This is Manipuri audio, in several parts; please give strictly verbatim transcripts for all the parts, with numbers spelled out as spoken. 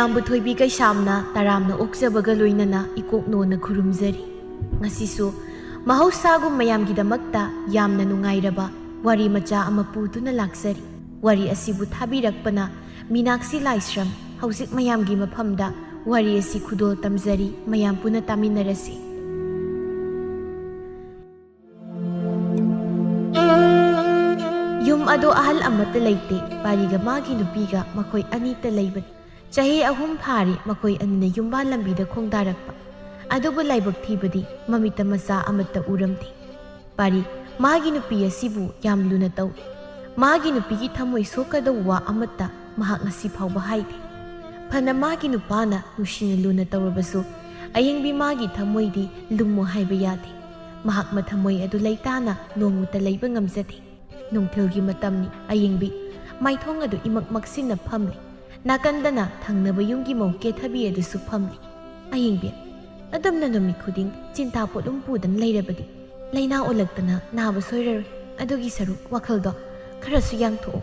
ꯃꯌꯥꯝꯕꯨ ꯊꯣꯏꯕꯤ ꯀꯩꯁꯥꯝꯅ ꯇꯔꯥꯝꯅ ꯑꯣꯛꯆꯕꯒ ꯂꯣꯏꯅꯅ ꯏꯀꯣꯛꯅꯣꯅ ꯈꯨꯔꯨꯝꯖꯔꯤ꯫ ꯉꯁꯤꯁꯨ ꯃꯍꯧꯁꯥꯒꯨꯝ ꯃꯌꯥꯝꯒꯤꯗꯃꯛꯇ ꯌꯥꯝꯅ ꯅꯨꯡꯉꯥꯏꯔꯕ ꯋꯥꯔꯤ ꯃꯆꯥ ꯑꯃ ꯄꯨꯗꯨꯅ ꯂꯥꯛꯆꯔꯤ꯫ ꯋꯥꯔꯤ ꯑꯁꯤꯕꯨ ꯊꯥꯕꯤꯔꯛꯄꯅ ꯃꯤꯅꯥꯛꯁꯤ ꯂꯥꯏꯁ꯭ꯔꯝ꯫ ꯍꯧꯖꯤꯛ ꯃꯌꯥꯝꯒꯤ ꯃꯐꯝꯗ ꯋꯥꯔꯤ ꯑꯁꯤ ꯈꯨꯗꯣꯜ ꯇꯝꯖꯔꯤ, ꯃꯌꯥꯝ ꯄꯨꯟꯅ ꯇꯥꯃꯤꯟꯅꯔꯁꯤ꯫ ꯌꯨꯝ ꯑꯗꯣ ꯑꯍꯜ ꯑꯃꯠꯇ ꯂꯩꯇꯦ꯫ ꯄꯥꯔꯤꯒ ꯃꯥꯒꯤ ꯅꯨꯄꯤꯒ ꯃꯈꯣꯏ ꯑꯅꯤꯇ ꯂꯩꯕꯅꯤ꯫ ꯆꯍꯤ ꯑꯍꯨꯝ ꯐꯥꯔꯤ ꯃꯈꯣꯏ ꯑꯅꯤꯅ ꯌꯨꯝꯕꯥꯟ ꯂꯝꯕꯤꯗ ꯈꯣꯡꯗꯥꯔꯛꯄ꯫ ꯑꯗꯨꯕꯨ ꯂꯥꯏꯕꯛ ꯊꯤꯕꯗꯤ ꯃꯃꯤꯠꯇ ꯃꯆꯥ ꯑꯃꯠꯇ ꯎꯔꯝꯗꯦ꯫ ꯄꯥꯔꯤ ꯃꯥꯒꯤ ꯅꯨꯄꯤ ꯑꯁꯤꯕꯨ ꯌꯥꯝ ꯂꯨꯅ ꯇꯧꯏ꯫ ꯃꯥꯒꯤ ꯅꯨꯄꯤꯒꯤ ꯊꯃꯣꯏ ꯁꯣꯛꯀꯗꯧꯕ ꯋꯥ ꯑꯃꯠꯇ ꯃꯍꯥꯛ ꯉꯁꯤ ꯐꯥꯎꯕ ꯍꯥꯏꯗꯦ꯫ ꯐꯅ ꯃꯥꯒꯤ ꯅꯨꯄꯥꯅ ꯅꯨꯡꯁꯤꯅ ꯂꯨꯅ ꯇꯧꯔꯕꯁꯨ ꯑꯌꯤꯡꯕꯤ ꯃꯥꯒꯤ ꯊꯃꯣꯏꯗꯤ ꯂꯨꯝꯃꯨ ꯍꯥꯏꯕ ꯌꯥꯗꯦ꯫ ꯃꯍꯥꯛ ꯃꯊꯃꯣꯏ ꯑꯗꯨ ꯂꯩꯇꯥꯅ ꯅꯣꯡꯃꯇ ꯂꯩꯕ ꯉꯝꯖꯗꯦ꯫ ꯅꯨꯡꯊꯤꯜꯒꯤ ꯃꯇꯝꯅꯤ꯫ ꯑꯌꯤꯡꯕꯤ ꯃꯥꯏꯊꯣꯡ ꯑꯗꯨ ꯏꯃꯛ ꯃꯛꯁꯤꯟꯅ ꯐꯝꯂꯤ꯫ ꯅꯥꯀꯟꯗꯅ ꯊꯪꯅꯕ ꯌꯨꯝꯒꯤ ꯃꯧ ꯀꯦꯊꯕꯤ ꯑꯗꯨꯁꯨ ꯐꯝꯂꯤ꯫ ꯑꯌꯤꯡꯕꯤ, ꯑꯗꯨꯝꯅ ꯅꯨꯃꯤꯠ ꯈꯨꯗꯤꯡ ꯆꯤꯟꯇꯥ ꯄꯣꯠꯂꯨꯝ ꯄꯨꯗꯨꯅ ꯂꯩꯔꯕꯗꯤ ꯂꯥꯏꯅꯥ ꯑꯣꯜꯂꯛꯇꯅ ꯅꯥꯕ ꯁꯣꯏꯔꯔꯣꯏ꯫ ꯑꯗꯨꯒꯤ ꯁꯔꯨꯛ ꯋꯥꯈꯜꯗꯣ ꯈꯔꯁꯨ ꯌꯥꯡꯊꯣꯛꯑꯣ꯫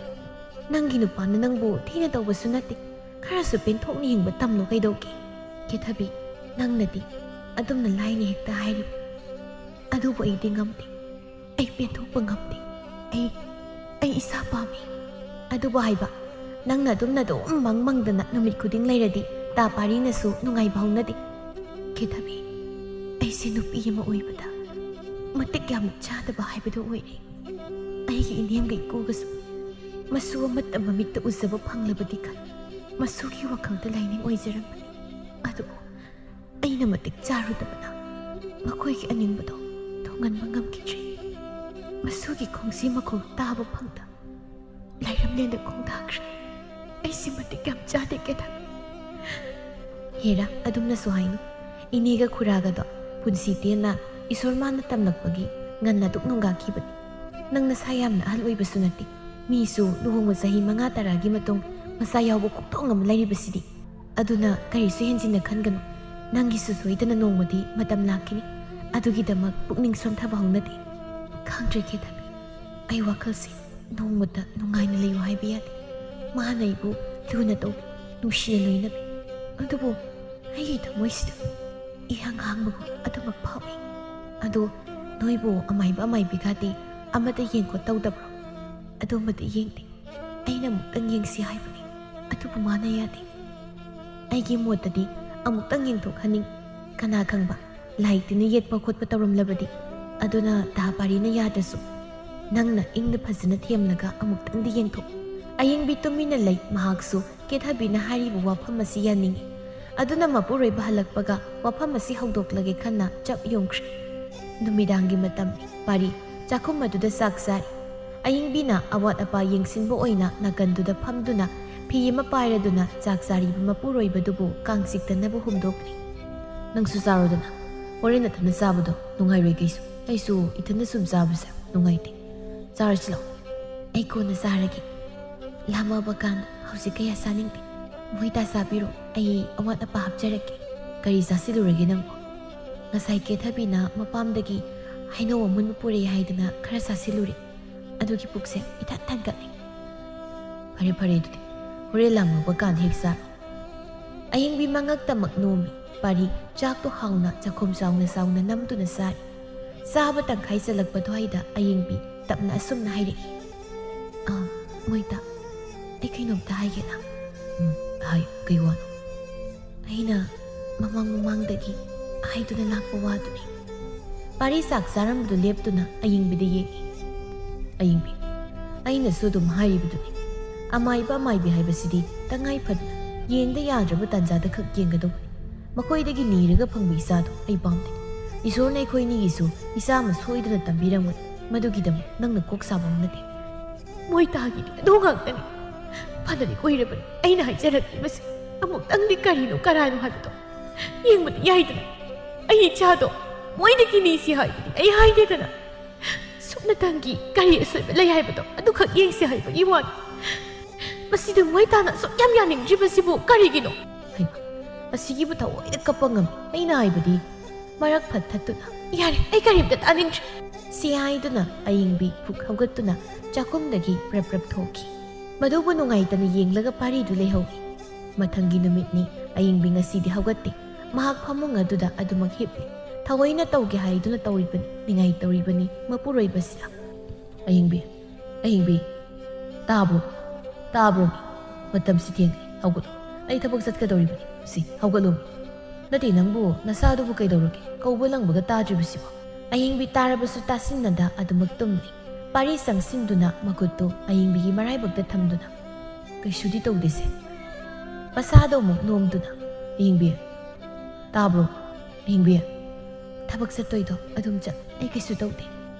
ꯅꯪꯒꯤ ꯅꯨꯄꯥꯅ ꯅꯪꯕꯨ ꯊꯤꯅ ꯇꯧꯕꯁꯨ ꯅꯠꯇꯦ꯫ ꯈꯔꯁꯨ ꯄꯦꯟꯊꯣꯛꯅ ꯍꯤꯡꯕ ꯇꯝꯂꯣ ꯀꯩꯗꯧꯒꯦ? ꯀꯦꯊꯕꯤ, ꯅꯪꯅꯗꯤ ꯑꯗꯨꯝꯅ ꯂꯥꯏꯅ ꯍꯦꯛꯇ ꯍꯥꯏꯔꯤꯕ꯫ ꯑꯗꯨꯕꯨ ꯑꯩꯗꯤ ꯉꯝꯗꯦ꯫ ꯑꯩ ꯄꯦꯟꯊꯣꯛꯄ ꯉꯝꯗꯦ꯫ ꯑꯩ, ꯑꯩ ꯏꯁꯥ ꯄꯥꯝꯃꯤ꯫ ꯑꯗꯨꯕꯨ ꯍꯥꯏꯕ, ꯅꯪꯅ ꯑꯗꯨꯝꯅ ꯑꯗꯨꯝ ꯃꯪ ꯃꯪꯗꯅ ꯅꯨꯃꯤꯠ ꯈꯨꯗꯤꯡ ꯂꯩꯔꯗꯤ ꯇꯥ ꯄꯥꯔꯤꯅꯁꯨ ꯅꯨꯡꯉꯥꯏꯕ ꯍꯧꯅꯗꯦ꯫ ꯀꯦꯊꯕꯤ, ꯑꯩꯁꯦ ꯅꯨꯄꯤ ꯑꯃ ꯑꯣꯏꯕꯗ ꯃꯇꯤꯛ ꯌꯥꯝꯅ ꯆꯥꯗꯕ ꯍꯥꯏꯕꯗꯨ ꯑꯣꯏꯔꯦ꯫ ꯑꯩꯒꯤ ꯏꯅꯦꯝꯒ ꯏꯀꯨꯒꯁꯨ ꯃꯁꯨ ꯑꯃꯠꯇ ꯃꯃꯤꯠꯇ ꯎꯖꯕ ꯐꯪꯂꯕꯗꯤ ꯈꯟ ꯃꯁꯨꯒꯤ ꯋꯥꯈꯜꯗ ꯂꯥꯏꯅꯤꯡ ꯑꯣꯏꯖꯔꯝꯕꯅꯤ꯫ ꯑꯗꯨꯕꯨ ꯑꯩꯅ ꯃꯇꯤꯛ ꯆꯥꯔꯨꯗꯕꯅ ꯃꯈꯣꯏꯒꯤ ꯑꯅꯤꯡꯕꯗꯣ ꯊꯨꯡꯍꯟꯕ ꯉꯝꯈꯤꯗ꯭ꯔꯦ꯫ ꯃꯁꯨꯒꯤ ꯈꯣꯡꯁꯤ ꯃꯈꯣꯜ ꯇꯥꯕ ꯐꯪꯗ ꯂꯥꯏꯔꯝꯂꯦꯟꯗ ꯈꯣꯡꯗꯥꯈ꯭ꯔꯦ꯫ ꯑꯩꯁꯤ ꯃꯇꯤꯛ ꯌꯥꯝ ꯆꯥꯗꯦ ꯀꯦꯊꯕꯤ꯫ ꯍꯦꯔꯥ, ꯑꯗꯨꯝꯅꯁꯨ ꯍꯥꯏꯅꯨ꯫ ꯏꯅꯦꯒ ꯈꯨꯔꯥꯒꯗꯣ ꯄꯨꯟꯁꯤ ꯇꯦꯟꯅ ꯏꯁꯣꯔ ꯃꯥꯅ ꯇꯝꯂꯛꯄꯒꯤ ꯉꯟꯅ ꯑꯗꯨꯛ ꯅꯣꯡꯒꯥꯈꯤꯕꯅꯤ꯫ ꯅꯪ ꯅꯁꯥ ꯌꯥꯝꯅ ꯑꯍꯜ ꯑꯣꯏꯕꯁꯨ ꯅꯠꯇꯦ꯫ ꯃꯤꯁꯨ ꯂꯨꯍꯣꯡꯕ ꯆꯍꯤ ꯃꯉꯥ ꯇꯔꯥꯒꯤ ꯃꯇꯨꯡ ꯃꯆꯥ ꯌꯥꯎꯕ ꯈꯣꯡꯊꯣꯡ ꯑꯃ ꯂꯩꯔꯤꯕꯁꯤꯗꯤ꯫ ꯑꯗꯨꯅ ꯀꯔꯤꯁꯨ ꯍꯦꯟꯖꯤꯟꯅ ꯈꯟꯒꯅꯨ꯫ ꯅꯪꯒꯤꯁꯨ ꯁꯣꯏꯗꯅ ꯅꯣꯡꯃꯗꯤ ꯃꯇꯝ ꯂꯥꯛꯈꯤꯅꯤ꯫ ꯑꯗꯨꯒꯤꯗꯃꯛ ꯄꯨꯛꯅꯤꯡ ꯁꯣꯟꯊꯕ ꯍꯧꯅꯗꯦ꯫ ꯈꯪꯗ꯭ꯔꯦ ꯀꯦꯊꯕꯤ, ꯑꯩ ꯋꯥꯈꯜꯁꯦ ꯅꯣꯡꯃꯇ ꯅꯨꯡꯉꯥꯏꯅ ꯂꯩꯌꯨ ꯍꯥꯏꯕ ꯌꯥꯗꯦ꯫ ꯃꯥꯅ ꯑꯩꯕꯨ ꯂꯨꯅ ꯇꯧꯕꯤ, ꯅꯨꯡꯁꯤꯅ ꯂꯣꯏꯅꯕꯤ꯫ ꯑꯗꯨꯕꯨ ꯑꯩꯒꯤ ꯊꯃꯣꯏꯁꯤꯗ ꯏꯍꯥꯡ ꯍꯥꯡꯕꯒꯨꯝ ꯑꯗꯨꯃꯛ ꯐꯥꯎꯏ꯫ ꯑꯗꯣ ꯅꯣꯏꯕꯨ ꯑꯃꯥꯏꯕ ꯑꯃꯥꯏꯕꯤꯒꯗꯤ ꯑꯃꯠꯇ ꯌꯦꯡ ꯈꯣꯠ ꯇꯧꯗꯕ꯭ꯔꯣ? ꯑꯗꯨꯃꯗꯤ ꯌꯦꯡꯗꯦ꯫ ꯑꯩꯅ ꯑꯃꯨꯛꯇꯪ ꯌꯦꯡꯁꯤ ꯍꯥꯏꯕꯅꯤ, ꯑꯗꯨꯕꯨ ꯃꯥꯅ ꯌꯥꯗꯦ꯫ ꯑꯩꯒꯤ ꯃꯣꯠꯇꯗꯤ ꯑꯃꯨꯛꯇꯪ ꯌꯦꯡꯊꯣꯛꯍꯟꯅꯤꯡ꯫ ꯀꯅꯥ ꯈꯪꯕ, ꯂꯥꯏ ꯇꯤꯟꯅ ꯌꯦꯠꯄ ꯈꯣꯠꯄ ꯇꯧꯔꯝꯂꯕꯗꯤ? ꯑꯗꯨꯅ ꯗꯥ ꯄꯥꯔꯤꯅ ꯌꯥꯗ꯭ꯔꯁꯨ ꯅꯪꯅ ꯏꯪꯅ ꯐꯖꯅ ꯊꯦꯝꯂꯒ ꯑꯃꯨꯛꯇꯪꯗꯤ ꯌꯦꯡꯊꯣꯛ꯫ ꯑꯌꯤꯡꯕꯤ ꯇꯨꯃꯤꯟꯅ ꯂꯩ꯫ ꯃꯍꯥꯛꯁꯨ ꯀꯦꯊꯕꯤꯅ ꯍꯥꯏꯔꯤꯕ ꯋꯥꯐꯝ ꯑꯁꯤ ꯌꯥꯅꯤꯡꯏ꯫ ꯑꯗꯨꯅ ꯃꯄꯨꯔꯣꯏꯕ ꯍꯜꯂꯛꯄꯒ ꯋꯥꯐꯝ ꯑꯁꯤ ꯍꯧꯗꯣꯛꯂꯒꯦ ꯈꯟꯅ ꯆꯞ ꯌꯨꯡꯈ꯭ꯔꯦ꯫ ꯅꯨꯃꯤꯗꯥꯡꯒꯤ ꯃꯇꯝ꯫ ꯄꯥꯔꯤ ꯆꯥꯛꯈꯨꯝ ꯑꯗꯨꯗ ꯆꯥꯛ ꯆꯥꯔꯤ꯫ ꯑꯌꯤꯡꯕꯤꯅ ꯑꯋꯥꯠ ꯑꯄꯥ ꯌꯦꯡꯁꯤꯟꯕ ꯑꯣꯏꯅ ꯅꯥꯀꯟꯗꯨꯗ ꯐꯝꯗꯨꯅ ꯐꯤ ꯑꯃ ꯄꯥꯏꯔꯗꯨꯅ ꯆꯥꯛ ꯆꯥꯔꯤꯕ ꯃꯄꯨꯔꯣꯏꯕꯗꯨꯕꯨ ꯀꯥꯡ ꯆꯤꯛꯇꯅꯕ ꯍꯨꯝꯗꯣꯛꯂꯤ꯫ "ꯅꯪꯁꯨ ꯆꯥꯔꯣꯗꯅ, ꯍꯣꯔꯦꯟ ꯅꯊꯟꯗ ꯆꯥꯕꯗꯣ ꯅꯨꯡꯉꯥꯏꯔꯣꯏ ꯀꯩꯁꯨ꯫ ꯑꯩꯁꯨ ꯏꯊꯟꯗ ꯁꯨꯝ ꯆꯥꯕꯁꯦ ꯅꯨꯡꯉꯥꯏꯇꯦ꯫ ꯆꯥꯔꯁꯤ ꯂꯥꯛꯑꯣ꯫" "ꯑꯩ ꯀꯣꯟꯅ ꯆꯥꯔꯒꯦ꯫ ꯂꯥꯝꯃꯛꯑꯕ ꯀꯥꯟꯗ ꯍꯧꯖꯤꯛ ꯀꯌꯥ ꯆꯥꯅꯤꯡꯗꯦ꯫ ꯃꯣꯏ ꯇꯥ ꯆꯥꯕꯤꯔꯣ, ꯑꯩ ꯑꯋꯥꯠ ꯑꯄꯥ ꯍꯥꯞꯆꯔꯛꯀꯦ꯫" "ꯀꯔꯤ ꯆꯥꯁꯤꯜꯂꯨꯔꯒꯦ ꯅꯪꯕꯣ?" "ꯉꯁꯥꯏ ꯀꯦꯊꯕꯤꯅ ꯃꯄꯥꯝꯗꯒꯤ ꯍꯩꯅꯧ ꯑꯃꯨꯟꯕ ꯄꯨꯔꯛꯑꯦ ꯍꯥꯏꯗꯅ ꯈꯔ ꯆꯥꯁꯤꯜꯂꯨꯔꯦ꯫ ꯑꯗꯨꯒꯤ ꯄꯨꯛꯁꯦ ꯏꯊꯟ ꯊꯟꯒꯠꯂꯦ꯫" "ꯐꯔꯦ ꯐꯔꯦ, ꯑꯗꯨꯗꯤ ꯍꯣꯔꯦꯟ ꯂꯥꯝꯃꯛꯄ ꯀꯥꯟꯗ ꯍꯦꯛ ꯆꯥꯔꯣ꯫" ꯑꯌꯤꯡꯕꯤ ꯃꯉꯛꯇꯃꯛ ꯅꯣꯝꯃꯤ꯫ ꯄꯥꯔꯤ ꯆꯥꯛꯇꯣ ꯍꯥꯎꯅ ꯆꯥꯛꯈꯨꯝ ꯆꯥꯎꯅ ꯆꯥꯎꯅ ꯅꯝꯗꯨꯅ ꯆꯥꯔꯤ꯫ ꯆꯥꯕ ꯇꯪꯈꯥꯏ ꯆꯜꯂꯛꯄ ꯑꯗꯨꯋꯥꯏꯗ ꯑꯌꯤꯡꯕꯤ ꯇꯞꯅ ꯑꯁꯨꯝꯅ ꯍꯥꯏꯔꯛꯏ꯫ "ꯑꯥ, ꯃꯣꯏꯇꯥ, ꯑꯩ ꯀꯩꯅꯣꯝꯇ ꯍꯥꯏꯒꯦꯅ꯫" "ꯎꯝ, ꯍꯥꯏꯌꯨ, ꯀꯩ ꯋꯥꯅꯣ?" "ꯑꯩꯅ ꯃꯃꯥꯡ ꯃꯃꯥꯡꯗꯒꯤ ꯍꯥꯏꯗꯨꯅ ꯂꯥꯛꯄ ꯋꯥꯗꯨꯅꯤ꯫" ꯄꯥꯔꯤ ꯆꯥꯛ ꯆꯥꯔꯝꯕꯗꯨ ꯂꯦꯞꯇꯨꯅ ꯑꯌꯤꯡꯕꯤꯗ ꯌꯦꯡꯏ꯫ "ꯑꯌꯤꯡꯕꯤ, ꯑꯩꯅꯁꯨ ꯑꯗꯨꯝ ꯍꯥꯏꯔꯤꯕꯗꯨꯅꯤ꯫ ꯑꯃꯥꯏꯕ ꯑꯃꯥꯏꯕꯤ ꯍꯥꯏꯕꯁꯤꯗꯤ ꯇꯉꯥꯏ ꯐꯗꯅ ꯌꯦꯡꯗ ꯌꯥꯗ꯭ꯔꯕ ꯇꯥꯟꯖꯥꯗ ꯈꯛ ꯌꯦꯡꯒꯗꯧꯕꯅꯤ꯫ ꯃꯈꯣꯏꯗꯒꯤ ꯅꯤꯔꯒ ꯐꯪꯕ ꯏꯆꯥꯗꯣ ꯑꯩ ꯄꯥꯝꯗꯦ꯫ ꯏꯁꯣꯔꯅ ꯑꯩꯈꯣꯏꯅꯤꯒꯤꯁꯨ ꯏꯆꯥ ꯑꯃ ꯁꯣꯏꯗꯅ ꯇꯝꯕꯤꯔꯝꯒꯅꯤ꯫ ꯃꯗꯨꯒꯤꯗꯃꯛ ꯅꯪꯅ ꯀꯣꯛ ꯁꯥꯕ ꯍꯧꯅꯗꯦ꯫" "ꯃꯣꯏꯇꯥꯒꯤꯗꯤ ꯑꯗꯨ ꯉꯥꯛꯇꯅꯤ꯫ ꯐꯅꯗꯤ ꯀꯨꯏꯔꯕꯅꯤ ꯑꯩꯅ ꯍꯥꯏꯖꯔꯛꯂꯤꯕꯁꯦ꯫ ꯑꯃꯨꯛꯇꯪꯗꯤ ꯀꯔꯤꯅꯣ ꯀꯔꯥꯏꯅꯣ ꯍꯥꯏꯕꯗꯣ ꯌꯦꯡꯕꯗꯤ ꯌꯥꯏꯗꯅ꯫ ꯑꯩ ꯏꯆꯥꯗꯣ ꯃꯣꯏꯗꯒꯤ ꯅꯤꯁꯤ ꯍꯥꯏꯕꯗꯤ ꯑꯩ ꯍꯥꯏꯗꯦꯗꯅ꯫ ꯁꯨꯞꯅꯇꯪꯒꯤ ꯀꯔꯤ ꯑꯁꯣꯏꯕ ꯂꯩ ꯍꯥꯏꯕꯗꯣ ꯑꯗꯨꯈꯛ ꯌꯦꯡꯁꯤ ꯍꯥꯏꯕꯒꯤ ꯋꯥꯅꯤ꯫ ꯃꯁꯤꯗ ꯃꯣꯏꯇꯥꯅ ꯑꯁꯨꯛ ꯌꯥꯝ ꯌꯥꯅꯤꯡꯗ꯭ꯔꯤꯕꯁꯤꯕꯨ ꯀꯔꯤꯒꯤꯅꯣ?" ꯍꯩꯃꯥ, ꯑꯁꯤꯒꯤꯕꯨ ꯊꯑꯣꯏꯅ ꯀꯞꯄ ꯉꯝꯃꯤ꯫ ꯑꯩꯅ ꯍꯥꯏꯕꯗꯤ, ꯃꯔꯛ ꯐꯠ ꯊꯠꯇꯨꯅ, "ꯌꯥꯔꯦ, ꯑꯩ ꯀꯔꯤꯝꯇ ꯇꯥꯅꯤꯡꯗ꯭ꯔꯦ!" ꯁꯤ ꯍꯥꯏꯗꯨꯅ ꯑꯌꯤꯡꯕꯤ ꯐꯨꯛ ꯍꯧꯒꯠꯇꯨꯅ ꯆꯥꯛꯈꯨꯝꯗꯒꯤ ꯄ꯭ꯔꯞ ꯄ꯭ꯔꯞ ꯊꯣꯛꯈꯤ꯫ ꯃꯗꯨꯕꯨ ꯅꯨꯡꯉꯥꯏꯇꯅ ꯌꯦꯡꯂꯒ ꯄꯥꯔꯤꯗꯨ ꯂꯩꯍꯧꯏ꯫ ꯃꯊꯪꯒꯤ ꯅꯨꯃꯤꯠꯅꯤ꯫ ꯑꯌꯤꯡꯕꯤ ꯉꯁꯤꯗꯤ ꯍꯧꯒꯠꯇꯦ꯫ ꯃꯍꯥꯛ ꯐꯃꯨꯡ ꯑꯗꯨꯗ ꯑꯗꯨꯃꯛ ꯍꯤꯞꯂꯤ꯫ ꯊꯑꯣꯏꯅ ꯇꯧꯒꯦ ꯍꯥꯏꯗꯨꯅ ꯇꯧꯔꯤꯕꯅꯤ, ꯅꯤꯡꯉꯥꯏ ꯇꯧꯔꯤꯕꯅꯤ ꯃꯄꯨꯔꯣꯏꯕꯁꯤꯅ꯫ "ꯑꯌꯤꯡꯕꯤ, ꯑꯌꯤꯡꯕꯤ, ꯇꯥꯕ꯭ꯔꯣ? ꯇꯥꯕ꯭ꯔꯣ? ꯃꯇꯝꯁꯤ ꯊꯦꯡꯂꯦ, ꯍꯧꯒꯠꯂꯣ꯫ ꯑꯩ ꯊꯕꯛ ꯆꯠꯀꯗꯧꯔꯤꯕꯅꯤ꯫ ꯁꯤ, ꯍꯧꯒꯠꯂꯣ꯫ ꯅꯠꯇꯦ, ꯅꯪꯕꯨ ꯅꯁꯥꯗꯨꯕꯨ ꯀꯩꯗꯧꯔꯒꯦ? ꯀꯧꯕ ꯂꯪꯕꯒ ꯇꯥꯗ꯭ꯔꯤꯕꯁꯤꯕꯣ?" ꯑꯌꯤꯡꯕꯤ ꯇꯥꯔꯕꯁꯨ ꯇꯥꯁꯤꯟꯅꯗ ꯑꯗꯨꯃꯛ ꯇꯨꯝꯂꯤ꯫ ꯄꯥꯔꯤ ꯆꯪꯁꯤꯟꯗꯨꯅ ꯃꯈꯨꯠꯇꯨ ꯑꯌꯤꯡꯕꯤꯒꯤ ꯃꯔꯥꯏꯕꯛꯇ ꯊꯝꯗꯨꯅ, "ꯀꯩꯁꯨꯗꯤ ꯇꯧꯗꯦꯁꯦ꯫ ꯃꯁꯥꯗꯣ ꯑꯃꯨꯛ ꯅꯣꯝꯗꯨꯅ, ꯑꯌꯤꯡꯕꯤ, ꯇꯥꯕ꯭ꯔꯣ? ꯑꯌꯤꯡꯕꯤ, ꯊꯕꯛ ꯆꯠꯇꯣꯏꯗꯣ ꯑꯗꯨꯝ ꯆꯠ, ꯑꯩ ꯀꯩꯁꯨ ꯇꯧꯗꯦ꯫"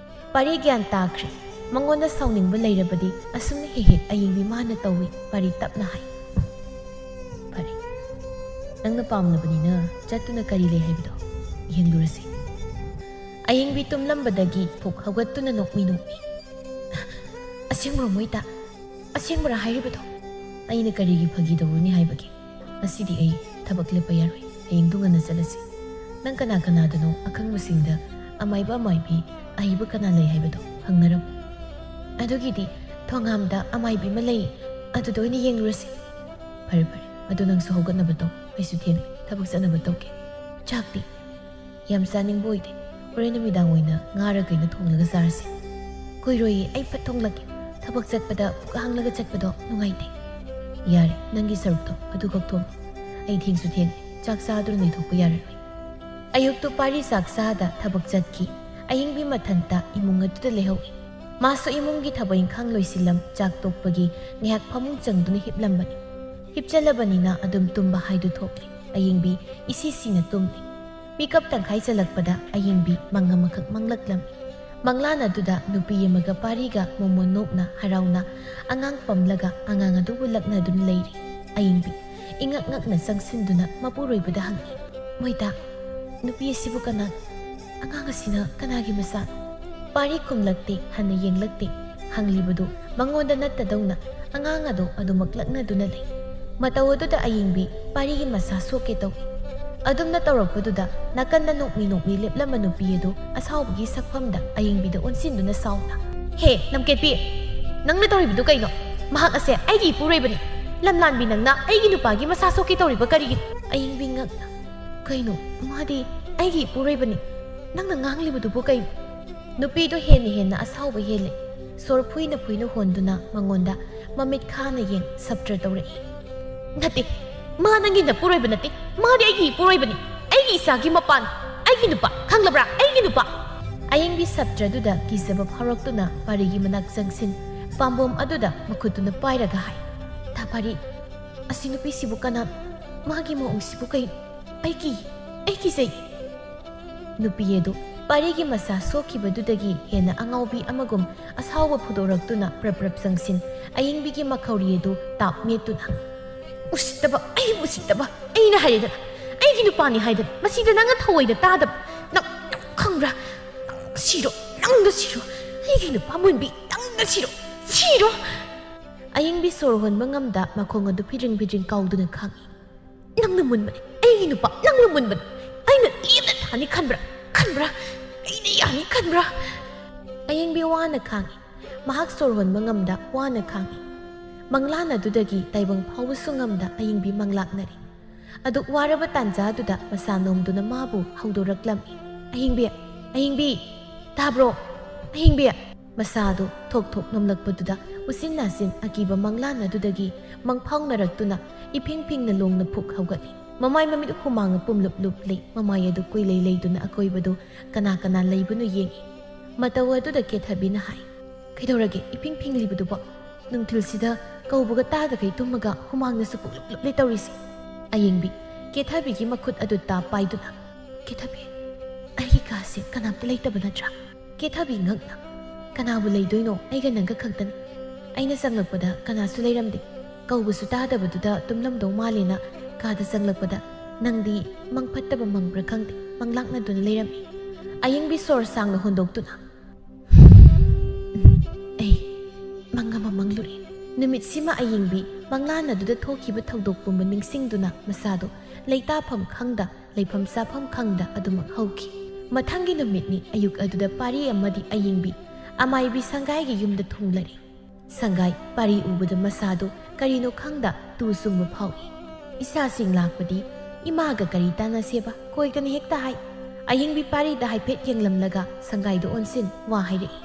ꯄꯥꯔꯤ ꯒ꯭ꯌꯥꯟ ꯇꯥꯈ꯭ꯔꯦ꯫ ꯃꯉꯣꯟꯗ ꯁꯥꯎꯅꯤꯡꯕ ꯂꯩꯔꯕꯗꯤ ꯑꯁꯨꯝꯅ ꯍꯦꯛ ꯍꯦꯛ ꯑꯌꯤꯡꯕꯤ ꯃꯥꯅ ꯇꯧꯏ, ꯄꯥꯔꯤ ꯇꯞꯅ ꯍꯥꯏ꯫ "ꯐꯔꯦ, ꯅꯪꯅ ꯄꯥꯝꯂꯕꯅꯤꯅ ꯆꯠꯇꯨꯅ ꯀꯔꯤ ꯂꯩ ꯍꯥꯏꯕꯗꯣ ꯌꯦꯡꯂꯨꯔꯁꯤ꯫" ꯑꯌꯤꯡꯕꯤ ꯇꯨꯝꯂꯝꯕꯗꯒꯤ ꯐꯨꯛ ꯍꯧꯒꯠꯇꯨꯅ ꯅꯣꯛꯃꯤ ꯅꯣꯛꯃꯤ꯫ "ꯑꯁꯦꯡꯕ꯭ꯔꯣ ꯃꯣꯏꯇꯥ? ꯑꯁꯦꯡꯕꯔꯥ ꯍꯥꯏꯔꯤꯕꯗꯣ? ꯑꯩꯅ ꯀꯔꯤꯒꯤ ꯐꯥꯒꯤ ꯇꯧꯔꯨꯅꯤ ꯍꯥꯏꯕꯒꯦ? ꯉꯁꯤꯗꯤ ꯑꯩ ꯊꯕꯛ ꯂꯦꯞꯄ ꯌꯥꯔꯣꯏ꯫ ꯍꯌꯦꯡꯗꯨ ꯉꯟꯅ ꯆꯠꯂꯁꯤ꯫ ꯅꯪ ꯀꯅꯥ ꯀꯅꯥꯗꯅꯣ ꯑꯈꯪꯕꯁꯤꯡꯗ ꯑꯃꯥꯏꯕ ꯑꯃꯥꯏꯕꯤ ꯑꯍꯩꯕ ꯀꯅꯥ ꯂꯩ ꯍꯥꯏꯕꯗꯣ ꯍꯪꯅꯔꯝꯃꯨ꯫" "ꯑꯗꯨꯒꯤꯗꯤ ꯊꯣꯉꯥꯝꯗ ꯑꯃꯥꯏꯕꯤ ꯑꯃ ꯂꯩ, ꯑꯗꯨꯗ ꯑꯣꯏꯅ ꯌꯦꯡꯂꯨꯔꯁꯤ꯫" "ꯐꯔꯦ ꯐꯔꯦ, ꯑꯗꯨ ꯅꯪꯁꯨ ꯍꯧꯒꯠꯅꯕ ꯇꯧ, ꯑꯩꯁꯨ ꯊꯦꯡꯂꯦ, ꯊꯕꯛ ꯆꯠꯅꯕ ꯇꯧꯒꯦ꯫ ꯆꯥꯛꯇꯤ?" "ꯌꯥꯝ ꯆꯥꯅꯤꯡꯕ ꯑꯣꯏꯗꯦ, ꯍꯣꯔꯦꯟ ꯅꯨꯃꯤꯗꯥꯡ ꯑꯣꯏꯅ ꯉꯥꯔ ꯀꯩꯅ ꯊꯣꯡꯂꯒ ꯆꯥꯔꯁꯤ꯫" "ꯀꯨꯏꯔꯣꯏꯌꯦ, ꯑꯩ ꯐꯠ ꯊꯣꯡꯂꯛꯀꯦ꯫ ꯊꯕꯛ ꯆꯠꯄꯗ ꯄꯨꯛ ꯍꯥꯡꯂꯒ ꯆꯠꯄꯗꯣ ꯅꯨꯡꯉꯥꯏꯇꯦ꯫" "ꯌꯥꯔꯦ, ꯅꯪꯒꯤ ꯁꯔꯨꯛꯇꯣ ꯑꯗꯨꯈꯛ ꯊꯣꯡꯉꯨ꯫ ꯑꯩ ꯊꯦꯡꯁꯨ ꯊꯦꯡꯉꯦ, ꯆꯥꯛ ꯆꯥꯗꯨꯅ ꯂꯩꯊꯣꯛꯄ ꯌꯥꯔꯔꯣꯏ꯫" ꯑꯌꯨꯛꯇꯨ ꯄꯥꯔꯤ ꯆꯥꯛ ꯆꯥꯗ ꯊꯕꯛ ꯆꯠꯈꯤ꯫ ꯑꯌꯤꯡꯕꯤ ꯃꯊꯟꯇ ꯏꯃꯨꯡ ꯑꯗꯨꯗ ꯂꯩꯍꯧꯏ꯫ ꯃꯥꯁꯨ ꯏꯃꯨꯡꯒꯤ ꯊꯕꯛ ꯏꯪꯈꯥꯡ ꯂꯣꯏꯁꯤꯜꯂꯝ ꯆꯥꯛ ꯇꯣꯛꯄꯒꯤ ꯉꯥꯏꯍꯥꯛ ꯐꯃꯨꯡ ꯆꯪꯗꯨꯅ ꯍꯤꯞꯂꯝꯕꯅꯤ꯫ ꯍꯤꯞꯆꯜꯂꯕꯅꯤꯅ ꯑꯗꯨꯝ ꯇꯨꯝꯕ ꯍꯥꯏꯗꯨ ꯊꯣꯛꯂꯦ꯫ ꯑꯌꯤꯡꯕꯤ ꯏꯁꯤ ꯁꯤꯅ ꯇꯨꯝꯂꯤ꯫ ꯃꯤꯀꯞ ꯇꯪꯈꯥꯏ ꯆꯜꯂꯛꯄꯗ ꯑꯌꯤꯡꯕꯤ ꯃꯪ ꯑꯃꯈꯛ ꯃꯪꯂꯛꯂꯝꯃꯤ꯫ ꯃꯪꯂꯥꯟ ꯑꯗꯨꯗ ꯅꯨꯄꯤ ꯑꯃꯒ ꯄꯥꯔꯤꯒ ꯃꯣꯃꯣꯟ ꯅꯣꯛꯅ ꯍꯔꯥꯎꯅ ꯑꯉꯥꯡ ꯄꯝꯂꯒ ꯑꯉꯥꯡ ꯑꯗꯨꯕꯨ ꯂꯛꯅꯗꯨꯅ ꯂꯩꯔꯤ꯫ ꯑꯌꯤꯡꯕꯤ ꯏꯉꯛ ꯉꯛꯅ ꯆꯪꯁꯤꯟꯗꯨꯅ ꯃꯄꯨꯔꯣꯏꯕꯗ ꯍꯪꯉꯤ, "ꯃꯣꯏꯇꯥ, ꯅꯨꯄꯤ ꯑꯁꯤꯕꯨ ꯀꯅꯥ? ꯑꯉꯥꯡ ꯑꯁꯤꯅ ꯀꯅꯥꯒꯤ ꯃꯆꯥ?" ꯄꯥꯔꯤ ꯈꯨꯝꯂꯛꯇꯦ, ꯍꯟꯅ ꯌꯦꯡꯂꯛꯇꯦ꯫ ꯍꯪꯂꯤꯕꯗꯨ ꯃꯉꯣꯟꯗ ꯅꯠꯇꯗꯧꯅ ꯑꯉꯥꯡ ꯑꯗꯨ ꯑꯗꯨꯃꯛ ꯂꯛꯅꯗꯨꯅ ꯂꯩ꯫ ꯃꯇꯧ ꯑꯗꯨꯗ ꯑꯌꯤꯡꯕꯤ ꯄꯥꯔꯤꯒꯤ ꯃꯁꯥ ꯁꯣꯛꯀꯦ ꯇꯧꯏ꯫ ꯑꯗꯨꯝꯅ ꯇꯧꯔꯛꯄꯗꯨꯗ ꯅꯥꯀꯟꯗ ꯅꯣꯛꯃꯤ ꯅꯣꯛꯃꯤ ꯂꯦꯞꯂꯝꯕ ꯅꯨꯄꯤ ꯑꯗꯨ ꯑꯁꯥꯎꯕꯒꯤ ꯁꯛꯐꯝꯗ ꯑꯌꯤꯡꯕꯤꯗ ꯑꯣꯟꯁꯤꯟꯗꯨꯅ ꯁꯥꯎꯅ, "ꯍꯦ ꯅꯝꯀꯦꯠꯄꯤ, ꯅꯪꯅ ꯇꯧꯔꯤꯕꯗꯨ ꯀꯩꯅꯣ? ꯃꯍꯥꯛ ꯑꯁꯦ ꯑꯩꯒꯤ ꯏꯄꯨꯔꯣꯏꯕꯅꯤ꯫ ꯂꯝꯂꯥꯟꯕꯤ, ꯅꯪꯅ ꯑꯩꯒꯤ ꯅꯨꯄꯥꯒꯤ ꯃꯁꯥ ꯁꯣꯛꯀꯦ ꯇꯧꯔꯤꯕ ꯀꯔꯤꯒꯤ? ꯑꯌꯤꯡꯕꯤ ꯉꯛꯅ, "ꯀꯩꯅꯣ? ꯃꯥꯗꯤ ꯑꯩꯒꯤ ꯏꯄꯨꯔꯣꯏꯕꯅꯤ꯫ ꯅꯪꯅ ꯉꯥꯡꯂꯤꯕꯗꯨꯕꯨ ꯀꯩꯅꯣ?" ꯅꯨꯄꯤꯗꯣ ꯍꯦꯟꯅ ꯍꯦꯟꯅ ꯑꯁꯥꯎꯕ ꯍꯦꯜꯂꯦ꯫ ꯁꯣꯔ ꯐꯨꯏꯅ ꯐꯨꯏꯅ ꯍꯣꯟꯗꯨꯅ ꯃꯉꯣꯟꯗ ꯃꯃꯤꯠ ꯈꯥꯅ ꯌꯦꯡ ꯁꯞꯇ꯭ꯔ ꯇꯧꯔꯛꯏ꯫ "ꯅꯠꯇꯦ, ꯃꯥ ꯅꯪꯒꯤ ꯅꯄꯨꯔꯣꯏꯕ ꯅꯠꯇꯦ꯫ ꯃꯥꯗꯤ ꯑꯩꯒꯤ ꯏꯄꯨꯔꯣꯏꯕꯅꯤ꯫ ꯑꯩꯒꯤ ꯏꯆꯥꯒꯤ ꯃꯄꯥꯟ꯫ ꯑꯩꯒꯤ ꯅꯨꯄꯥ, ꯈꯪꯂꯕ꯭ꯔꯥ? ꯑꯩꯒꯤ ꯅꯨꯄꯥ!" ꯑꯌꯤꯡꯕꯤ ꯁꯞꯇ꯭ꯔꯗꯨꯗ ꯀꯤꯖꯕ ꯐꯥꯎꯔꯛꯇꯨꯅ ꯄꯥꯔꯤꯒꯤ ꯃꯅꯥꯛ ꯆꯪꯁꯤꯟ, ꯄꯥꯝꯕꯣꯝ ꯑꯗꯨꯗ ꯃꯈꯨꯠꯇꯨꯅ ꯄꯥꯏꯔꯒ ꯍꯥꯏ, "ꯇꯥ ꯄꯥꯔꯤ, ꯑꯁꯤ ꯅꯨꯄꯤꯁꯤꯕꯨ ꯀꯅꯥ? ꯃꯥꯒꯤ ꯃꯑꯣꯡꯁꯤꯕꯨ ꯀꯩꯅꯣ? ꯑꯩ ꯀꯤ, ꯑꯩ ꯀꯤꯖꯩ!" ꯅꯨꯄꯤ ꯑꯗꯨ ꯄꯥꯔꯤꯒꯤ ꯃꯁꯥ ꯁꯣꯛꯈꯤꯕꯗꯨꯗꯒꯤ ꯍꯦꯟꯅ ꯑꯉꯥꯎꯕꯤ ꯑꯃꯒꯨꯝ ꯑꯁꯥꯎꯕ ꯐꯨꯗꯣꯔꯛꯇꯨꯅ ꯄ꯭ꯔꯞ ꯄ꯭ꯔꯞ ꯆꯪꯁꯤꯟ, ꯑꯌꯤꯡꯕꯤꯒꯤ ꯃꯈꯧꯔꯤ ꯑꯗꯨ ꯇꯥꯞ ꯃꯦꯠꯇꯨꯅ, "ꯎꯁꯤꯠꯇꯕ! ꯑꯩꯕꯨ ꯎꯁꯤꯠꯇꯕ! ꯑꯩꯅ ꯍꯥꯏꯔꯦꯗꯅ, ꯑꯩꯒꯤ ꯅꯨꯄꯥꯅꯤ ꯍꯥꯏꯗꯅ, ꯃꯁꯤꯗ ꯅꯪꯅ ꯊꯑꯣꯏꯗ ꯇꯥꯗꯕ꯫ ꯅꯪ, ꯅꯪ ꯈꯪꯕ꯭ꯔꯥ? ꯁꯤꯔꯣ, ꯅꯪꯗ ꯁꯤꯔꯣ! ꯑꯩꯒꯤ ꯅꯨꯄꯥ ꯃꯨꯟꯕꯤ, ꯅꯪꯗ ꯁꯤꯔꯣ! ꯁꯤꯔꯣ!" ꯑꯌꯤꯡꯕꯤ ꯁꯣꯔ ꯍꯣꯟꯕ ꯉꯝꯗ ꯃꯈꯣꯡ ꯑꯗꯨ ꯐꯤꯗ꯭ꯔꯤꯡ ꯐꯤꯗ꯭ꯔꯤꯡ ꯀꯥꯎꯗꯨꯅ ꯈꯥꯡꯏ꯫ "ꯅꯪꯅ ꯃꯨꯟꯕꯅꯦ, ꯑꯩꯒꯤ ꯅꯨꯄꯥ, ꯅꯪꯅ ꯃꯨꯟꯕꯅꯦ꯫ ꯑꯩꯅ ꯂꯦꯝꯅ ꯊꯥꯅꯤ ꯈꯟꯕ꯭ꯔꯥ? ꯈꯟꯕ꯭ꯔꯥ? ꯑꯩꯅ ꯌꯥꯅꯤ ꯈꯟꯕ꯭ꯔꯥ?" ꯑꯌꯤꯡꯕꯤ ꯋꯥꯅ ꯈꯥꯡꯏ꯫ ꯃꯍꯥꯛ ꯁꯣꯔ ꯍꯣꯟꯕ ꯉꯝꯗ ꯋꯥꯅ ꯈꯥꯡꯏ꯫ ꯃꯪꯂꯥꯟ ꯑꯗꯨꯗꯒꯤ ꯇꯥꯏꯕꯪ ꯐꯥꯎꯕꯁꯨ ꯉꯝꯗ ꯑꯌꯤꯡꯕꯤ ꯃꯪꯂꯥꯛꯅꯔꯤ꯫ ꯑꯗꯨꯛ ꯋꯥꯔꯕ ꯇꯥꯟꯖꯥ ꯑꯗꯨꯗ ꯃꯁꯥ ꯅꯣꯝꯗꯨꯅ ꯃꯥꯕꯨ ꯍꯧꯗꯣꯔꯛꯂꯝꯃꯤ꯫ "ꯑꯍꯤꯡꯕꯤ! ꯑꯍꯤꯡꯕꯤ! ꯇꯥꯕ꯭ꯔꯣ? ꯑꯍꯤꯡꯕꯤ!" ꯃꯁꯥꯗꯨ ꯊꯣꯛ ꯊꯣꯛ ꯅꯣꯝꯂꯛꯄꯗꯨꯗ ꯎꯆꯤꯟ ꯅꯥꯆꯤꯟ ꯑꯀꯤꯕ ꯃꯪꯂꯥꯟ ꯑꯗꯨꯗꯒꯤ ꯃꯪꯐꯥꯎꯅꯔꯛꯇꯨꯅ ꯏꯐꯤꯡ ꯐꯤꯡꯅ ꯂꯣꯡꯅ ꯐꯨꯛ ꯍꯧꯒꯠꯂꯤ꯫ ꯃꯃꯥꯏ ꯃꯃꯤꯠ ꯍꯨꯃꯥꯡꯅ ꯄꯨꯝꯂꯨꯞ ꯂꯨꯞꯂꯤ꯫ ꯃꯃꯥꯏ ꯑꯗꯨ ꯀꯨꯏꯂꯩ ꯂꯩꯗꯨꯅ ꯑꯀꯣꯏꯕꯗꯨ ꯀꯅꯥ ꯀꯅꯥ ꯂꯩꯕꯅꯣ ꯌꯦꯡꯏ꯫ ꯃꯇꯧ ꯑꯗꯨꯗ ꯀꯦꯊꯕꯤꯅ ꯍꯥꯏ, "ꯀꯩꯗꯧꯔꯒꯦ ꯏꯐꯤꯡ ꯐꯤꯡꯂꯤꯕꯗꯨꯕꯣ? ꯅꯨꯡꯊꯤꯜꯁꯤꯗ ꯀꯧꯕꯒ ꯇꯥꯗꯈꯩ ꯇꯨꯝꯃꯒ ꯍꯨꯃꯥꯡꯅꯁꯨ ꯄꯨꯛꯂꯨꯞ ꯂꯨꯞꯂꯦ ꯇꯧꯔꯤꯁꯦ?" ꯑꯌꯤꯡꯕꯤ ꯀꯦꯊꯕꯤꯒꯤ ꯃꯈꯨꯠ ꯑꯗꯨ ꯇꯥꯞ ꯄꯥꯏꯗꯨꯅ, "ꯀꯦꯊꯕꯤ, ꯑꯩꯒꯤ ꯀꯥꯁꯦ ꯀꯅꯥꯝꯇ ꯂꯩꯇꯕ ꯅꯠꯇ꯭ꯔꯥ?" ꯀꯦꯊꯕꯤ ꯉꯛꯅ, "ꯀꯅꯥꯕꯨ ꯂꯩꯗꯣꯏꯅꯣ? ꯑꯩꯒ ꯅꯪꯒ ꯈꯛꯇꯅꯤ꯫ ꯑꯩꯅ ꯆꯪꯂꯛꯄꯗ ꯀꯅꯥꯁꯨ ꯂꯩꯔꯝꯗꯦ꯫ ꯀꯧꯕꯁꯨ ꯇꯥꯗꯕꯗꯨꯗ ꯇꯨꯝꯂꯝꯗꯧ ꯃꯥꯜꯂꯦꯅ ꯀꯥꯗ ꯆꯪꯂꯛꯄꯗ ꯅꯪꯗꯤ ꯃꯪ ꯐꯠꯇꯕ ꯃꯪꯕ꯭ꯔꯥ ꯈꯪꯗꯦ, ꯃꯪꯂꯥꯛꯅꯗꯨꯅ ꯂꯩꯔꯝꯃꯤ꯫" ꯑꯌꯤꯡꯕꯤ ꯁꯣꯔ ꯁꯥꯡꯅ ꯍꯣꯟꯗꯣꯛꯇꯨꯅ, "ꯑꯩ ꯃꯪ ꯑꯃ ꯃꯪꯂꯨꯔꯦ꯫" ꯅꯨꯃꯤꯠꯁꯤꯃ ꯑꯌꯤꯡꯕꯤ ꯃꯪꯂꯥꯟ ꯑꯗꯨꯗ ꯊꯣꯛꯈꯤꯕ ꯊꯧꯗꯣꯛ ꯄꯨꯝꯕ ꯅꯤꯡꯁꯤꯡꯗꯨꯅ ꯃꯁꯥꯗꯣ ꯂꯩꯇꯥꯐꯝ ꯈꯪꯗ, ꯂꯩꯐꯝ ꯆꯥꯐꯝ ꯈꯪꯗ ꯑꯗꯨꯃꯛ ꯍꯧꯈꯤ꯫ ꯃꯊꯪꯒꯤ ꯅꯨꯃꯤꯠꯅꯤ꯫ ꯑꯌꯨꯛ ꯑꯗꯨꯗ ꯄꯥꯔꯤ ꯑꯃꯗꯤ ꯑꯌꯤꯡꯕꯤ ꯑꯃꯥꯏꯕꯤ ꯁꯪꯒꯥꯏꯒꯤ ꯌꯨꯝꯗ ꯊꯨꯡꯂꯔꯦ꯫ ꯁꯪꯒꯥꯏ ꯄꯥꯔꯤ ꯎꯕꯗ ꯃꯁꯥꯗꯨ ꯀꯔꯤꯅꯣ ꯈꯪꯗ ꯇꯨ ꯆꯨꯡꯕ ꯐꯥꯎꯏ꯫ ꯏꯆꯥꯁꯤꯡ ꯂꯥꯛꯄꯗꯤ ꯏꯃꯥꯒ ꯀꯔꯤ ꯇꯥꯟꯅꯁꯦꯕ ꯀꯣꯏꯗꯅ ꯍꯦꯛꯇ ꯍꯥꯏ꯫ ꯑꯌꯤꯡꯕꯤ ꯄꯥꯔꯤꯗ ꯍꯥꯏꯐꯦꯠ ꯌꯦꯡꯂꯝꯂꯒ ꯁꯪꯒꯥꯏꯗ ꯑꯣꯟꯁꯤꯟ ꯋꯥ ꯍꯥꯏꯔꯛꯏ꯫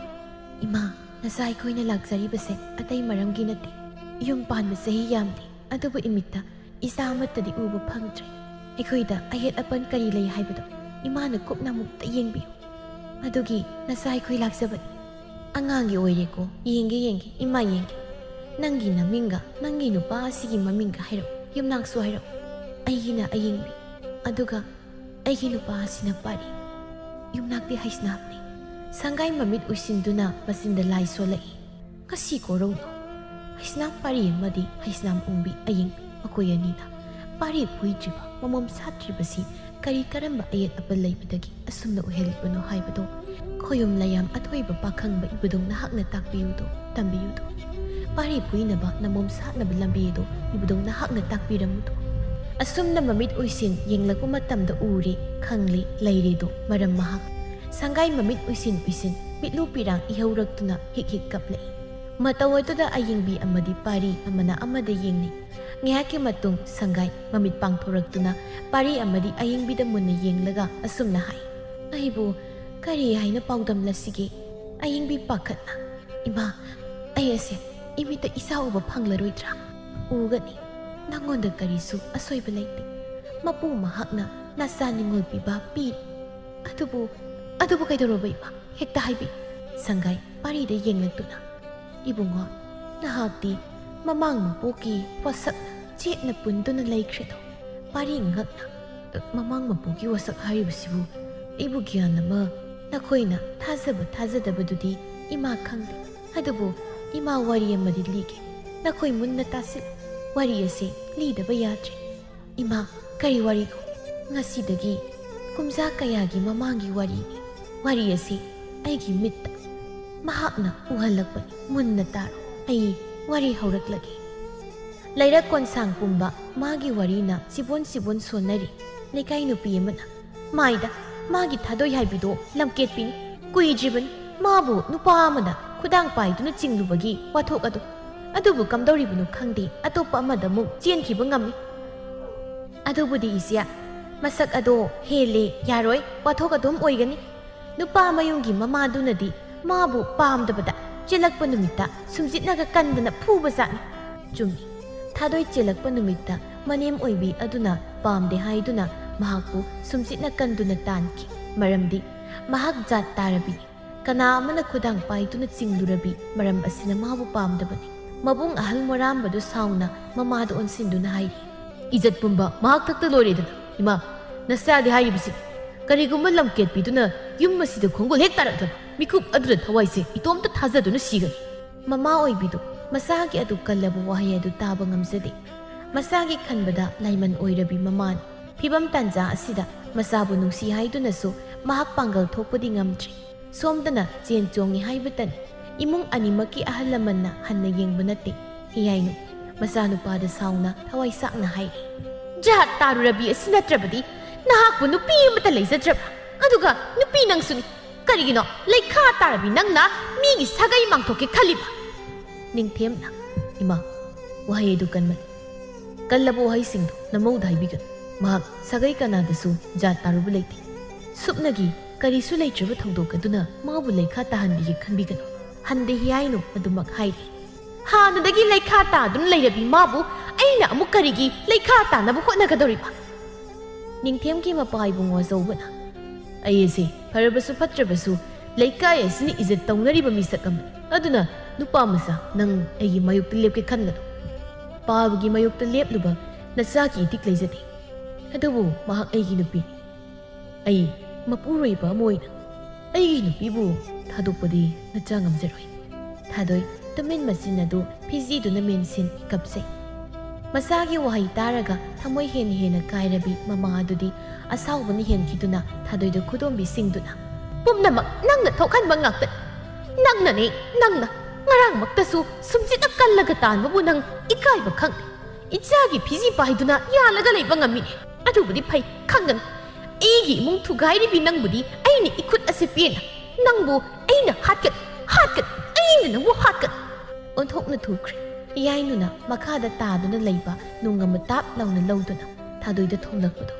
"ꯏꯃꯥ, ꯅꯆꯥ ꯑꯩꯈꯣꯏꯅ ꯂꯥꯛꯆꯔꯤꯕꯁꯦ ꯑꯇꯩ ꯃꯔꯝꯒꯤ ꯅꯠꯇꯦ꯫ ꯌꯨꯝ ꯄꯥꯟꯕ ꯆꯍꯤ ꯌꯥꯝꯗꯦ, ꯑꯗꯨꯕꯨ ꯏꯃꯤꯠꯇ ꯏꯆꯥ ꯑꯃꯠꯇꯗꯤ ꯎꯕ ꯐꯪꯗ꯭ꯔꯦ꯫ ꯑꯩꯈꯣꯏꯗ ꯑꯌꯦꯠ ꯑꯄꯟ ꯀꯔꯤ ꯂꯩ ꯍꯥꯏꯕꯗꯣ ꯏꯃꯥꯅ ꯀꯨꯞꯅ ꯑꯃꯨꯛꯇ ꯌꯦꯡꯕꯤꯌꯨ꯫ ꯑꯗꯨꯒꯤ ꯅꯆꯥ ꯑꯩꯈꯣꯏ ꯂꯥꯛꯆꯕꯅꯤ꯫ ꯑꯉꯥꯡꯒꯤ ꯑꯣꯏꯔꯦꯀꯣ, ꯌꯦꯡꯒꯦ ꯌꯦꯡꯒꯦ, ꯏꯃꯥ ꯌꯦꯡꯒꯦ꯫ ꯅꯪꯒꯤ ꯅꯃꯤꯡꯒ ꯅꯪꯒꯤ ꯅꯨꯄꯥ ꯑꯁꯤꯒꯤ ꯃꯃꯤꯡꯒ ꯍꯥꯏꯔꯛꯎ, ꯌꯨꯝꯅꯥꯛꯁꯨ ꯍꯥꯏꯔꯛꯎ꯫ ꯑꯩꯒꯤꯅ ꯑꯌꯤꯡꯕꯤ, ꯑꯗꯨꯒ ꯑꯩꯒꯤ ꯅꯨꯄꯥ ꯑꯁꯤꯅ ꯄꯥꯔꯤ꯫ ꯌꯨꯝꯅꯥꯛꯇꯤ ꯍꯩꯁꯅꯥꯝꯅꯤ꯫" ꯁꯪꯒꯥꯏ ꯃꯃꯤꯠ ꯎꯏꯁꯤꯟꯗꯨꯅ ꯃꯆꯤꯟꯗ ꯂꯥꯏ ꯁꯣꯜꯂꯛꯏ꯫ "ꯉꯁꯤ ꯀꯣꯔꯧꯅꯣ? ꯍꯩꯁꯅꯥꯝ ꯄꯥꯔꯤ ꯑꯃꯗꯤ ꯍꯩꯁꯅꯥꯝ ꯎꯡꯕꯤ ꯑꯌꯤꯡꯕꯤ, ꯃꯈꯣꯏ ꯑꯅꯤꯅ ꯄꯥꯔꯤ ꯐꯨꯏꯗ꯭ꯔꯤꯕ, ꯃꯃꯣꯝ ꯁꯥꯠꯇ꯭ꯔꯤꯕꯁꯤ ꯀꯔꯤ ꯀꯔꯝꯕ ꯑꯌꯦꯠ ꯑꯄꯟ ꯂꯩꯕꯗꯒꯤ ꯑꯁꯨꯝꯅ ꯑꯣꯏꯍꯜꯂꯤꯕꯅꯣ ꯍꯥꯏꯕꯗꯣ ꯈꯣꯌꯨꯝ ꯂꯌꯥꯝ ꯑꯊꯣꯏꯕ ꯄꯥꯈꯪꯕ ꯏꯕꯨꯗꯧ ꯅꯍꯥꯛꯅ ꯇꯥꯛꯄꯤꯌꯨꯗꯣ, ꯇꯝꯕꯤꯌꯨꯗꯣ꯫ ꯄꯥꯔꯤ ꯐꯨꯏꯅꯕ ꯅꯃꯣꯝ ꯁꯥꯠꯅꯕ ꯂꯝꯕꯤ ꯑꯗꯣ ꯏꯕꯨꯗꯧ ꯅꯍꯥꯛꯅ ꯇꯥꯛꯄꯤꯔꯝꯃꯨꯗꯣ꯫" ꯑꯁꯨꯝꯅ ꯃꯃꯤꯠ ꯎꯏꯁꯤꯟ ꯌꯦꯡꯂꯛꯄ ꯃꯇꯝꯗ ꯎꯔꯦ, ꯈꯪꯂꯦ, ꯂꯩꯔꯦꯗꯣ ꯃꯔꯝ ꯃꯍꯥꯛ꯫ ꯁꯪꯒꯥꯏ ꯃꯃꯤꯠ ꯎꯏꯁꯤꯟ ꯎꯏꯁꯤꯟ ꯃꯤꯠꯂꯨ ꯄꯤꯔꯥꯡ ꯏꯍꯧꯔꯛꯇꯨꯅ ꯍꯤꯛ ꯍꯤꯛ ꯀꯞꯂꯛꯏ꯫ ꯃꯇꯧ ꯑꯗꯨꯗ ꯑꯌꯤꯡꯕꯤ ꯑꯃꯗꯤ ꯄꯥꯔꯤ ꯑꯃꯅ ꯑꯃꯗ ꯌꯦꯡꯅꯩ꯫ ꯉꯥꯏꯍꯥꯛꯀꯤ ꯃꯇꯨꯡ ꯁꯪꯒꯥꯏ ꯃꯃꯤꯠ ꯄꯥꯡꯊꯣꯔꯛꯇꯨꯅ ꯄꯥꯔꯤ ꯑꯃꯗꯤ ꯑꯌꯤꯡꯕꯤꯗ ꯃꯨꯟꯅ ꯌꯦꯡꯂꯒ ꯑꯁꯨꯝꯅ ꯍꯥꯏ, "ꯑꯩꯕꯨ ꯀꯔꯤ ꯍꯥꯏꯅ ꯄꯥꯎꯗꯝꯂꯁꯤꯒꯦ?" ꯑꯌꯤꯡꯕꯤ ꯄꯥꯈꯠꯅ, "ꯏꯃꯥ, ꯑꯩ ꯑꯁꯦ ꯏꯃꯤꯠꯇ ꯏꯆꯥ ꯎꯕ ꯐꯪꯂꯔꯣꯏꯗ꯭ꯔꯥ?" "ꯎꯒꯅꯤ꯫ ꯅꯪꯉꯣꯟꯗ ꯀꯔꯤꯁꯨ ꯑꯁꯣꯏꯕ ꯂꯩꯇꯦ꯫ ꯃꯄꯨ ꯃꯍꯥꯛꯅ ꯅꯆꯥ ꯅꯤꯡꯉꯣꯜ ꯄꯤꯕ ꯄꯤꯔꯤ꯫ ꯑꯗꯨꯕꯨ, ꯑꯗꯨꯕꯨ ꯀꯩꯗꯧꯔꯕ ꯏꯃꯥ? ꯍꯦꯛꯇ ꯍꯥꯏꯕꯤꯌꯨ꯫" ꯁꯪꯒꯥꯏ ꯄꯥꯔꯤꯗ ꯌꯦꯡꯂꯛꯇꯨꯅ, "ꯏꯕꯨꯡꯉꯣ, ꯅꯍꯥꯛꯇꯤ ꯃꯃꯥꯡ ꯃꯄꯣꯛꯀꯤ ꯋꯥꯁꯛꯅ ꯆꯦꯠꯅ ꯄꯨꯟꯗꯨꯅ ꯂꯩꯈ꯭ꯔꯦꯗꯣ꯫" ꯄꯥꯔꯤ ꯉꯛꯅ, "ꯑ, ꯃꯃꯥꯡ ꯃꯄꯣꯛꯀꯤ ꯋꯥꯁꯛ ꯍꯥꯏꯔꯤꯕꯁꯤꯕꯨ ꯑꯩꯕꯨ ꯒ꯭ꯌꯥꯟ ꯑꯃ꯫ ꯅꯈꯣꯏꯅ ꯊꯥꯖꯕ ꯊꯥꯖꯗꯕꯗꯨꯗꯤ ꯏꯃꯥ ꯈꯪꯗꯦ꯫ ꯑꯗꯨꯕꯨ ꯏꯃꯥ, ꯋꯥꯔꯤ ꯑꯃꯗꯤ ꯂꯤꯒꯦ꯫ ꯅꯈꯣꯏ ꯃꯨꯟꯅ ꯇꯥꯁꯤꯜꯂꯨ꯫ ꯋꯥꯔꯤ ꯑꯁꯤ ꯂꯤꯗꯕ ꯌꯥꯗ꯭ꯔꯦ꯫" "ꯏꯃꯥ, ꯀꯔꯤ ꯋꯥꯔꯤꯅꯣ?" "ꯉꯁꯤꯗꯒꯤ ꯀꯨꯝꯖꯥ ꯀꯌꯥꯒꯤ ꯃꯃꯥꯡꯒꯤ ꯋꯥꯔꯤꯅꯤ꯫ ꯋꯥꯔꯤ ꯑꯁꯤ ꯑꯩꯒꯤ ꯃꯤꯠꯇ ꯃꯍꯥꯛꯅ ꯎꯍꯜꯂꯛꯄꯅꯤ꯫ ꯃꯨꯟꯅ ꯇꯥꯔꯣ꯫ ꯑꯩ ꯋꯥꯔꯤ ꯍꯧꯔꯛꯂꯒꯦ꯫" ꯂꯩꯔꯛ ꯀꯣꯟꯁꯥꯡ ꯄꯨꯝꯕ ꯃꯥꯒꯤ ꯋꯥꯔꯤꯅ ꯆꯤꯕꯣꯟ ꯆꯤꯕꯣꯟ ꯁꯣꯟꯅꯔꯤ꯫ ꯂꯩꯀꯥꯏ ꯅꯨꯄꯤ ꯑꯃꯅ, "ꯃꯥꯏꯗ, ꯃꯥꯒꯤ ꯊꯥꯗꯣꯏ ꯍꯥꯏꯕꯤꯗꯣ ꯂꯝꯀꯦꯠꯄꯤꯅꯤ꯫ ꯀꯨꯏꯗ꯭ꯔꯤꯕꯅꯤ ꯃꯥꯕꯨ ꯅꯨꯄꯥ ꯑꯃꯅ ꯈꯨꯗꯥꯡ ꯄꯥꯏꯗꯨꯅ ꯆꯤꯡꯂꯨꯕꯒꯤ ꯋꯥꯊꯣꯛ ꯑꯗꯨ꯫ ꯑꯗꯨꯕꯨ ꯀꯝꯗꯧꯔꯤꯕꯅꯣ ꯈꯪꯗꯦ, ꯑꯇꯣꯞꯄ ꯑꯃꯗ ꯑꯃꯨꯛ ꯆꯦꯟꯈꯤꯕ ꯉꯝꯃꯤ꯫ ꯑꯗꯨꯕꯨꯗꯤ ꯏꯆꯦ, ꯃꯁꯛ ꯑꯗꯣ ꯍꯦꯜꯂꯦ, ꯌꯥꯔꯣꯏ, ꯋꯥꯊꯣꯛ ꯑꯗꯨꯝ ꯑꯣꯏꯒꯅꯤ꯫ ꯅꯨꯄꯥ ꯃꯌꯨꯝꯒꯤ ꯃꯃꯥꯗꯨꯅꯗꯤ ꯃꯥꯕꯨ ꯄꯥꯝꯗꯕꯗ ꯆꯦꯜꯂꯛꯄ ꯅꯨꯃꯤꯠꯇ ꯁꯨꯝꯖꯤꯠꯅꯒ ꯀꯟꯗꯅ ꯐꯨꯕꯖꯥꯠꯅꯤ꯫ ꯆꯨꯝꯃꯤ, ꯊꯥꯗꯣꯏ ꯆꯦꯜꯂꯛꯄ ꯅꯨꯃꯤꯠꯇ ꯃꯅꯦꯝ ꯑꯣꯏꯕꯤ ꯑꯗꯨꯅ ꯄꯥꯝꯗꯦ ꯍꯥꯏꯗꯨꯅ ꯃꯍꯥꯛꯄꯨ ꯁꯨꯝꯖꯤꯠꯅ ꯀꯟꯗꯨꯅ ꯇꯥꯟꯈꯤ꯫ ꯃꯔꯝꯗꯤ ꯃꯍꯥꯛ ꯖꯥꯠ ꯇꯥꯔꯕꯤꯅꯤ꯫ ꯀꯅꯥ ꯑꯃꯅ ꯈꯨꯗꯥꯡ ꯄꯥꯏꯗꯨꯅ ꯆꯤꯡꯂꯨꯔꯕꯤ ꯃꯔꯝ ꯑꯁꯤꯅ ꯃꯥꯕꯨ ꯄꯥꯝꯗꯕꯅꯤ꯫ ꯃꯕꯨꯡ ꯑꯍꯜ ꯃꯣꯔꯥꯝꯕꯗꯨ ꯁꯥꯎꯅ ꯃꯃꯥꯗ ꯑꯣꯟꯁꯤꯟꯗꯨꯅ ꯍꯥꯏꯔꯤ, "ꯏꯖꯠ ꯄꯨꯝꯕ ꯃꯍꯥꯛ ꯊꯛꯇ ꯂꯣꯏꯔꯦꯗꯅ꯫ ꯏꯃꯥ, ꯅꯆꯥꯗꯤ ꯍꯥꯏꯔꯤꯕꯁꯤ ꯀꯔꯤꯒꯨꯝꯕ ꯂꯝꯀꯦꯠꯄꯤꯗꯨꯅ ꯌꯨꯝ ꯑꯁꯤꯗ ꯈꯣꯡꯒꯨꯜ ꯍꯦꯛ ꯇꯥꯔꯛꯂꯕ ꯃꯤꯀꯨꯞ ꯑꯗꯨꯗ ꯊꯋꯥꯏꯁꯦ ꯏꯇꯣꯝꯇ ꯊꯥꯖꯗꯨꯅ ꯁꯤꯒꯅꯤ"꯫ ꯃꯃꯥ ꯑꯣꯏꯕꯤꯗꯨ ꯃꯆꯥꯒꯤ ꯑꯗꯨ ꯀꯜꯂꯕ ꯋꯥꯍꯩ ꯑꯗꯨ ꯇꯥꯕ ꯉꯝꯖꯗꯦ꯫ ꯃꯆꯥꯒꯤ ꯈꯟꯕꯗ ꯂꯥꯏꯃꯟ ꯑꯣꯏꯔꯕꯤ ꯃꯃꯥꯅꯤ꯫ ꯐꯤꯚꯝ ꯇꯥꯟꯖꯥ ꯑꯁꯤꯗ ꯃꯆꯥꯕꯨ ꯅꯨꯡꯁꯤ ꯍꯥꯏꯗꯨꯅꯁꯨ ꯃꯍꯥꯛ ꯄꯥꯡꯒꯜ ꯊꯣꯛꯄꯗꯤ ꯉꯝꯗ꯭ꯔꯦ꯫ ꯁꯣꯝꯗꯅ ꯆꯦꯟ ꯆꯣꯡꯉꯤ ꯍꯥꯏꯕꯇꯅꯤ꯫ ꯏꯃꯨꯡ ꯑꯅꯤꯃꯛꯀꯤ ꯑꯍꯜ ꯂꯃꯟꯅ ꯍꯟꯅ ꯌꯦꯡꯕ ꯅꯠꯇꯦ꯫ ꯍꯤꯌꯥꯏꯅꯨ ꯃꯆꯥꯅꯨꯄꯥꯗ ꯁꯥꯎꯅ ꯊꯋꯥꯏ ꯁꯥꯛꯅ ꯍꯥꯏꯔꯤ, "ꯖꯍꯥꯠ ꯇꯥꯔꯨꯔꯕꯤ ꯑꯁꯤ ꯅꯠꯇ꯭ꯔꯕꯗꯤ ꯅꯍꯥꯛꯄꯨ ꯅꯨꯄꯤ ꯑꯃꯠꯇ ꯂꯩꯖꯗ꯭ꯔꯕ? ꯑꯗꯨꯒ ꯅꯨꯄꯤ ꯅꯪꯁꯨꯅꯤ꯫ ꯀꯔꯤꯒꯤꯅꯣ ꯂꯩꯈꯥ ꯇꯥꯔꯕꯤ ꯅꯪꯅ ꯃꯤꯒꯤ ꯁꯥꯒꯩ ꯃꯥꯡꯊꯣꯛꯀꯦ ꯈꯜꯂꯤꯕ?" ꯅꯤꯡꯊꯦꯝꯅ, "ꯏꯃꯥ, ꯋꯥꯍꯩ ꯑꯗꯨ ꯀꯟꯃꯜꯂꯤ꯫ ꯀꯜꯂꯕ ꯋꯥꯍꯩꯁꯤꯡꯗꯨ ꯅꯃꯧꯗ ꯍꯥꯏꯕꯤꯒꯅꯨ꯫ ꯃꯍꯥꯛ ꯁꯥꯒꯩ ꯀꯅꯥꯗꯁꯨ ꯖꯥꯠ ꯇꯥꯔꯨꯕ ꯂꯩꯇꯦ꯫ ꯁꯨꯞꯅꯒꯤ ꯀꯔꯤꯁꯨ ꯂꯩꯇ꯭ꯔꯕ ꯊꯧꯗꯣꯛ ꯑꯗꯨꯅ ꯃꯥꯕꯨ ꯂꯩꯈꯥ ꯇꯥꯍꯟꯕꯤꯒꯦ ꯈꯟꯕꯤꯒꯅꯨ"꯫ ꯍꯟꯗꯦ ꯍꯤꯌꯥꯏꯅꯨ ꯑꯗꯨꯃꯛ ꯍꯥꯏꯔꯤ꯫ "ꯍꯥꯟꯅꯗꯒꯤ ꯂꯩꯈꯥ ꯇꯥꯗꯨꯅ ꯂꯩꯔꯕꯤ ꯃꯥꯕꯨ ꯑꯩꯅ ꯑꯃꯨꯛ ꯀꯔꯤꯒꯤ ꯂꯩꯈꯥ ꯇꯥꯅꯕ ꯍꯣꯠꯅꯒꯗꯧꯔꯤꯕ?" ꯅꯤꯡꯊꯦꯝꯒꯤ ꯃꯄꯥ ꯏꯕꯨꯡꯉꯣ ꯑꯆꯧꯕꯅ, "ꯑꯩ ꯑꯁꯦ ꯐꯔꯕꯁꯨ ꯐꯠꯇ꯭ꯔꯕꯁꯨ ꯂꯩꯀꯥꯏ ꯑꯁꯤꯅ ꯏꯖꯠ ꯇꯧꯅꯔꯤꯕ ꯃꯤꯁꯛ ꯑꯃꯅꯤ꯫ ꯑꯗꯨꯅ ꯅꯨꯄꯥ ꯃꯆꯥ, ꯅꯪ ꯑꯩꯒꯤ ꯃꯥꯌꯣꯛꯇ ꯂꯦꯞꯀꯦ ꯈꯟꯒꯅꯨ꯫ ꯄꯥꯕꯒꯤ ꯃꯥꯌꯣꯛꯇ ꯂꯦꯞꯂꯨꯕ ꯅꯆꯥꯒꯤ ꯏꯊꯤꯛ ꯂꯩꯖꯗꯦ꯫ ꯑꯗꯨꯕꯨ ꯃꯍꯥꯛ ꯑꯩꯒꯤ ꯅꯨꯄꯤ꯫ ꯑꯩ ꯃꯄꯨꯔꯣꯏꯕ ꯑꯃ ꯑꯣꯏꯅ ꯑꯩꯒꯤ ꯅꯨꯄꯤꯕꯨ ꯊꯥꯗꯣꯛꯄꯗꯤ ꯅꯆꯥ ꯉꯝꯖꯔꯣꯏ"꯫ ꯊꯥꯗꯣꯏ ꯇꯨꯃꯤꯟ ꯃꯆꯤꯟ ꯑꯗꯨ ꯐꯤꯖꯤꯗꯨꯅ ꯃꯦꯟꯁꯤꯟ ꯀꯞꯆꯩ꯫ ꯃꯆꯥꯒꯤ ꯋꯥꯍꯩ ꯇꯥꯔꯒ ꯊꯃꯣꯏ ꯍꯦꯟꯅ ꯍꯦꯟꯅ ꯀꯥꯏꯔꯕꯤ ꯃꯃꯥ ꯑꯗꯨꯗꯤ ꯑꯁꯥꯎꯕꯅ ꯍꯦꯟꯈꯤꯗꯨꯅ ꯊꯥꯗꯣꯏꯗ ꯈꯨꯗꯣꯝꯕꯤ ꯁꯤꯡꯗꯨꯅ, "ꯄꯨꯝꯅꯃꯛ ꯅꯪꯅ ꯊꯣꯛꯍꯟꯕ ꯉꯥꯛꯇꯅꯤ꯫ ꯅꯪꯅꯅꯦ, ꯅꯪꯅ꯫ ꯉꯔꯥꯡꯃꯛꯇꯁꯨ ꯁꯨꯝꯖꯤꯠꯅ ꯀꯜꯂꯒ ꯇꯥꯟꯕꯕꯨ ꯅꯪ ꯏꯀꯥꯏꯕ ꯈꯪꯗꯦ꯫ ꯏꯆꯥꯒꯤ ꯐꯤꯖꯤ ꯄꯥꯏꯗꯨꯅ ꯌꯥꯜꯂꯒ ꯂꯩꯕ ꯉꯝꯃꯤꯅꯦ꯫ ꯑꯗꯨꯕꯨꯗꯤ ꯐꯩ, ꯈꯪꯒꯅꯤ꯫ ꯑꯩꯒꯤ ꯏꯃꯨꯡ ꯊꯨꯒꯥꯏꯔꯤꯕꯤ ꯅꯪꯕꯨꯗꯤ ꯑꯩꯅ ꯏꯈꯨꯠ ꯑꯁꯦ ꯄꯦꯟꯅ, ꯅꯪꯕꯨ ꯑꯩꯅ ꯍꯥꯠꯀꯅꯤ, ꯍꯥꯠꯀꯅꯤ, ꯑꯩꯅ ꯅꯪꯕꯨ ꯍꯥꯠꯀꯅꯤ"꯫ ꯑꯣꯟꯊꯣꯛꯅ ꯊꯨꯈ꯭ꯔꯦ꯫ ꯏꯌꯥꯏꯅꯨꯅ ꯃꯈꯥꯗ ꯇꯥꯗꯨꯅ ꯂꯩꯕ ꯅꯨꯡ ꯑꯃ ꯇꯥꯞ ꯂꯥꯎꯅ ꯂꯧꯗꯨꯅ ꯊꯥꯗꯣꯏꯗ ꯊꯣꯝꯂꯛꯄꯗꯣ꯫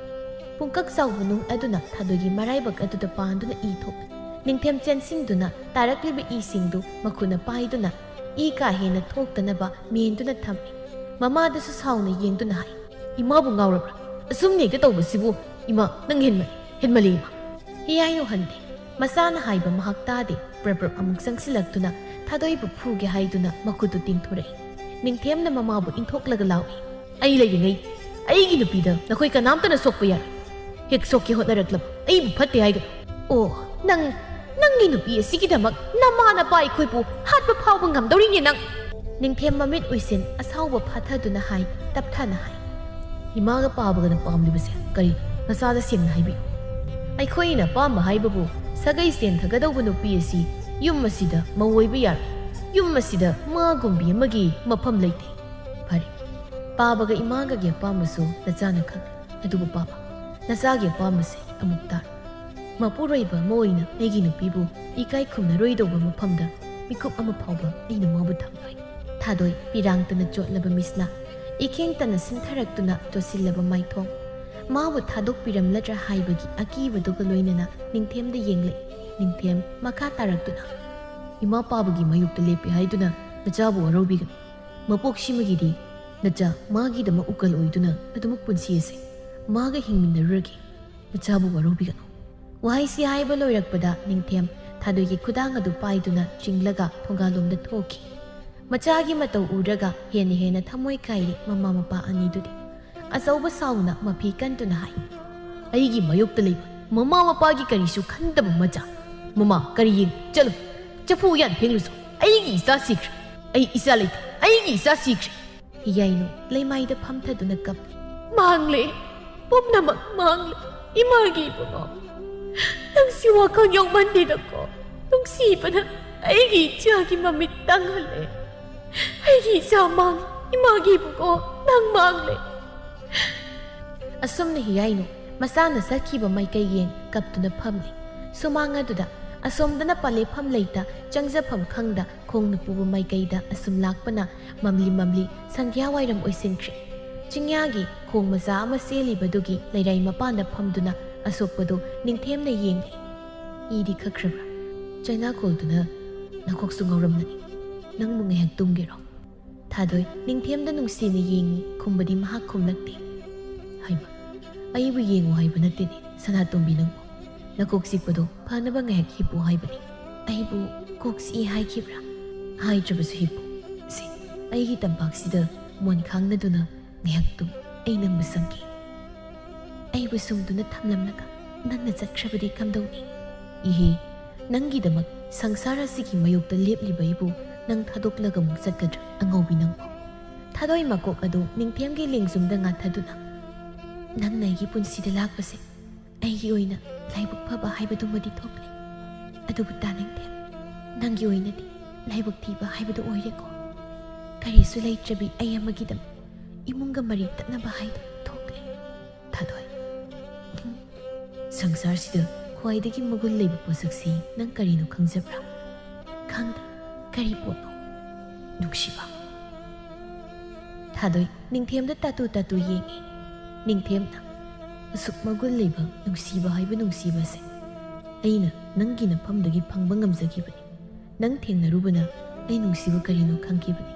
ꯄꯨꯡꯀꯛ ꯆꯥꯎꯕ ꯅꯨꯡ ꯑꯗꯨꯅ ꯊꯥꯗꯣꯏꯒꯤ ꯃꯔꯥꯏꯕꯛ ꯑꯗꯨꯗ ꯄꯥꯟꯗꯨꯅ ꯏ ꯊꯣꯛꯂꯦ꯫ ꯅꯤꯡꯊꯦꯝ ꯆꯦꯟꯁꯤꯟꯗꯨꯅ ꯇꯥꯔꯛꯂꯤꯕ ꯏꯁꯤꯡꯗꯨ ꯃꯈꯨꯠꯅ ꯄꯥꯏꯗꯨꯅ ꯏ ꯀꯥ ꯍꯦꯟꯅ ꯊꯣꯛꯇꯅꯕ ꯃꯦꯟꯗꯨꯅ ꯊꯝꯃꯤ꯫ ꯃꯃꯥꯗꯁꯨ ꯁꯥꯎꯅ ꯌꯦꯡꯗꯨꯅ ꯍꯥꯏ, "ꯏꯃꯥꯕꯨ ꯉꯥꯎꯔꯕ꯭ꯔꯥ? ꯑꯁꯨꯝꯅ ꯍꯦꯛꯇ ꯇꯧꯕꯁꯤꯕꯨ? ꯏꯃꯥ, ꯅꯪ ꯍꯦꯟꯃꯜ, ꯍꯦꯟꯃꯜꯂꯤ ꯏꯃꯥ!" ꯏꯌꯥꯏꯅꯨ ꯍꯟꯗꯦ꯫ ꯃꯆꯥꯅ ꯍꯥꯏꯕ ꯃꯍꯥꯛ ꯇꯥꯗꯦ꯫ ꯄ꯭ꯔꯞ ꯄ꯭ꯔꯞ ꯑꯃꯨꯛ ꯆꯪꯁꯤꯜꯂꯛꯇꯨꯅ ꯊꯥꯗꯣꯏꯕꯨ ꯐꯨꯒꯦ ꯍꯥꯏꯗꯨꯅ ꯃꯈꯨꯠꯇꯨ ꯇꯤꯡꯊꯣꯔꯛꯏ꯫ ꯅꯤꯡꯊꯦꯝꯅ ꯃꯃꯥꯕꯨ ꯏꯟꯊꯣꯛꯂꯒ ꯂꯥꯎꯏ, "ꯑꯩ ꯂꯩꯔꯤꯉꯩ ꯑꯩꯒꯤ ꯅꯨꯄꯤꯗ ꯅꯈꯣꯏ ꯀꯅꯥꯝꯇꯅ ꯁꯣꯛꯄ ꯌꯥꯔꯣꯏ꯫ ꯍꯦꯛ ꯁꯣꯛꯀꯦ ꯍꯣꯠꯅꯔꯛꯂꯕ ꯑꯩꯕꯨ ꯐꯠꯇꯦ ꯍꯥꯏꯒꯅꯨ꯫" "ꯑꯣ, ꯅꯪ, ꯅꯪꯒꯤ ꯅꯨꯄꯤ ꯑꯁꯤꯒꯤꯗꯃꯛ ꯅꯃꯥ ꯅꯄꯥ ꯑꯩꯈꯣꯏꯕꯨ ꯍꯥꯠꯄ ꯐꯥꯎꯕ ꯉꯝꯗꯧꯔꯤꯅꯦ ꯅꯪ!" ꯅꯤꯡꯊꯦꯝ ꯃꯃꯤꯠ ꯎꯏꯁꯤꯟ ꯑꯁꯥꯎꯕ ꯐꯥꯊꯗꯨꯅ ꯍꯥꯏ, ꯇꯞꯊꯅ ꯍꯥꯏ, "ꯏꯃꯥꯒ ꯄꯥꯕꯒꯅ ꯄꯥꯝꯂꯤꯕꯁꯦ ꯀꯔꯤꯅꯣ? ꯅꯆꯥꯗ ꯁꯦꯡꯅ ꯍꯥꯏꯕꯤꯌꯨ꯫ ꯑꯩꯈꯣꯏꯅ ꯑꯄꯥꯝꯕ ꯍꯥꯏꯕꯕꯨ ꯁꯥꯒꯩ ꯆꯦꯟꯊꯒꯗꯧꯕ ꯅꯨꯄꯤ ꯑꯁꯤ ꯌꯨꯝ ꯑꯁꯤꯗ ꯃꯧ ꯑꯣꯏꯕ ꯌꯥꯔꯣꯏ꯫ ꯌꯨꯝ ꯑꯁꯤꯗ ꯃꯥꯒꯨꯝꯕꯤ ꯑꯃꯒꯤ ꯃꯐꯝ ꯂꯩꯇꯦ꯫" ꯐꯔꯦ, ꯄꯥꯕꯒ ꯏꯃꯥꯒꯒꯤ ꯑꯄꯥꯝꯕꯁꯨ ꯅꯆꯥꯅ ꯈꯪꯂꯦ꯫ ꯑꯗꯨꯕꯨ ꯄꯥꯕ, ꯅꯆꯥꯒꯤ ꯑꯄꯥꯝꯕꯁꯦ ꯑꯃꯨꯛ ꯇꯥꯔꯣ꯫ ꯃꯄꯨꯔꯣꯏꯕ ꯑꯃ ꯑꯣꯏꯅ ꯑꯩꯒꯤ ꯅꯨꯄꯤꯕꯨ ꯏꯀꯥꯏ ꯈꯨꯝꯅꯔꯣꯏꯗꯧꯕ ꯃꯐꯝꯗ ꯃꯤꯀꯨꯞ ꯑꯃ ꯐꯥꯎꯕ ꯑꯩꯅ ꯃꯥꯕꯨ ꯊꯝꯂꯣꯏ꯫ ꯊꯥꯗꯣꯏ ꯄꯤꯔꯥꯡꯇꯅ ꯆꯣꯠꯂꯕ ꯃꯤꯠꯁꯅꯥ ꯏꯈꯦꯡ ꯇꯅ ꯁꯤꯟꯊꯔꯛꯇꯨꯅ ꯆꯣꯠꯁꯤꯜꯂꯕ ꯃꯥꯏꯊꯣꯡ꯫ ꯃꯥꯕꯨ ꯊꯥꯗꯣꯛꯄꯤꯔꯝꯂꯗ꯭ꯔꯥ ꯍꯥꯏꯕꯒꯤ ꯑꯀꯤꯕꯗꯨꯒ ꯂꯣꯏꯅꯅ ꯅꯤꯡꯊꯦꯝꯗ ꯌꯦꯡꯂꯛꯏ꯫ ꯅꯤꯡꯊꯦꯝ ꯃꯈꯥ ꯇꯥꯔꯛꯇꯨꯅ, "ꯏꯃꯥ ꯄꯥꯕꯒꯤ ꯃꯥꯌꯣꯛꯇ ꯂꯦꯞꯄꯦ ꯍꯥꯏꯗꯨꯅ ꯅꯆꯥꯕꯨ ꯋꯥꯔꯧꯕꯤꯒꯅꯨ꯫ ꯃꯄꯣꯛꯁꯤꯃꯒꯤꯗꯤ ꯅꯆꯥ ꯃꯥꯒꯤꯗꯃꯛ ꯎꯀꯜ ꯑꯣꯏꯗꯨꯅ ꯑꯗꯨꯃꯛ ꯄꯨꯟꯁꯤ ꯑꯁꯦ ꯃꯥꯒ ꯍꯤꯡꯃꯤꯟꯅꯔꯨꯔꯒꯦ꯫ ꯅꯆꯥꯕꯨ ꯋꯥꯔꯧꯕꯤꯒꯅꯨ꯫" ꯋꯥꯍꯩꯁꯤ ꯍꯥꯏꯕ ꯂꯣꯏꯔꯛꯄꯗ ꯅꯤꯡꯊꯦꯝ ꯊꯥꯗꯣꯏꯒꯤ ꯈꯨꯗꯥꯡ ꯑꯗꯨ ꯄꯥꯏꯗꯨꯅ ꯆꯤꯡꯂꯒ ꯊꯣꯡꯒꯥꯜꯂꯣꯝꯗ ꯊꯣꯛꯈꯤ꯫ ꯃꯆꯥꯒꯤ ꯃꯇꯧ ꯎꯔꯒ ꯍꯦꯟꯅ ꯍꯦꯟꯅ ꯊꯃꯣꯏ ꯀꯥꯏꯔꯦ ꯃꯃꯥ ꯃꯄꯥ ꯑꯅꯤꯗꯨꯗꯤ꯫ ꯑꯆꯧꯕ ꯁꯥꯎꯅ ꯃꯐꯤ ꯀꯟꯗꯨꯅ ꯍꯥꯏ, "ꯑꯩꯒꯤ ꯃꯥꯌꯣꯛꯇ ꯂꯩꯕ ꯃꯃꯥ ꯃꯄꯥꯒꯤ ꯀꯔꯤꯁꯨ ꯈꯟꯗꯕ ꯃꯆꯥ꯫ ꯃꯃꯥ, ꯀꯔꯤ ꯌꯦꯡ? ꯆꯠꯂꯨ, ꯆꯐꯨ ꯎꯌꯥꯟ ꯐꯦꯡꯂꯨꯆꯣ꯫ ꯑꯩꯒꯤ ꯏꯆꯥ ꯁꯤꯈ꯭ꯔꯦ꯫ ꯑꯩ ꯏꯆꯥ ꯂꯩꯇꯦ꯫ ꯑꯩꯒꯤ ꯏꯆꯥ ꯁꯤꯈ꯭ꯔꯦ꯫" ꯏꯌꯥꯏꯅꯨ ꯂꯩꯃꯥꯏꯗ ꯐꯝꯊꯗꯨꯅ ꯀꯞꯂꯤ꯫ "ꯃꯥꯡꯂꯦ, ꯄꯨꯝꯅꯃꯛ ꯃꯥꯡꯂꯦ, ꯏꯃꯥꯒꯤ ꯏꯕꯨꯡꯉꯣ꯫ ꯅꯪꯁꯤ ꯋꯥꯈꯜ ꯌꯥꯎꯃꯟꯗꯦꯗꯀꯣ꯫ ꯅꯨꯡꯁꯤꯕꯅ ꯑꯩꯒꯤ ꯏꯆꯥꯒꯤ ꯃꯃꯤꯠ ꯇꯥꯡꯍꯜꯂꯦ꯫ ꯑꯩꯒꯤ ꯏꯆꯥ ꯃꯥꯡꯂꯦ, ꯏꯃꯥꯒꯤ ꯏꯕꯨꯡꯉꯣ, ꯅꯪ ꯃꯥꯡꯂꯦ꯫" ꯑꯁꯨꯝꯅ ꯍꯤꯌꯥꯏꯅꯨ ꯃꯆꯥꯅ ꯆꯠꯈꯤꯕ ꯃꯥꯏꯀꯩ ꯌꯦꯡ ꯀꯞꯇꯨꯅ ꯐꯝꯂꯤ꯫ ꯁꯨꯃꯥꯡ ꯑꯗꯨꯗ ꯑꯁꯣꯝꯗꯅ ꯄꯥꯂꯦꯐꯝ ꯂꯩꯇ, ꯆꯪꯖꯐꯝ ꯈꯪꯗ ꯈꯣꯡꯅ ꯄꯨꯕ ꯃꯥꯏꯀꯩꯗ ꯑꯁꯨꯝ ꯂꯥꯛꯄꯅ ꯃꯝꯂꯤ ꯃꯝꯂꯤ ꯁꯟꯙ꯭ꯌꯥ ꯋꯥꯏꯔꯝ ꯑꯣꯏꯁꯤꯟꯈ꯭ꯔꯦ꯫ ꯆꯤꯡꯌꯥꯒꯤ ꯈꯣꯡ ꯃꯆꯥ ꯑꯃ ꯆꯦꯜꯂꯤꯕꯗꯨꯒꯤ ꯂꯩꯔꯥꯏ ꯃꯄꯥꯟꯗ ꯐꯝꯗꯨꯅ ꯑꯁꯣꯛꯄꯗꯨ ꯅꯤꯡꯊꯦꯝꯅ ꯌꯦꯡꯂꯤ꯫ "ꯏꯗꯤ ꯈꯛꯈ꯭ꯔꯕ꯭ꯔꯥ? ꯆꯩꯅꯥꯈꯣꯜꯗꯨꯅ ꯅꯀꯣꯛꯁꯨ ꯉꯥꯎꯔꯝꯂꯅꯤ꯫ ꯅꯪꯕꯨ ꯉꯥꯏꯍꯥꯛ ꯇꯨꯝꯒꯦꯔꯣ?" ꯊꯥꯗꯣꯏ ꯅꯤꯡꯊꯦꯝꯗ ꯅꯨꯡꯁꯤꯅ ꯌꯦꯡꯉꯤ꯫ ꯈꯨꯝꯕꯗꯤ ꯃꯍꯥꯛ ꯈꯨꯝꯂꯛꯇꯦ꯫ "ꯍꯩꯃꯥ, ꯑꯩꯕꯨ ꯌꯦꯡꯉꯨ ꯍꯥꯏꯕ ꯅꯠꯇꯦꯅꯦ, ꯁꯅꯥꯇꯣꯝꯕꯤ ꯅꯪꯕꯨ꯫ ꯅꯀꯣꯛ ꯆꯤꯛꯄꯗꯣ ꯐꯅꯕ ꯉꯥꯏꯍꯥꯛ ꯍꯤꯞꯄꯨ ꯍꯥꯏꯕꯅꯤ꯫ ꯑꯩꯕꯨ ꯀꯣꯛ ꯆꯤꯛꯏ ꯍꯥꯏꯈꯤꯕ꯭ꯔꯥ? ꯍꯥꯏꯗ꯭ꯔꯕꯁꯨ ꯍꯤꯞꯄꯨ꯫ ꯁꯦ, ꯑꯩꯒꯤ ꯇꯝꯄꯥꯛꯁꯤꯗ ꯃꯣꯟ ꯈꯥꯡꯅꯗꯨꯅ ꯉꯥꯏꯍꯥꯛ ꯇꯨꯝ꯫ ꯑꯩ ꯅꯪꯕꯨ ꯆꯪꯒꯦ꯫ ꯑꯩꯕꯨ ꯁꯨꯝꯗꯨꯅ ꯊꯝꯂꯝꯂꯒ ꯅꯪꯅ ꯆꯠꯈ꯭ꯔꯕꯗꯤ ꯀꯝꯗꯧꯅꯤ? ꯏꯍꯦ, ꯅꯪꯒꯤꯗꯃꯛ ꯁꯪꯁꯥꯔ ꯑꯁꯤꯒꯤ ꯃꯥꯌꯣꯛꯇ ꯂꯦꯞꯂꯤꯕ ꯑꯩꯕꯨ ꯅꯪ ꯊꯥꯗꯣꯛꯂꯒ ꯑꯃꯨꯛ ꯆꯠꯀꯗ꯭ꯔꯥ, ꯑꯉꯥꯎꯕꯤ ꯅꯪꯕꯨ?" ꯊꯥꯗꯣꯏ ꯃꯀꯣꯛ ꯑꯗꯨ ꯅꯤꯡꯊꯦꯝꯒꯤ ꯂꯦꯡꯖꯨꯝꯗ ꯉꯥꯊꯗꯨꯅ, "ꯅꯪꯅ ꯑꯩꯒꯤ ꯄꯨꯟꯁꯤꯗ ꯂꯥꯛꯄꯁꯦ ꯑꯩꯒꯤ ꯑꯣꯏꯅ ꯂꯥꯏꯕꯛ ꯐꯕ ꯍꯥꯏꯕꯗꯨꯃꯗꯤ ꯊꯣꯛꯂꯦ꯫ ꯑꯗꯨꯕꯨ ꯇꯥ ꯅꯤꯡꯊꯦꯝ, ꯅꯪꯒꯤ ꯑꯣꯏꯅꯗꯤ ꯂꯥꯏꯕꯛ ꯊꯤꯕ ꯍꯥꯏꯕꯗꯨ ꯑꯣꯏꯔꯦꯀꯣ꯫ ꯀꯔꯤꯁꯨ ꯂꯩꯇ꯭ꯔꯕꯤ ꯑꯩ ꯑꯃꯒꯤꯗꯃꯛ ꯏꯃꯨꯡꯒ ꯃꯔꯤ ꯇꯠꯅꯕ ꯍꯥꯏꯗꯨ ꯊꯣꯛꯂꯦ꯫" ꯊꯥꯗꯣꯏ, "ꯁꯪꯁꯥꯔꯁꯤꯗ ꯈ꯭ꯋꯥꯏꯗꯒꯤ ꯃꯒꯨꯟ ꯂꯩꯕ ꯄꯣꯠꯁꯛꯁꯤ ꯅꯪ ꯀꯔꯤꯅꯣ ꯈꯪꯖꯕ꯭ꯔꯥ?" "ꯈꯪꯗꯦ꯫ ꯀꯔꯤ ꯄꯣꯠꯅꯣ?" "ꯅꯨꯡꯁꯤꯕ꯫" ꯊꯥꯗꯣꯏ ꯅꯤꯡꯊꯦꯝꯗ ꯇꯥꯇꯨ ꯇꯥꯇꯨ ꯌꯦꯡꯉꯤ꯫ ꯅꯤꯡꯊꯦꯝꯅ, "ꯑꯁꯨꯛ ꯃꯒꯨꯟ ꯂꯩꯕ ꯅꯨꯡꯁꯤꯕ ꯍꯥꯏꯕ ꯅꯨꯡꯁꯤꯕꯁꯦ ꯑꯩꯅ ꯅꯪꯒꯤ ꯅꯐꯝꯗꯒꯤ ꯐꯪꯕ ꯉꯝꯖꯈꯤꯕꯅꯤ꯫ ꯅꯪ ꯊꯦꯡꯅꯔꯨꯕꯅ ꯑꯩ ꯅꯨꯡꯁꯤꯕ ꯀꯔꯤꯅꯣ ꯈꯪꯈꯤꯕꯅꯤ꯫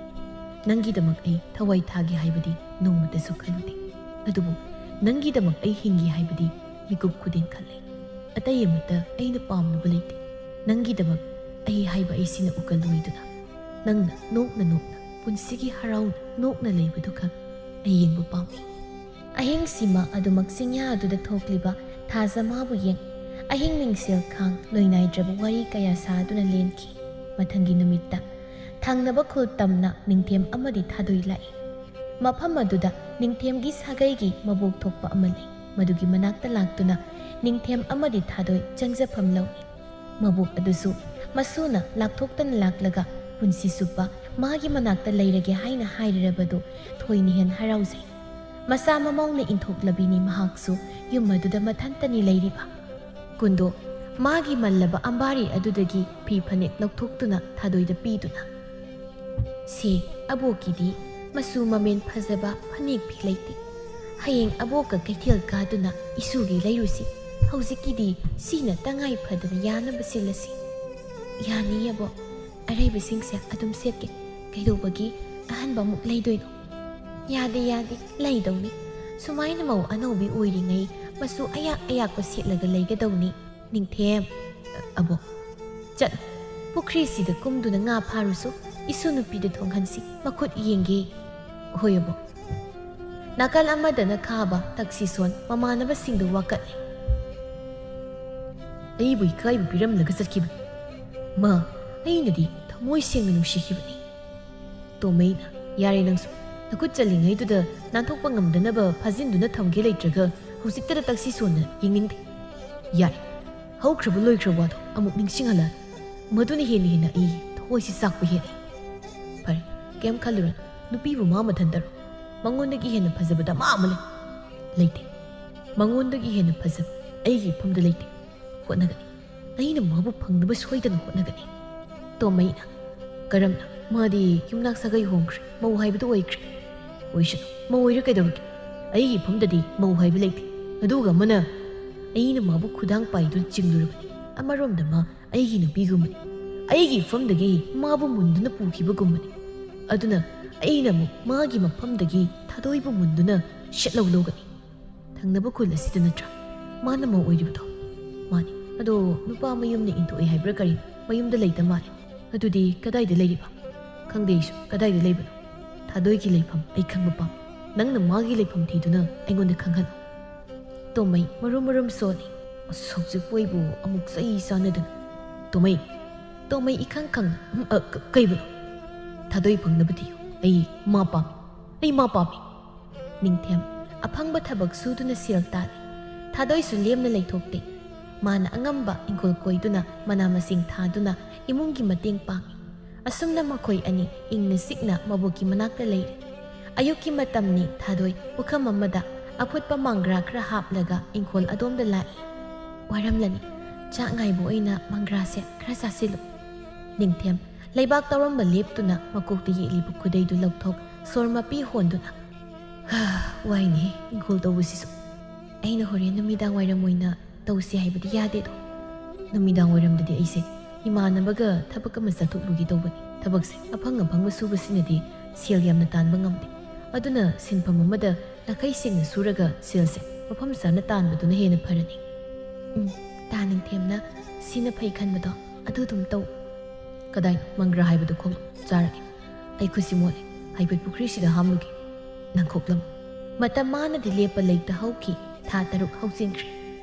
ꯅꯪꯒꯤꯗꯃꯛ ꯑꯩ ꯊꯋꯥꯏ ꯊꯥꯒꯦ ꯍꯥꯏꯕꯗꯤ ꯅꯣꯡꯃꯇꯁꯨ ꯈꯜꯂꯨꯗꯦ꯫ ꯑꯗꯨꯕꯨ ꯅꯪꯒꯤꯗꯃꯛ ꯑꯩ ꯍꯤꯡꯒꯦ ꯍꯥꯏꯕꯗꯤ ꯃꯤꯀꯨꯞ ꯈꯨꯗꯤꯡ ꯈꯜꯂꯦ꯫ ꯑꯇꯩ ꯑꯃꯠꯇ ꯑꯩꯅ ꯄꯥꯝꯂꯨꯕ ꯂꯩꯇꯦ꯫ ꯅꯪꯒꯤꯗꯃꯛ ꯑꯩ ꯍꯥꯏꯕ ꯑꯩꯁꯤꯅ ꯎꯀꯜ ꯑꯣꯏꯗꯨꯅ ꯅꯪꯅ ꯅꯣꯛꯅ ꯅꯣꯛꯅ ꯄꯨꯟꯁꯤꯒꯤ ꯍꯔꯥꯎꯅ ꯅꯣꯛꯅ ꯂꯩꯕꯗꯨꯈꯛ ꯑꯩ ꯌꯦꯡꯕ ꯄꯥꯝꯃꯤ꯫" ꯑꯍꯤꯡꯁꯤꯃ ꯑꯗꯨꯃꯛ ꯆꯤꯡꯌꯥ ꯑꯗꯨꯗ ꯊꯣꯛꯂꯤꯕ ꯊꯥꯖ ꯃꯥꯕꯨ ꯌꯦꯡ, ꯑꯍꯤꯡ ꯃꯤꯡꯁꯦꯜ ꯈꯥꯡ ꯂꯣꯏꯅꯥꯏꯗ꯭ꯔꯕ ꯋꯥꯔꯤ ꯀꯌꯥ ꯁꯥꯗꯨꯅ ꯂꯦꯟꯈꯤ꯫ ꯃꯊꯪꯒꯤ ꯅꯨꯃꯤꯠꯇ ꯊꯪꯅꯕ ꯈꯨꯜ ꯇꯝꯅ ꯅꯤꯡꯊꯦꯝ ꯑꯃꯗꯤ ꯊꯥꯗꯣꯏ ꯂꯥꯛꯏ꯫ ꯃꯐꯝ ꯑꯗꯨꯗ ꯅꯤꯡꯊꯦꯝꯒꯤ ꯁꯥꯒꯩꯒꯤ ꯃꯕꯣꯛ ꯊꯣꯛꯄ ꯑꯃ ꯂꯩ꯫ ꯃꯗꯨꯒꯤ ꯃꯅꯥꯛꯇ ꯂꯥꯛꯇꯨꯅ ꯅꯤꯡꯊꯦꯝ ꯑꯃꯗꯤ ꯊꯥꯗꯣꯏ ꯆꯪꯖꯐꯝ ꯂꯧꯏ꯫ ꯃꯕꯣꯛ ꯑꯗꯨꯁꯨ ꯃꯁꯨꯅ ꯂꯥꯛꯊꯣꯛꯇꯅ ꯂꯥꯛꯂꯒ ꯄꯨꯟꯁꯤ ꯆꯨꯞꯄ ꯃꯥꯒꯤ ꯃꯅꯥꯛꯇ ꯂꯩꯔꯒꯦ ꯍꯥꯏꯅ ꯍꯥꯏꯔꯔꯕꯗꯨ ꯊꯣꯏꯅ ꯍꯦꯟ ꯍꯔꯥꯎꯖꯩ꯫ ꯃꯆꯥ ꯃꯃꯧꯅ ꯏꯟꯊꯣꯛꯂꯕꯤꯅꯤ ꯃꯍꯥꯛꯁꯨ ꯌꯨꯝ ꯑꯗꯨꯗ ꯃꯊꯟꯇꯅꯤ ꯂꯩꯔꯤꯕ꯫ ꯀꯨꯟꯗꯣ ꯃꯥꯒꯤ ꯃꯜꯂꯕ ꯑꯝꯕꯥꯔꯤ ꯑꯗꯨꯗꯒꯤ ꯐꯤ ꯐꯅꯦꯛ ꯂꯧꯊꯣꯛꯇꯨꯅ ꯊꯥꯗꯣꯏꯗ ꯄꯤꯗꯨꯅ, "ꯁꯦ, ꯑꯕꯣꯛꯀꯤꯗꯤ ꯃꯆꯨ ꯃꯃꯦꯟ ꯐꯖꯕ ꯐꯅꯦꯛ ꯐꯤ ꯂꯩꯇꯦ꯫ ꯍꯌꯦꯡ ꯑꯕꯣꯛꯀ ꯀꯩꯊꯦꯜ ꯀꯥꯗꯨꯅ ꯏꯁꯨꯒꯤ ꯂꯩꯔꯨꯁꯤ꯫ ꯍꯧꯖꯤꯛꯀꯤꯗꯤ ꯁꯤꯅ ꯇꯉꯥꯏ ꯐꯗꯅ ꯌꯥꯅꯕ ꯁꯤꯜꯂꯁꯤ꯫" "ꯌꯥꯅꯤ ꯑꯕꯣꯛ, ꯑꯔꯩꯕꯁꯤꯡꯁꯦ ꯑꯗꯨꯝ ꯁꯦꯠꯀꯦ꯫ ꯀꯩꯗꯧꯕꯒꯤ ꯑꯍꯟꯕ ꯑꯃꯨꯛ ꯂꯩꯗꯣꯏꯅꯣ?" "ꯌꯥꯗꯦ, ꯌꯥꯗꯦ, ꯂꯩꯗꯧꯅꯤ꯫ ꯁꯨꯃꯥꯏꯅ ꯃꯧ ꯑꯅꯧꯕꯤ ꯑꯣꯏꯔꯤꯉꯩ ꯃꯆꯨ ꯑꯌꯥꯛ ꯑꯌꯥꯛꯄ ꯁꯦꯠꯂꯒ ꯂꯩꯒꯗꯧꯅꯤ꯫ ꯅꯤꯡꯊꯦꯝ꯫" "ꯑꯕꯣꯛ, ꯆꯠꯂꯨ꯫ ꯄꯨꯈ꯭ꯔꯤꯁꯤꯗ ꯀꯨꯝꯗꯨꯅ ꯉꯥ ꯐꯥꯔꯨꯁꯨ꯫ ꯏꯁꯨ ꯅꯨꯄꯤꯗ ꯊꯣꯡꯍꯟꯁꯤ, ꯃꯈꯨꯠ ꯌꯦꯡꯒꯦ꯫" "ꯍꯣꯏ ꯑꯕꯣꯛ꯫" ꯅꯥꯀꯜ ꯑꯃꯗꯅ ꯈꯥꯕ ꯇꯛꯁꯤꯁꯣꯟ ꯃꯃꯥꯟꯅꯕꯁꯤꯡꯗꯨ ꯋꯥꯀꯠꯂꯤ꯫ "ꯑꯩꯕꯨ ꯏꯀꯥꯏꯕ ꯄꯤꯔꯝꯂꯒ ꯆꯠꯈꯤꯕꯅꯤ꯫ ꯃꯥ, ꯑꯩꯅꯗꯤ ꯊꯃꯣꯏ ꯁꯦꯡꯅ ꯅꯨꯡꯁꯤꯈꯤꯕꯅꯤ꯫" ꯇꯣꯃꯩꯅ, "ꯌꯥꯔꯦ ꯅꯪꯁꯨ꯫ ꯅꯈꯨꯠ ꯆꯠꯂꯤꯉꯩꯗꯨꯗ ꯅꯥꯟꯊꯣꯛꯄ ꯉꯝꯗꯅꯕ ꯐꯥꯖꯤꯟꯗꯨꯅ ꯊꯝꯒꯦ ꯂꯩꯇ꯭ꯔꯒ ꯍꯧꯖꯤꯛꯇꯗ ꯇꯛꯁꯤꯁꯣꯟꯅ ꯌꯦꯡꯅꯤꯡꯗꯦ꯫ ꯌꯥꯔꯦ, ꯍꯧꯈ꯭ꯔꯕ ꯂꯣꯏꯈ꯭ꯔꯕ ꯋꯥꯗꯣ ꯑꯃꯨꯛ ꯅꯤꯡꯁꯤꯡꯍꯜꯂꯛꯑꯅꯨ꯫ ꯃꯗꯨꯅ ꯍꯦꯟꯅ ꯍꯦꯟꯅ ꯑꯩ ꯊꯋꯥꯏꯁꯤ ꯆꯥꯛꯄ ꯍꯦꯜꯂꯦ꯫" "ꯐꯔꯦ, ꯀꯩꯝ ꯈꯜꯂꯨꯔꯅꯨ꯫ ꯅꯨꯄꯤꯕꯨ ꯃꯥ ꯃꯊꯟꯇꯔꯣ? ꯃꯉꯣꯟꯗꯒꯤ ꯍꯦꯟꯅ ꯐꯖꯕ ꯗꯃꯥ ꯑꯃ ꯂꯩ꯫" "ꯂꯩꯇꯦ꯫ ꯃꯉꯣꯟꯗꯒꯤ ꯍꯦꯟꯅ ꯐꯖꯕ ꯑꯩꯒꯤ ꯏꯐꯝꯗ ꯂꯩꯇꯦ꯫ ꯍꯣꯠꯅꯒꯅꯤ꯫ ꯑꯩꯅ ꯃꯥꯕꯨ ꯐꯪꯅꯕ ꯁꯣꯏꯗꯅ ꯍꯣꯠꯅꯒꯅꯤ꯫" ꯇꯣꯃꯩꯅ, "ꯀꯔꯝꯅ? ꯃꯥꯗꯤ ꯌꯨꯝꯅꯥꯛ ꯁꯥꯒꯩ ꯍꯣꯡꯈ꯭ꯔꯦ, ꯃꯧ ꯍꯥꯏꯕꯗꯨ ꯑꯣꯏꯈ꯭ꯔꯦ꯫" "ꯑꯣꯏꯁꯅꯨ, ꯃꯧ ꯑꯣꯏꯔ ꯀꯩꯗꯧꯔꯒꯦ? ꯑꯩꯒꯤ ꯏꯐꯝꯗꯗꯤ ꯃꯧ ꯍꯥꯏꯕ ꯂꯩꯇꯦ꯫ ꯑꯗꯨꯒ ꯑꯃꯅ, ꯑꯩꯅ ꯃꯥꯕꯨ ꯈꯨꯗꯥꯡ ꯄꯥꯏꯗꯨꯅ ꯆꯤꯡꯂꯨꯔꯕꯅꯤ꯫ ꯑꯃꯔꯣꯝꯗ ꯃꯥ ꯑꯩꯒꯤ ꯅꯨꯄꯤꯒꯨꯝꯕꯅꯤ꯫ ꯑꯩꯒꯤ ꯏꯐꯝꯗꯒꯤ ꯃꯥꯕꯨ ꯃꯨꯟꯗꯨꯅ ꯄꯨꯈꯤꯕꯒꯨꯝꯕꯅꯤ꯫ ꯑꯗꯨꯅ ꯑꯩꯅ ꯑꯃꯨꯛ ꯃꯥꯒꯤ ꯃꯐꯝꯗꯒꯤ ꯊꯥꯗꯣꯏꯕꯨ ꯃꯨꯟꯗꯨꯅ ꯁꯦꯠꯂꯧ ꯂꯧꯒꯅꯤ꯫ ꯊꯪꯅꯕ ꯈꯨꯜ ꯑꯁꯤꯗ ꯅꯠꯇ꯭ꯔꯥ ꯃꯥꯅ ꯃꯧ ꯑꯣꯏꯔꯤꯕꯗꯣ?" "ꯃꯥꯅꯤ꯫ ꯑꯗꯣ ꯅꯨꯄꯥ ꯃꯌꯨꯝꯅ ꯏꯟꯊꯣꯛꯏ ꯍꯥꯏꯕ꯭ꯔꯥ ꯀꯔꯤꯅꯣ? ꯃꯌꯨꯝꯗ ꯂꯩꯇ ꯃꯥꯜꯂꯦ꯫" "ꯑꯗꯨꯗꯤ ꯀꯗꯥꯏꯗ ꯂꯩꯔꯤꯕ?" "ꯈꯪꯗꯦ ꯑꯩꯁꯨ꯫ ꯀꯗꯥꯏꯗ ꯂꯩꯕꯅꯣ? ꯊꯥꯗꯣꯏꯒꯤ ꯂꯩꯐꯝ ꯑꯩ ꯈꯪꯕ ꯄꯥꯝꯃꯤ꯫ ꯅꯪꯅ ꯃꯥꯒꯤ ꯂꯩꯐꯝ ꯊꯤꯗꯨꯅ ꯑꯩꯉꯣꯟꯗ ꯈꯪꯍꯜꯂꯨ꯫" ꯇꯣꯃꯩ ꯃꯔꯨꯝ ꯃꯔꯨꯝ ꯁꯣꯜꯂꯤ꯫ "ꯑꯁ, ꯍꯧꯖꯤꯛꯄꯨ ꯑꯩꯕꯨ ꯑꯃꯨꯛ ꯆꯩ ꯆꯥꯟꯅꯗꯅ꯫" "ꯇꯣꯃꯩ꯫" ꯇꯣꯃꯩ ꯏꯈꯪ ꯈꯪꯅ, "ꯎꯝ, ꯑ, ꯀ-, ꯀꯩꯕꯨꯅꯣ?" "ꯊꯥꯗꯣꯏ ꯐꯪꯅꯕ ꯊꯤꯌꯨ꯫ ꯑꯩ ꯃꯥ ꯄꯥꯝꯃꯤ꯫ ꯑꯩ ꯃꯥ ꯄꯥꯝꯃꯤ꯫" ꯅꯤꯡꯊꯦꯝ ꯑꯐꯪꯕ ꯊꯕꯛ ꯁꯨꯗꯨꯅ ꯁꯦꯜ ꯇꯥꯜꯂꯤ꯫ ꯊꯥꯗꯣꯏꯁꯨ ꯂꯦꯝꯅ ꯂꯩꯊꯣꯛꯇꯦ꯫ ꯃꯥꯅ ꯑꯉꯝꯕ ꯏꯪꯈꯣꯜ ꯀꯣꯏꯗꯨꯅ ꯃꯅꯥ ꯃꯁꯤꯡ ꯊꯥꯗꯨꯅ ꯏꯃꯨꯡꯒꯤ ꯃꯇꯦꯡ ꯄꯥꯡꯏ꯫ ꯑꯁꯨꯝꯅ ꯃꯈꯣꯏ ꯑꯅꯤ ꯏꯪꯅ ꯆꯤꯛꯅ ꯃꯕꯣꯛꯀꯤ ꯃꯅꯥꯛꯇ ꯂꯩꯔꯤ꯫ ꯑꯌꯨꯛꯀꯤ ꯃꯇꯝꯅꯤ꯫ ꯊꯥꯗꯣꯏ ꯄꯨꯈꯝ ꯑꯃꯗ ꯑꯐꯨꯠꯄ ꯃꯪꯒ꯭ꯔꯥ ꯈꯔ ꯍꯥꯞꯂꯒ ꯏꯪꯈꯣꯜ ꯑꯗꯣꯝꯗ ꯂꯥꯛꯏ꯫ "ꯋꯥꯔꯝꯂꯅꯤ꯫ ꯆꯥꯛ ꯉꯥꯏꯕ ꯑꯣꯏꯅ ꯃꯪꯒ꯭ꯔꯥꯁꯦ ꯈꯔ ꯆꯥꯁꯤꯜꯂꯨ꯫ ꯅꯤꯡꯊꯦꯝ ꯂꯩꯕꯥꯛ ꯇꯧꯔꯝꯕ ꯂꯦꯞꯇꯨꯅ ꯃꯀꯣꯛꯇ ꯌꯦꯠꯂꯤꯕ ꯈꯨꯗꯩꯗꯨ ꯂꯧꯊꯣꯛ ꯁꯣꯔ ꯃꯄꯤ ꯍꯣꯟꯗꯨꯅ, "ꯍꯥ, ꯋꯥꯏꯅꯦ ꯏꯪꯈꯣꯜ ꯇꯧꯕꯁꯤꯁꯨ꯫ ꯑꯩꯅ ꯍꯣꯔꯦꯟ ꯅꯨꯃꯤꯗꯥꯡ ꯋꯥꯏꯔꯝ ꯑꯣꯏꯅ ꯇꯧꯁꯤ ꯍꯥꯏꯕꯗꯤ ꯌꯥꯗꯦꯗꯣ꯫ ꯅꯨꯃꯤꯗꯥꯡ ꯋꯥꯏꯔꯝꯗꯗꯤ ꯑꯩꯁꯦ ꯏꯃꯥꯟꯅꯕꯒ ꯊꯕꯛ ꯑꯃ ꯆꯠꯊꯣꯛꯂꯨꯒꯦ ꯇꯧꯕꯅꯤ꯫ ꯊꯕꯛꯁꯦ ꯑꯐꯪ ꯑꯐꯪꯕ ꯁꯨꯕꯁꯤꯅꯗꯤ ꯁꯦꯜ ꯌꯥꯝꯅ ꯇꯥꯟꯕ ꯉꯝꯗꯦ꯫ ꯑꯗꯨꯅ ꯁꯤꯟꯐꯝ ꯑꯃꯗ ꯅꯥꯈꯩ ꯁꯦꯡꯅ ꯁꯨꯔꯒ ꯁꯦꯜꯁꯦ ꯃꯐꯝ ꯆꯥꯅ ꯇꯥꯟꯕꯗꯨꯅ ꯍꯦꯟꯅ ꯐꯔꯅꯤ꯫" "ꯎꯝ, ꯇꯥ ꯅꯤꯡꯊꯦꯝꯅ ꯁꯤꯅ ꯐꯩ ꯈꯟꯕꯗꯣ ꯑꯗꯨ ꯑꯗꯨꯝ ꯇꯧ꯫" "ꯀꯗꯥꯏꯅꯣ ꯃꯪꯒ꯭ꯔꯥ ꯍꯥꯏꯕꯗꯨ? ꯈꯣꯛꯂꯣ, ꯆꯥꯔꯒꯦ꯫ ꯑꯩ ꯈꯨꯠꯁꯤ ꯃꯣꯠꯂꯦ, ꯍꯥꯏꯐꯦꯠ ꯄꯨꯈ꯭ꯔꯤꯁꯤꯗ ꯍꯥꯝꯂꯨꯒꯦ꯫" "ꯅꯪ ꯈꯣꯛꯂꯝꯃꯨ꯫" ꯃꯇꯝ ꯃꯥꯅꯗꯤ ꯂꯦꯞꯄ ꯂꯩꯇ ꯍꯧꯈꯤ꯫ ꯊꯥ ꯇꯔꯨꯛ ꯍꯧꯖꯤꯟꯈ꯭ꯔꯦ꯫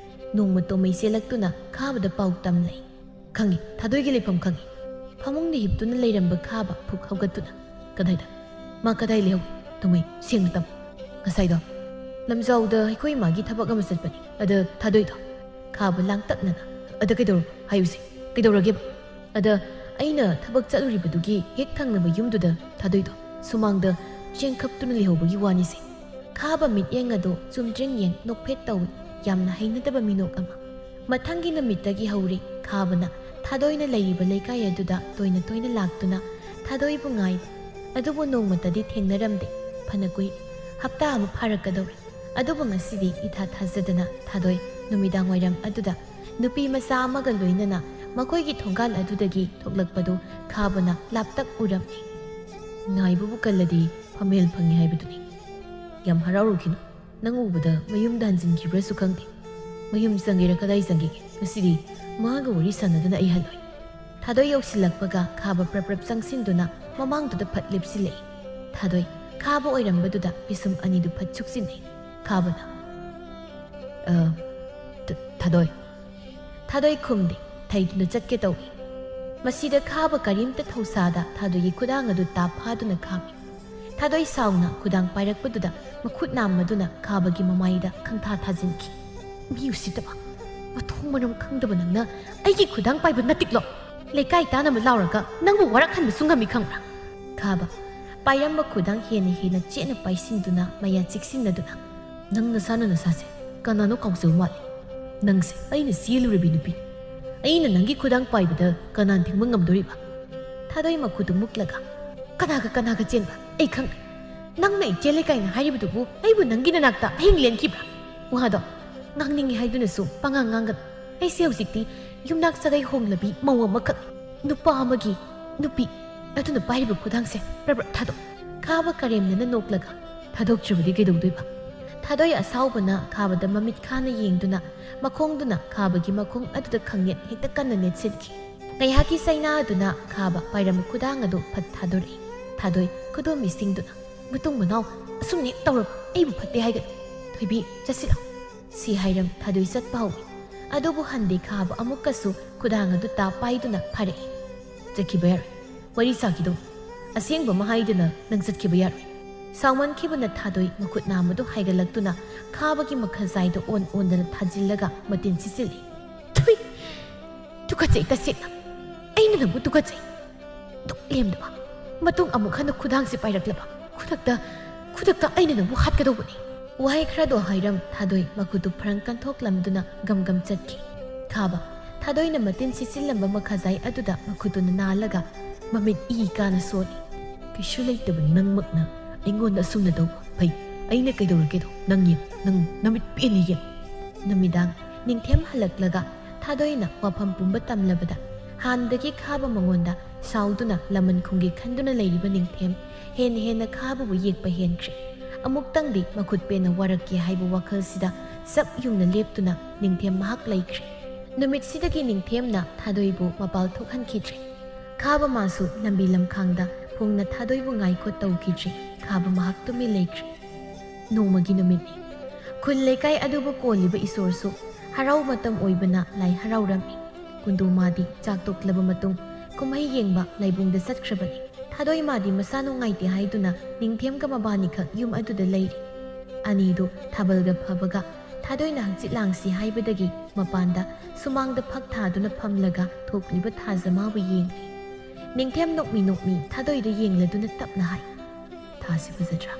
ꯅꯣꯡꯃ ꯇꯣꯃꯩ ꯆꯦꯜꯂꯛꯇꯨꯅ ꯈꯥꯕꯗ ꯄꯥꯎ ꯇꯝꯂꯛꯏ꯫ "ꯈꯪꯉꯤ, ꯊꯥꯗꯣꯏꯒꯤ ꯂꯩꯐꯝ ꯈꯪꯉꯤ꯫" ꯐꯃꯨꯡꯗ ꯍꯤꯞꯇꯨꯅ ꯂꯩꯔꯝꯕ ꯈꯥꯕ ꯐꯨꯛ ꯍꯧꯒꯠꯇꯨꯅ, "ꯀꯗꯥꯏꯗ? ꯃꯥ ꯀꯗꯥꯏ ꯂꯩꯍꯧꯏ? ꯇꯣꯃꯩ, ꯁꯦꯡꯅ ꯇꯝꯃꯨ꯫" "ꯉꯁꯥꯏꯗꯣ ꯂꯝꯖꯥꯎꯗ ꯑꯩꯈꯣꯏ ꯏꯃꯥꯒꯤ ꯊꯕꯛ ꯑꯃ ꯆꯠꯄꯅꯤ꯫ ꯑꯗ ꯊꯥꯗꯣꯏꯗꯣ?" ꯈꯥꯕ ꯂꯥꯡꯇꯛꯅꯅ, "ꯑꯗ ꯀꯩꯗꯧꯔꯕ? ꯍꯥꯏꯌꯨꯁꯦ, ꯀꯩꯗꯧꯔꯒꯦꯕ?" "ꯑꯗ ꯑꯩꯅ ꯊꯕꯛ ꯆꯠꯂꯨꯔꯤꯕꯗꯨꯒꯤ ꯍꯦꯛ ꯊꯪꯅꯕ ꯌꯨꯝꯗꯨꯗ ꯊꯥꯗꯣꯏꯗꯣ ꯁꯨꯃꯥꯡꯗ ꯆꯦꯟꯈꯞꯇꯨꯅ ꯂꯩꯍꯧꯕꯒꯤ ꯋꯥꯅꯤꯁꯦ꯫" ꯈꯥꯕ ꯃꯤꯠꯌꯦꯡ ꯑꯗꯨ ꯆꯨꯝꯗ꯭ꯔꯤꯡ ꯌꯦꯡ ꯅꯣꯛꯐꯦꯠ ꯇꯧꯏ꯫ ꯌꯥꯝꯅ ꯍꯩꯅꯗꯕ ꯃꯤꯅꯣꯛ ꯑꯃ꯫ ꯃꯊꯪꯒꯤ ꯅꯨꯃꯤꯠꯇꯒꯤ ꯍꯧꯔꯦ ꯈꯥꯕꯅ ꯊꯥꯗꯣꯏꯅ ꯂꯩꯔꯤꯕ ꯂꯩꯀꯥꯏ ꯑꯗꯨꯗ ꯇꯣꯏꯅ ꯇꯣꯏꯅ ꯂꯥꯛꯇꯨꯅ ꯊꯥꯗꯣꯏꯕꯨ ꯉꯥꯏꯕ꯫ ꯑꯗꯨꯕꯨ ꯅꯣꯡꯃꯇꯗꯤ ꯊꯦꯡꯅꯔꯝꯗꯦ꯫ ꯐꯅ ꯀꯨꯏ, ꯍꯞꯇꯥ ꯑꯃ ꯐꯥꯔꯛꯀꯗꯧꯔꯦ꯫ ꯑꯗꯨꯕꯨ ꯉꯁꯤꯗꯤ ꯏꯊꯥ ꯊꯥꯖꯗꯅ ꯊꯥꯗꯣꯏ ꯅꯨꯃꯤꯗꯥꯡ ꯋꯥꯏꯔꯝ ꯑꯗꯨꯗ ꯅꯨꯄꯤ ꯃꯆꯥ ꯑꯃꯒ ꯂꯣꯏꯅꯅ ꯃꯈꯣꯏꯒꯤ ꯊꯣꯡꯒꯥꯜ ꯑꯗꯨꯗꯒꯤ ꯊꯣꯛꯂꯛꯄꯗꯨ ꯈꯥꯕꯅ ꯂꯥꯞꯇꯛ ꯎꯔꯝꯃꯤ꯫ "ꯉꯥꯏꯕꯕꯨ ꯀꯜꯂꯗꯤ ꯐꯝꯃꯦꯜ ꯐꯪꯉꯤ ꯍꯥꯏꯕꯗꯨꯅꯤ꯫ ꯌꯥꯝ ꯍꯔꯥꯎꯔꯨꯈꯤꯅꯨ꯫ ꯅꯪ ꯎꯕꯗ ꯃꯌꯨꯝꯗ ꯍꯟꯖꯤꯟꯈꯤꯕ꯭ꯔꯥꯁꯨ ꯈꯪꯗꯦ꯫ ꯃꯌꯨꯝ ꯆꯪꯒꯦꯔꯥ ꯀꯗꯥꯏ ꯆꯪꯒꯦꯒꯦ? ꯉꯁꯤꯗꯤ ꯃꯥꯒ ꯋꯥꯔꯤ ꯁꯥꯟꯅꯗꯅ ꯑꯩ ꯍꯜꯂꯣꯏ꯫" ꯊꯥꯗꯣꯏ ꯌꯧꯁꯤꯜꯂꯛꯄꯒ ꯈꯥꯕ ꯄ꯭ꯔꯞ ꯄ꯭ꯔꯞ ꯆꯪꯁꯤꯟꯗꯨꯅ ꯃꯃꯥꯡꯗꯨꯗ ꯐꯠ ꯂꯦꯞꯁꯤꯜꯂꯛꯏ꯫ ꯊꯥꯗꯣꯏ ꯈꯥꯕ ꯑꯣꯏꯔꯝꯕꯗꯨꯗ ꯄꯤꯁꯨꯝ ꯑꯅꯤꯗꯨ ꯐꯠ ꯁꯨꯛꯆꯤꯟꯅꯩ꯫ ꯈꯥꯕꯅ, "ꯑ, ꯊ-, ꯊꯥꯗꯣꯏ꯫" ꯊꯥꯗꯣꯏ ꯈꯨꯝꯗꯦ, ꯊꯩꯗꯨꯅ ꯆꯠꯀꯦ ꯇꯧꯏ꯫ ꯃꯁꯤꯗ ꯈꯥꯕ ꯀꯔꯤꯝꯇ ꯊꯧꯁꯥꯗ ꯊꯥꯗꯣꯏꯒꯤ ꯈꯨꯗꯥꯡ ꯑꯗꯨ ꯇꯥꯞ ꯐꯥꯗꯨꯅ ꯈꯥꯝꯃꯤ꯫ ꯊꯥꯗꯣꯏ ꯁꯥꯎꯅ ꯈꯨꯗꯥꯡ ꯄꯥꯏꯔꯛꯄꯗꯨꯗ ꯃꯈꯨꯠ ꯅꯥꯝꯃꯗꯨꯅ ꯈꯥꯕꯒꯤ ꯃꯃꯥꯏꯗ ꯈꯪꯊꯥ ꯊꯥꯖꯤꯟꯈꯤ꯫ "ꯃꯤ ꯎꯁꯤꯠꯇꯕ, ꯃꯊꯣꯡ ꯃꯔꯝ ꯈꯪꯗꯕ ꯅꯪꯅ ꯑꯩꯒꯤ ꯈꯨꯗꯥꯡ ꯄꯥꯏꯕ ꯅꯠꯇꯤꯛꯂꯣ? ꯂꯩꯀꯥꯏ ꯇꯥꯅꯕ ꯂꯥꯎꯔꯒ ꯅꯪꯕꯨ ꯋꯥꯔꯛꯍꯟꯕꯁꯨ ꯉꯝꯃꯤ ꯈꯪꯕ꯭ꯔꯥ?" ꯈꯥꯕ ꯄꯥꯏꯔꯝꯕ ꯈꯨꯗꯥꯡ ꯍꯦꯟꯅ ꯍꯦꯟꯅ ꯆꯦꯠꯅ ꯄꯥꯏꯁꯤꯟꯗꯨꯅ ꯃꯌꯥ ꯆꯤꯛꯁꯤꯟꯅꯗꯨꯅ, "ꯅꯪ ꯅꯁꯥꯅ ꯅꯁꯥꯁꯦ ꯀꯅꯥꯅꯣ ꯀꯥꯎꯖꯕ ꯃꯥꯜꯂꯤ꯫ ꯅꯪꯁꯦ ꯑꯩꯅ ꯆꯦꯜꯂꯨꯔꯕꯤ ꯅꯨꯄꯤ꯫ ꯑꯩꯅ ꯅꯪꯒꯤ ꯈꯨꯗꯥꯡ ꯄꯥꯏꯕꯗ ꯀꯅꯥꯅ ꯊꯤꯡꯕ ꯉꯝꯗꯣꯔꯤꯕ? ꯊꯥꯗꯣꯏ ꯃꯈꯨꯠꯇꯨ ꯃꯨꯛꯂꯒ, "ꯀꯅꯥꯒ ꯀꯅꯥꯒ ꯆꯦꯟꯕ? ꯑꯩ ꯈꯪꯗꯦ꯫ ꯅꯪꯅ ꯑꯩ ꯆꯦꯜꯂꯦ ꯀꯥꯏꯅ ꯍꯥꯏꯔꯤꯕꯗꯨꯕꯨ ꯑꯩꯕꯨ ꯅꯪꯒꯤ ꯅꯅꯥꯛꯇ ꯑꯍꯤꯡ ꯂꯦꯟꯈꯤꯕ꯭ꯔꯥ?" ꯋꯥꯗꯣ ꯉꯥꯡꯅꯤꯡꯉꯤ ꯍꯥꯏꯗꯨꯅꯁꯨ ꯄꯉꯥꯡ ꯉꯥꯡꯒꯅꯨ꯫ ꯑꯩꯁꯦ ꯍꯧꯖꯤꯛꯇꯤ ꯌꯨꯝꯅꯥꯛ ꯁꯥꯒꯩ ꯍꯣꯡꯂꯕꯤ ꯃꯧ ꯑꯃꯈꯛ, ꯅꯨꯄꯥ ꯑꯃꯒꯤ ꯅꯨꯄꯤ꯫ ꯑꯗꯨꯅ ꯄꯥꯏꯔꯤꯕ ꯈꯨꯗꯥꯡꯁꯦ ꯄ꯭ꯔꯞ ꯄ꯭ꯔꯞ ꯊꯥꯗꯣꯛ꯫ ꯈꯥꯕ ꯀꯔꯦꯝꯅꯅ ꯅꯣꯛꯂꯒ, "ꯊꯥꯗꯣꯛꯇ꯭ꯔꯕꯗꯤ ꯀꯩꯗꯧꯗꯣꯏꯕ?" ꯊꯥꯗꯣꯏ ꯑꯁꯥꯎꯕꯅ ꯈꯥꯕꯗ ꯃꯃꯤꯠ ꯈꯥꯅ ꯌꯦꯡꯗꯨꯅ, ꯃꯈꯣꯡꯗꯨꯅ ꯈꯥꯕꯒꯤ ꯃꯈꯣꯡ ꯑꯗꯨꯗ ꯈꯪꯅꯦꯠ ꯍꯦꯛꯇ ꯀꯟꯅ ꯅꯦꯠꯁꯤꯟꯈꯤ꯫ ꯉꯥꯏꯍꯥꯛꯀꯤ ꯆꯩꯅꯥꯗꯨꯅ ꯈꯥꯕ ꯄꯥꯏꯔꯝꯕ ꯈꯨꯗꯥꯡ ꯑꯗꯨ ꯐꯠ ꯊꯥꯗꯣꯔꯛꯏ꯫ ꯊꯥꯗꯣꯏ ꯈꯨꯗꯣꯝꯕꯤ ꯁꯤꯡꯗꯨꯅ, "ꯃꯇꯨꯡ ꯃꯅꯥꯎ ꯑꯁꯨꯝꯅ ꯍꯦꯛ ꯇꯧꯔꯕ ꯑꯩꯕꯨ ꯐꯠꯇꯦ ꯍꯥꯏꯒꯅꯨ꯫ ꯊꯣꯏꯕꯤ, ꯆꯠꯁꯤꯜꯂꯣ꯫" ꯁꯤ ꯍꯥꯏꯔꯝ ꯊꯥꯗꯣꯏ ꯆꯠꯄ ꯍꯧꯏ꯫ ꯑꯗꯨꯕꯨ ꯍꯟꯗꯦ ꯈꯥꯕ ꯑꯃꯨꯛꯀꯁꯨ ꯈꯨꯗꯥꯡ ꯑꯗꯨ ꯇꯥ ꯄꯥꯏꯗꯨꯅ ꯐꯥꯔꯛꯏ꯫ "ꯆꯠꯈꯤꯕ ꯌꯥꯔꯣꯏ꯫ ꯋꯥꯔꯤ ꯁꯥꯈꯤꯗꯧ꯫ ꯑꯁꯦꯡꯕ ꯑꯃ ꯍꯥꯏꯗꯅ ꯅꯪ ꯆꯠꯈꯤꯕ ꯌꯥꯔꯣꯏ꯫" ꯁꯥꯎꯃꯟꯈꯤꯕꯅ ꯊꯥꯗꯣꯏ ꯃꯈꯨꯠ ꯅꯥꯝꯃꯗꯨ ꯍꯥꯏꯒꯠꯂꯛꯇꯨꯅ ꯈꯥꯕꯒꯤ ꯃꯈꯖꯥꯏꯗ ꯑꯣꯟ ꯑꯣꯟꯗꯅ ꯊꯥꯖꯤꯜꯂꯒ ꯃꯇꯤꯟ ꯁꯤꯠꯆꯤꯜꯂꯤ꯫ "ꯊꯨꯏ! ꯇꯨꯀꯠꯆꯩ ꯇꯁꯦꯡꯅ꯫ ꯑꯩꯅ ꯅꯪꯕꯨ ꯇꯨꯀꯠꯆꯩ꯫ ꯗꯨꯛ ꯂꯦꯝꯗꯕ꯫ ꯃꯇꯨꯡ ꯑꯃꯨꯛ ꯍꯟꯅ ꯈꯨꯗꯥꯡꯁꯤ ꯄꯥꯏꯔꯛꯂꯕ ꯈꯨꯗꯛꯇ, ꯈꯨꯗꯛꯇ ꯑꯩꯅ ꯅꯪꯕꯨ ꯍꯥꯠꯀꯗꯧꯕꯅꯤ꯫" ꯋꯥꯍꯩ ꯈꯔꯗꯣ ꯍꯥꯏꯔꯝ ꯊꯥꯗꯣꯏ ꯃꯈꯨꯠꯇꯨ ꯐ꯭ꯔꯪ ꯀꯟꯊꯣꯛꯂꯝꯗꯨꯅ ꯒꯝ ꯒꯝ ꯆꯠꯈꯤ꯫ ꯈꯥꯕ ꯊꯥꯗꯣꯏꯅ ꯃꯇꯤꯟ ꯁꯤꯠꯆꯤꯜꯂꯝꯕ ꯃꯈꯥꯖꯥꯏ ꯑꯗꯨꯗ ꯃꯈꯨꯠꯇꯨꯅ ꯅꯥꯜꯂꯒ ꯃꯃꯤꯠ ꯏ ꯀꯥꯅ ꯁꯣꯜꯂꯤ꯫ "ꯀꯩꯁꯨ ꯂꯩꯇꯕ ꯅꯪꯃꯛꯅ ꯑꯩꯉꯣꯟꯗ ꯑꯁꯨꯝꯅ ꯇꯧꯕ ꯐꯩ꯫ ꯑꯩꯅ ꯀꯩꯗꯧꯔꯒꯦꯗꯣ ꯅꯪ ꯌꯦꯡ, ꯅꯪ ꯅꯃꯤꯠ ꯄꯦꯟꯅ ꯌꯦꯡ꯫" ꯅꯨꯃꯤꯗꯥꯡ ꯅꯤꯡꯊꯦꯝ ꯍꯜꯂꯛꯂꯒ ꯊꯥꯗꯣꯏꯅ ꯋꯥꯐꯝ ꯄꯨꯝꯕ ꯇꯝꯂꯕꯗ ꯍꯥꯟꯅꯗꯒꯤ ꯈꯥꯕ ꯃꯉꯣꯟꯗ ꯁꯥꯎꯗꯨꯅ ꯂꯃꯟ ꯈꯨꯝꯒꯦ ꯈꯟꯗꯨꯅ ꯂꯩꯔꯤꯕ ꯅꯤꯡꯊꯦꯝ ꯍꯦꯟꯅ ꯍꯦꯟꯅ ꯈꯥꯕꯕꯨ ꯌꯦꯛꯄ ꯍꯦꯟꯈ꯭ꯔꯦ꯫ ꯑꯃꯨꯛꯇꯪꯗꯤ ꯃꯈꯨꯠ ꯄꯦꯟꯅ ꯋꯥꯔꯛꯀꯦ ꯍꯥꯏꯕ ꯋꯥꯈꯜꯁꯤꯗ ꯆꯞ ꯌꯨꯡꯅ ꯂꯦꯞꯇꯨꯅ ꯅꯤꯡꯊꯦꯝ ꯉꯥꯏꯍꯥꯛ ꯂꯩꯈ꯭ꯔꯦ꯫ ꯅꯨꯃꯤꯠꯁꯤꯗꯒꯤ ꯅꯤꯡꯊꯦꯝꯅ ꯊꯥꯗꯣꯏꯕꯨ ꯃꯄꯥꯜ ꯊꯣꯛꯍꯟꯈꯤꯗ꯭ꯔꯦ꯫ ꯈꯥꯕ ꯃꯥꯁꯨ ꯂꯝꯕꯤ ꯂꯝꯈꯥꯡꯗ ꯐꯣꯡꯅ ꯊꯥꯗꯣꯏꯕꯨ ꯉꯥꯏꯈꯣ ꯇꯧꯈꯤꯗ꯭ꯔꯦ꯫ ꯈꯥꯕ ꯃꯍꯥꯛ ꯇꯨꯃꯤꯟ ꯂꯩꯈ꯭ꯔꯦ꯫ ꯅꯣꯡꯃꯒꯤ ꯅꯨꯃꯤꯠꯅꯤ꯫ ꯈꯨꯜ ꯂꯩꯀꯥꯏ ꯑꯗꯨꯕꯨ ꯀꯣꯜꯂꯤꯕ ꯏꯁꯣꯔꯁꯨ ꯍꯔꯥꯎ ꯃꯇꯝ ꯑꯣꯏꯕꯅ ꯂꯥꯏ ꯍꯔꯥꯎꯔꯝꯃꯤ꯫ ꯀꯨꯟꯗꯣ ꯃꯥꯗꯤ ꯆꯥꯛ ꯇꯣꯛꯂꯕ ꯃꯇꯨꯡ ꯀꯨꯝꯍꯩ ꯌꯦꯡꯕ ꯂꯥꯏꯕꯨꯡꯗ ꯆꯠꯈ꯭ꯔꯕꯅꯤ꯫ ꯊꯥꯗꯣꯏ ꯃꯥꯗꯤ ꯃꯁꯥ ꯅꯨꯡꯉꯥꯏꯇꯦ ꯍꯥꯏꯗꯨꯅ ꯅꯤꯡꯊꯦꯝꯒ ꯃꯕꯥꯅꯤꯈꯛ ꯌꯨꯝ ꯑꯗꯨꯗ ꯂꯩꯔꯤ꯫ ꯑꯅꯤꯗꯨ ꯊꯥꯕꯜꯒ ꯐꯕꯒ ꯊꯥꯗꯣꯏꯅ ꯍꯪꯆꯤꯠ ꯂꯥꯡꯁꯤ ꯍꯥꯏꯕꯗꯒꯤ ꯃꯄꯥꯟꯗ ꯁꯨꯃꯥꯡꯗ ꯐꯛ ꯊꯥꯗꯨꯅ ꯐꯝꯂꯒ ꯊꯣꯛꯂꯤꯕ ꯊꯥꯖꯃꯥꯕꯨ ꯌꯦꯡꯂꯤ꯫ ꯅꯤꯡꯊꯦꯝ ꯅꯣꯛꯃꯤ ꯅꯣꯛꯃꯤ ꯊꯥꯗꯣꯏꯗ ꯌꯦꯡꯂꯗꯨꯅ ꯇꯞꯅ ꯍꯥꯏ, "ꯊꯥꯁꯤ ꯐꯖꯗ꯭ꯔꯥ?"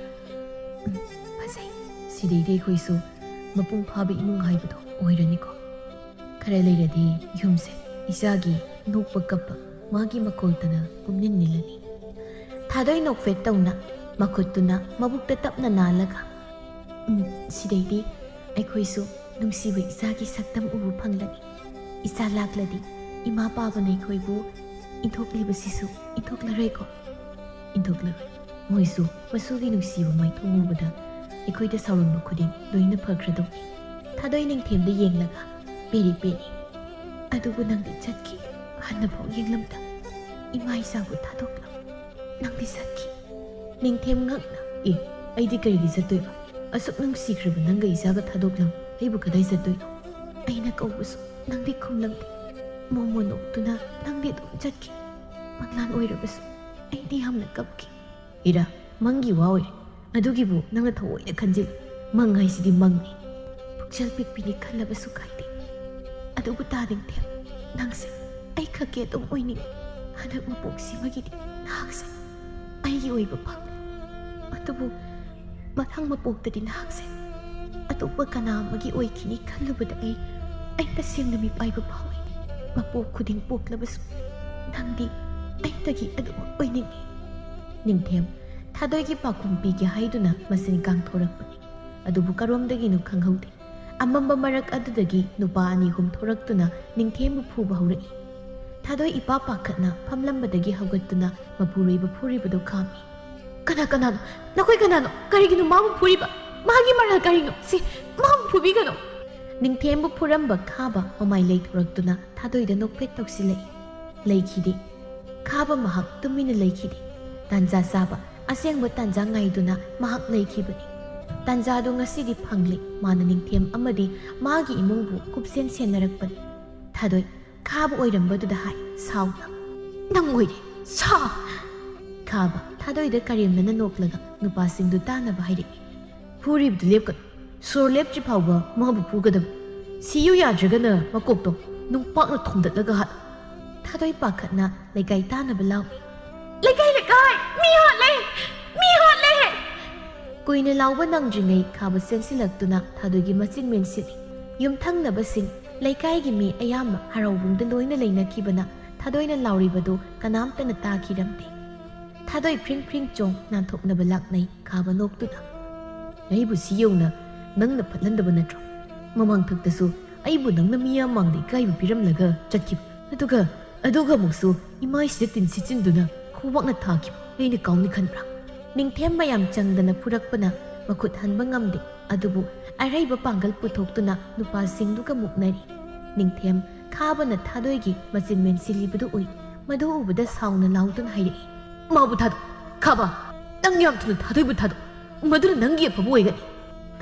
"ꯎꯝ, ꯐꯖꯩ꯫ ꯁꯤꯗꯩꯗꯤ ꯑꯩꯈꯣꯏꯁꯨ ꯃꯄꯨꯡ ꯐꯥꯕ ꯏꯃꯨꯡ ꯍꯥꯏꯕꯗꯣ ꯑꯣꯏꯔꯅꯤꯀꯣ?" ꯈꯔ ꯂꯩꯔꯗꯤ ꯌꯨꯝꯁꯦ ꯏꯆꯥꯒꯤ ꯅꯣꯛꯄ ꯀꯞꯄ ꯃꯥꯒꯤ ꯃꯈꯣꯜꯇꯅ ꯄꯨꯝꯅꯤꯟ ꯅꯤꯜꯂꯅꯤ꯫ ꯊꯥꯗꯣꯏ ꯅꯣꯛꯐꯦꯠ ꯇꯧꯅ ꯃꯈꯨꯠꯇꯨꯅ ꯃꯕꯨꯛꯇ ꯇꯞꯅ ꯅꯥꯜꯂꯒ, "ꯎꯝ, ꯁꯤꯗꯩꯗꯤ ꯑꯩꯈꯣꯏꯁꯨ ꯅꯨꯡꯁꯤꯕ ꯏꯆꯥꯒꯤ ꯁꯛꯇꯝ ꯎꯕ ꯐꯪꯂꯅꯤ꯫ ꯏꯆꯥ ꯂꯥꯛꯂꯗꯤ ꯏꯃꯥ ꯄꯥꯕꯅ ꯑꯩꯈꯣꯏꯕꯨ ꯏꯟꯊꯣꯛꯂꯤꯕꯁꯤꯁꯨ ꯏꯟꯊꯣꯛꯂꯔꯣꯏꯀꯣ?" "ꯏꯟꯊꯣꯛꯂꯔꯣꯏ꯫ ꯃꯣꯏꯁꯨ ꯃꯁꯨꯒꯤ ꯅꯨꯡꯁꯤꯕ ꯃꯥꯏꯊꯣꯡ ꯎꯕꯗ ꯑꯩꯈꯣꯏꯗ ꯁꯥꯎꯔꯝꯕ ꯈꯨꯗꯤꯡ ꯂꯣꯏꯅ ꯐꯈ꯭ꯔꯗꯧꯅꯤ꯫" ꯊꯥꯗꯣꯏ ꯅꯤꯡꯊꯦꯝꯗ ꯌꯦꯡꯂꯒ ꯄꯦꯔꯤ ꯄꯦꯔꯤ, "ꯑꯗꯨꯕꯨ ꯅꯪꯗꯤ ꯆꯠꯈꯤ, ꯍꯟꯅꯐꯥꯎ ꯌꯦꯡꯂꯝꯗ ꯏꯃꯥ ꯏꯆꯥꯕꯨ ꯊꯥꯗꯣꯛꯂꯝ꯫ ꯅꯪꯗꯤ ꯆꯠꯈꯤ꯫" ꯅꯤꯡꯊꯦꯝ ꯉꯛꯅ, "ꯑꯦ, ꯑꯩꯗꯤ ꯀꯔꯤꯒꯤ ꯆꯠꯇꯣꯏꯕ? ꯑꯁꯨꯛ ꯅꯨꯡꯁꯤꯈ꯭ꯔꯕ ꯅꯪꯒ ꯏꯆꯥꯒ ꯊꯥꯗꯣꯛꯂꯝ ꯑꯩꯕꯨ ꯀꯗꯥꯏ ꯆꯠꯇꯣꯏꯅꯣ? ꯑꯩꯅ ꯀꯧꯕꯁꯨ ꯅꯪꯗꯤ ꯈꯨꯝꯂꯝꯗꯦ꯫ ꯃꯣꯃꯣ ꯅꯣꯛꯇꯨꯅ ꯅꯪꯗꯤ ꯑꯗꯨꯝ ꯆꯠꯈꯤ꯫ ꯃꯪꯂꯥꯟ ꯑꯣꯏꯔꯕꯁꯨ ꯑꯩꯗꯤ ꯌꯥꯝꯅ ꯀꯞꯈꯤ꯫" "ꯏꯔꯥ, ꯃꯪꯒꯤ ꯋꯥ ꯑꯣꯏꯔꯦ꯫ ꯑꯗꯨꯒꯤꯕꯨ ꯅꯪꯅ ꯊꯑꯣꯏꯅ ꯈꯟꯖꯤꯜꯂꯤ꯫ ꯃꯪ ꯍꯥꯏꯁꯤꯗꯤ ꯃꯪꯅꯤ꯫ ꯄꯨꯛꯆꯦꯜ ꯄꯤꯛꯄꯤꯅꯤ ꯈꯜꯂꯕꯁꯨ ꯀꯥꯏꯗꯦ꯫ ꯑꯗꯨꯕꯨ ꯇꯥ ꯅꯤꯡꯊꯦꯝ, ꯅꯪꯁꯦ ꯑꯩ ꯈꯛꯀꯤ ꯑꯗꯨꯝ ꯑꯣꯏꯅꯤꯡꯉꯤ꯫ ꯍꯟꯗꯛ ꯃꯄꯣꯛꯁꯤꯃꯒꯤꯗꯤ ꯅꯍꯥꯛꯁꯦ ꯑꯩꯒꯤ ꯑꯣꯏꯕ ꯐꯪꯂꯦ꯫ ꯑꯗꯨꯕꯨ ꯃꯊꯪ ꯃꯄꯣꯛꯇꯗꯤ ꯅꯍꯥꯛꯁꯦ ꯑꯇꯣꯞꯄ ꯀꯅꯥ ꯑꯃꯒꯤ ꯑꯣꯏꯈꯤꯅꯤ ꯈꯜꯂꯨꯕꯗ ꯑꯩ, ꯑꯩ ꯇꯁꯦꯡꯅ ꯃꯤꯄꯥꯏꯕ ꯐꯥꯎꯏ꯫ ꯃꯄꯣꯛ ꯈꯨꯗꯤꯡ ꯄꯣꯛꯂꯕꯁꯨ ꯅꯪꯗꯤ ꯑꯩꯇꯒꯤ ꯑꯗꯨꯃꯛ ꯑꯣꯏꯅꯤꯡꯉꯤ꯫" ꯅꯤꯡꯊꯦꯝ ꯊꯥꯗꯣꯏꯒꯤ ꯄꯥꯎꯈꯨꯝ ꯄꯤꯒꯦ ꯍꯥꯏꯗꯨꯅ ꯃꯆꯤꯟ ꯀꯥꯡꯊꯣꯔꯛꯄꯅꯤ꯫ ꯑꯗꯨꯕꯨ ꯀꯔꯣꯝꯗꯒꯤꯅꯣ ꯈꯪꯍꯧꯗꯦ꯫ ꯑꯃꯝꯕ ꯃꯔꯛ ꯑꯗꯨꯗꯒꯤ ꯅꯨꯄꯥ ꯑꯅꯤ ꯑꯍꯨꯝ ꯊꯣꯔꯛꯇꯨꯅ ꯅꯤꯡꯊꯦꯝꯕꯨ ꯐꯨꯕ ꯍꯧꯔꯛꯏ꯫ ꯊꯥꯗꯣꯏ ꯏꯄꯥ ꯄꯥꯈꯠꯅ ꯐꯝꯂꯝꯕꯗꯒꯤ ꯍꯧꯒꯠꯇꯨꯅ ꯃꯄꯨꯔꯣꯏꯕ ꯐꯨꯔꯤꯕꯗꯣ ꯈꯥꯝꯃꯤ꯫ "ꯀꯅꯥ ꯀꯅꯥꯅꯣ? ꯅꯈꯣꯏ ꯀꯅꯥꯅꯣ? ꯀꯔꯤꯒꯤꯅꯣ ꯃꯥꯕꯨ ꯐꯨꯔꯤꯕ? ꯃꯥꯒꯤ ꯃꯔꯥꯜ ꯀꯔꯤꯅꯣ? ꯁꯤ, ꯃꯥꯕꯨ ꯐꯨꯕꯤꯒꯅꯨ!" ꯅꯤꯡꯊꯦꯝꯕꯨ ꯐꯨꯔꯝꯕ ꯈꯥꯕ ꯃꯃꯥꯏ ꯂꯩꯊꯣꯔꯛꯇꯨꯅ ꯊꯥꯗꯣꯏꯗ ꯅꯣꯛꯐꯦꯠ ꯇꯧꯁꯤꯜꯂꯛꯏ꯫ ꯂꯩꯈꯤꯗꯦ꯫ ꯈꯥꯕ ꯃꯍꯥꯛ ꯇꯨꯃꯤꯟꯅ ꯂꯩꯈꯤꯗꯦ꯫ ꯇꯥꯟꯖꯥ ꯆꯥꯕ, ꯑꯁꯦꯡꯕ ꯇꯥꯟꯖꯥ ꯉꯥꯏꯗꯨꯅ ꯃꯍꯥꯛ ꯂꯩꯈꯤꯕꯅꯤ꯫ ꯇꯥꯟꯖꯥꯗꯨ ꯉꯁꯤꯗꯤ ꯐꯪꯂꯦ꯫ ꯃꯥꯅ ꯅꯤꯡꯊꯦꯝ ꯑꯃꯗꯤ ꯃꯥꯒꯤ ꯏꯃꯨꯡꯕꯨ ꯀꯨꯞꯁꯦꯟ ꯁꯦꯟꯅꯔꯛꯄꯅꯤ꯫ ꯊꯥꯗꯣꯏ ꯈꯥꯕ ꯑꯣꯏꯔꯝꯕꯗꯨꯗ ꯍꯥꯏ ꯁꯥꯎꯅ, "ꯅꯪ ꯑꯣꯏꯔꯦ, ꯁꯥ!" ꯈꯥꯕ ꯊꯥꯗꯣꯏꯗ ꯀꯔꯦꯝꯅꯅ ꯅꯣꯛꯂꯒ ꯅꯨꯄꯥꯁꯤꯡꯗꯨ ꯇꯥꯅꯕ ꯍꯥꯏꯔꯛꯏ꯫ "ꯐꯨꯔꯤꯕꯗꯨ ꯂꯦꯞꯀꯅꯨ꯫ ꯁꯣꯔ ꯂꯦꯞꯇ꯭ꯔꯤ ꯐꯥꯎꯕ ꯃꯥꯕꯨ ꯐꯨꯒꯗꯕ꯫ ꯁꯤꯌꯨ ꯌꯥꯗ꯭ꯔꯒꯅ ꯃꯀꯣꯛꯇꯣ ꯅꯨꯡꯄꯥꯛꯅ ꯊꯣꯝꯗꯠꯂꯒ ꯍꯥꯠꯂꯨ!" ꯊꯥꯗꯣꯏ ꯄꯥꯈꯠꯅ ꯂꯩꯀꯥꯏ ꯇꯥꯅꯕ ꯂꯥꯎꯏ꯫ "ꯂꯩꯀꯥꯏ, ꯂꯩꯀꯥꯏ! ꯃꯤ ꯍꯥꯠꯂꯦ! ꯃꯤ ꯍꯥꯠꯂꯦ!" ꯀꯨꯏꯅ ꯂꯥꯎꯕ ꯅꯪꯗ꯭ꯔꯤꯉꯩ ꯈꯥꯕ ꯆꯦꯟꯁꯤꯜꯂꯛꯇꯨꯅ ꯊꯥꯗꯣꯏꯒꯤ ꯃꯆꯤꯟ ꯃꯦꯟꯁꯤꯜꯂꯤ꯫ ꯌꯨꯝꯊꯪꯅꯕꯁꯤꯡ ꯂꯩꯀꯥꯏꯒꯤ ꯃꯤ ꯑꯌꯥꯝꯕ ꯍꯔꯥꯎꯕꯨꯡꯗ ꯂꯣꯏꯅ ꯂꯩꯅꯈꯤꯕꯅ ꯊꯥꯗꯣꯏꯅ ꯂꯥꯎꯔꯤꯕꯗꯨ ꯀꯅꯥꯝꯇꯅ ꯇꯥꯈꯤꯔꯝꯗꯦ꯫ ꯊꯥꯗꯣꯏ ꯐ꯭ꯔꯤꯡ ꯐ꯭ꯔꯤꯡ ꯆꯣꯡ ꯅꯥꯟꯊꯣꯛꯅꯕ ꯂꯥꯛꯅꯩ ꯈꯥꯕ ꯅꯣꯛꯇꯨꯅ꯫ "ꯑꯩꯕꯨ ꯁꯤ ꯌꯧꯅ ꯅꯪꯅ ꯐꯠꯍꯟꯗꯕ ꯅꯠꯇ꯭ꯔꯣ? ꯃꯃꯥꯡꯊꯛꯇꯁꯨ ꯑꯩꯕꯨ ꯅꯪꯅ ꯃꯤꯌꯥꯝ ꯃꯥꯡꯗ ꯏꯀꯥꯏꯕ ꯄꯤꯔꯝꯂꯒ ꯆꯠꯈꯤꯕ꯫ ꯑꯗꯨꯒ, ꯑꯗꯨꯒ ꯑꯃꯨꯛꯁꯨ ꯏꯃꯥꯏꯁꯤꯗ ꯇꯤꯟ ꯁꯤꯠꯆꯤꯟꯗꯨꯅ ꯈꯨꯕꯥꯛꯅ ꯊꯥꯈꯤꯕ ꯑꯩꯅ ꯀꯥꯎꯅꯤ ꯈꯟꯕ꯭ꯔꯥ?" ꯅꯤꯡꯊꯦꯝ ꯃꯌꯥꯝ ꯆꯪꯗꯅ ꯐꯨꯔꯛꯄꯅ ꯃꯈꯨꯠ ꯍꯟꯕ ꯉꯝꯗꯦ꯫ ꯑꯗꯨꯕꯨ ꯑꯔꯩꯕ ꯄꯥꯡꯒꯜ ꯄꯨꯊꯣꯛꯇꯨꯅ ꯅꯨꯄꯥꯁꯤꯡꯗꯨꯒ ꯃꯨꯛꯅꯔꯤ꯫ ꯅꯤꯡꯊꯦꯝ ꯈꯥꯕꯅ ꯊꯥꯗꯣꯏꯒꯤ ꯃꯆꯤꯟ ꯃꯦꯟꯁꯤꯜꯂꯤꯕꯗꯨ ꯎꯏ꯫ ꯃꯗꯨ ꯎꯕꯗ ꯁꯥꯎꯅ ꯂꯥꯎꯗꯨꯅ ꯍꯥꯏꯔꯛꯏ, "ꯃꯥꯕꯨ ꯊꯥꯗꯣꯛ! ꯈꯥꯕ! ꯅꯪ ꯌꯥꯝ ꯊꯨꯅ ꯊꯥꯗꯣꯏꯕꯨ ꯊꯥꯗꯣꯛ! ꯃꯗꯨꯅ ꯅꯪꯒꯤ ꯑꯐꯕ ꯑꯣꯏꯒꯅꯤ!"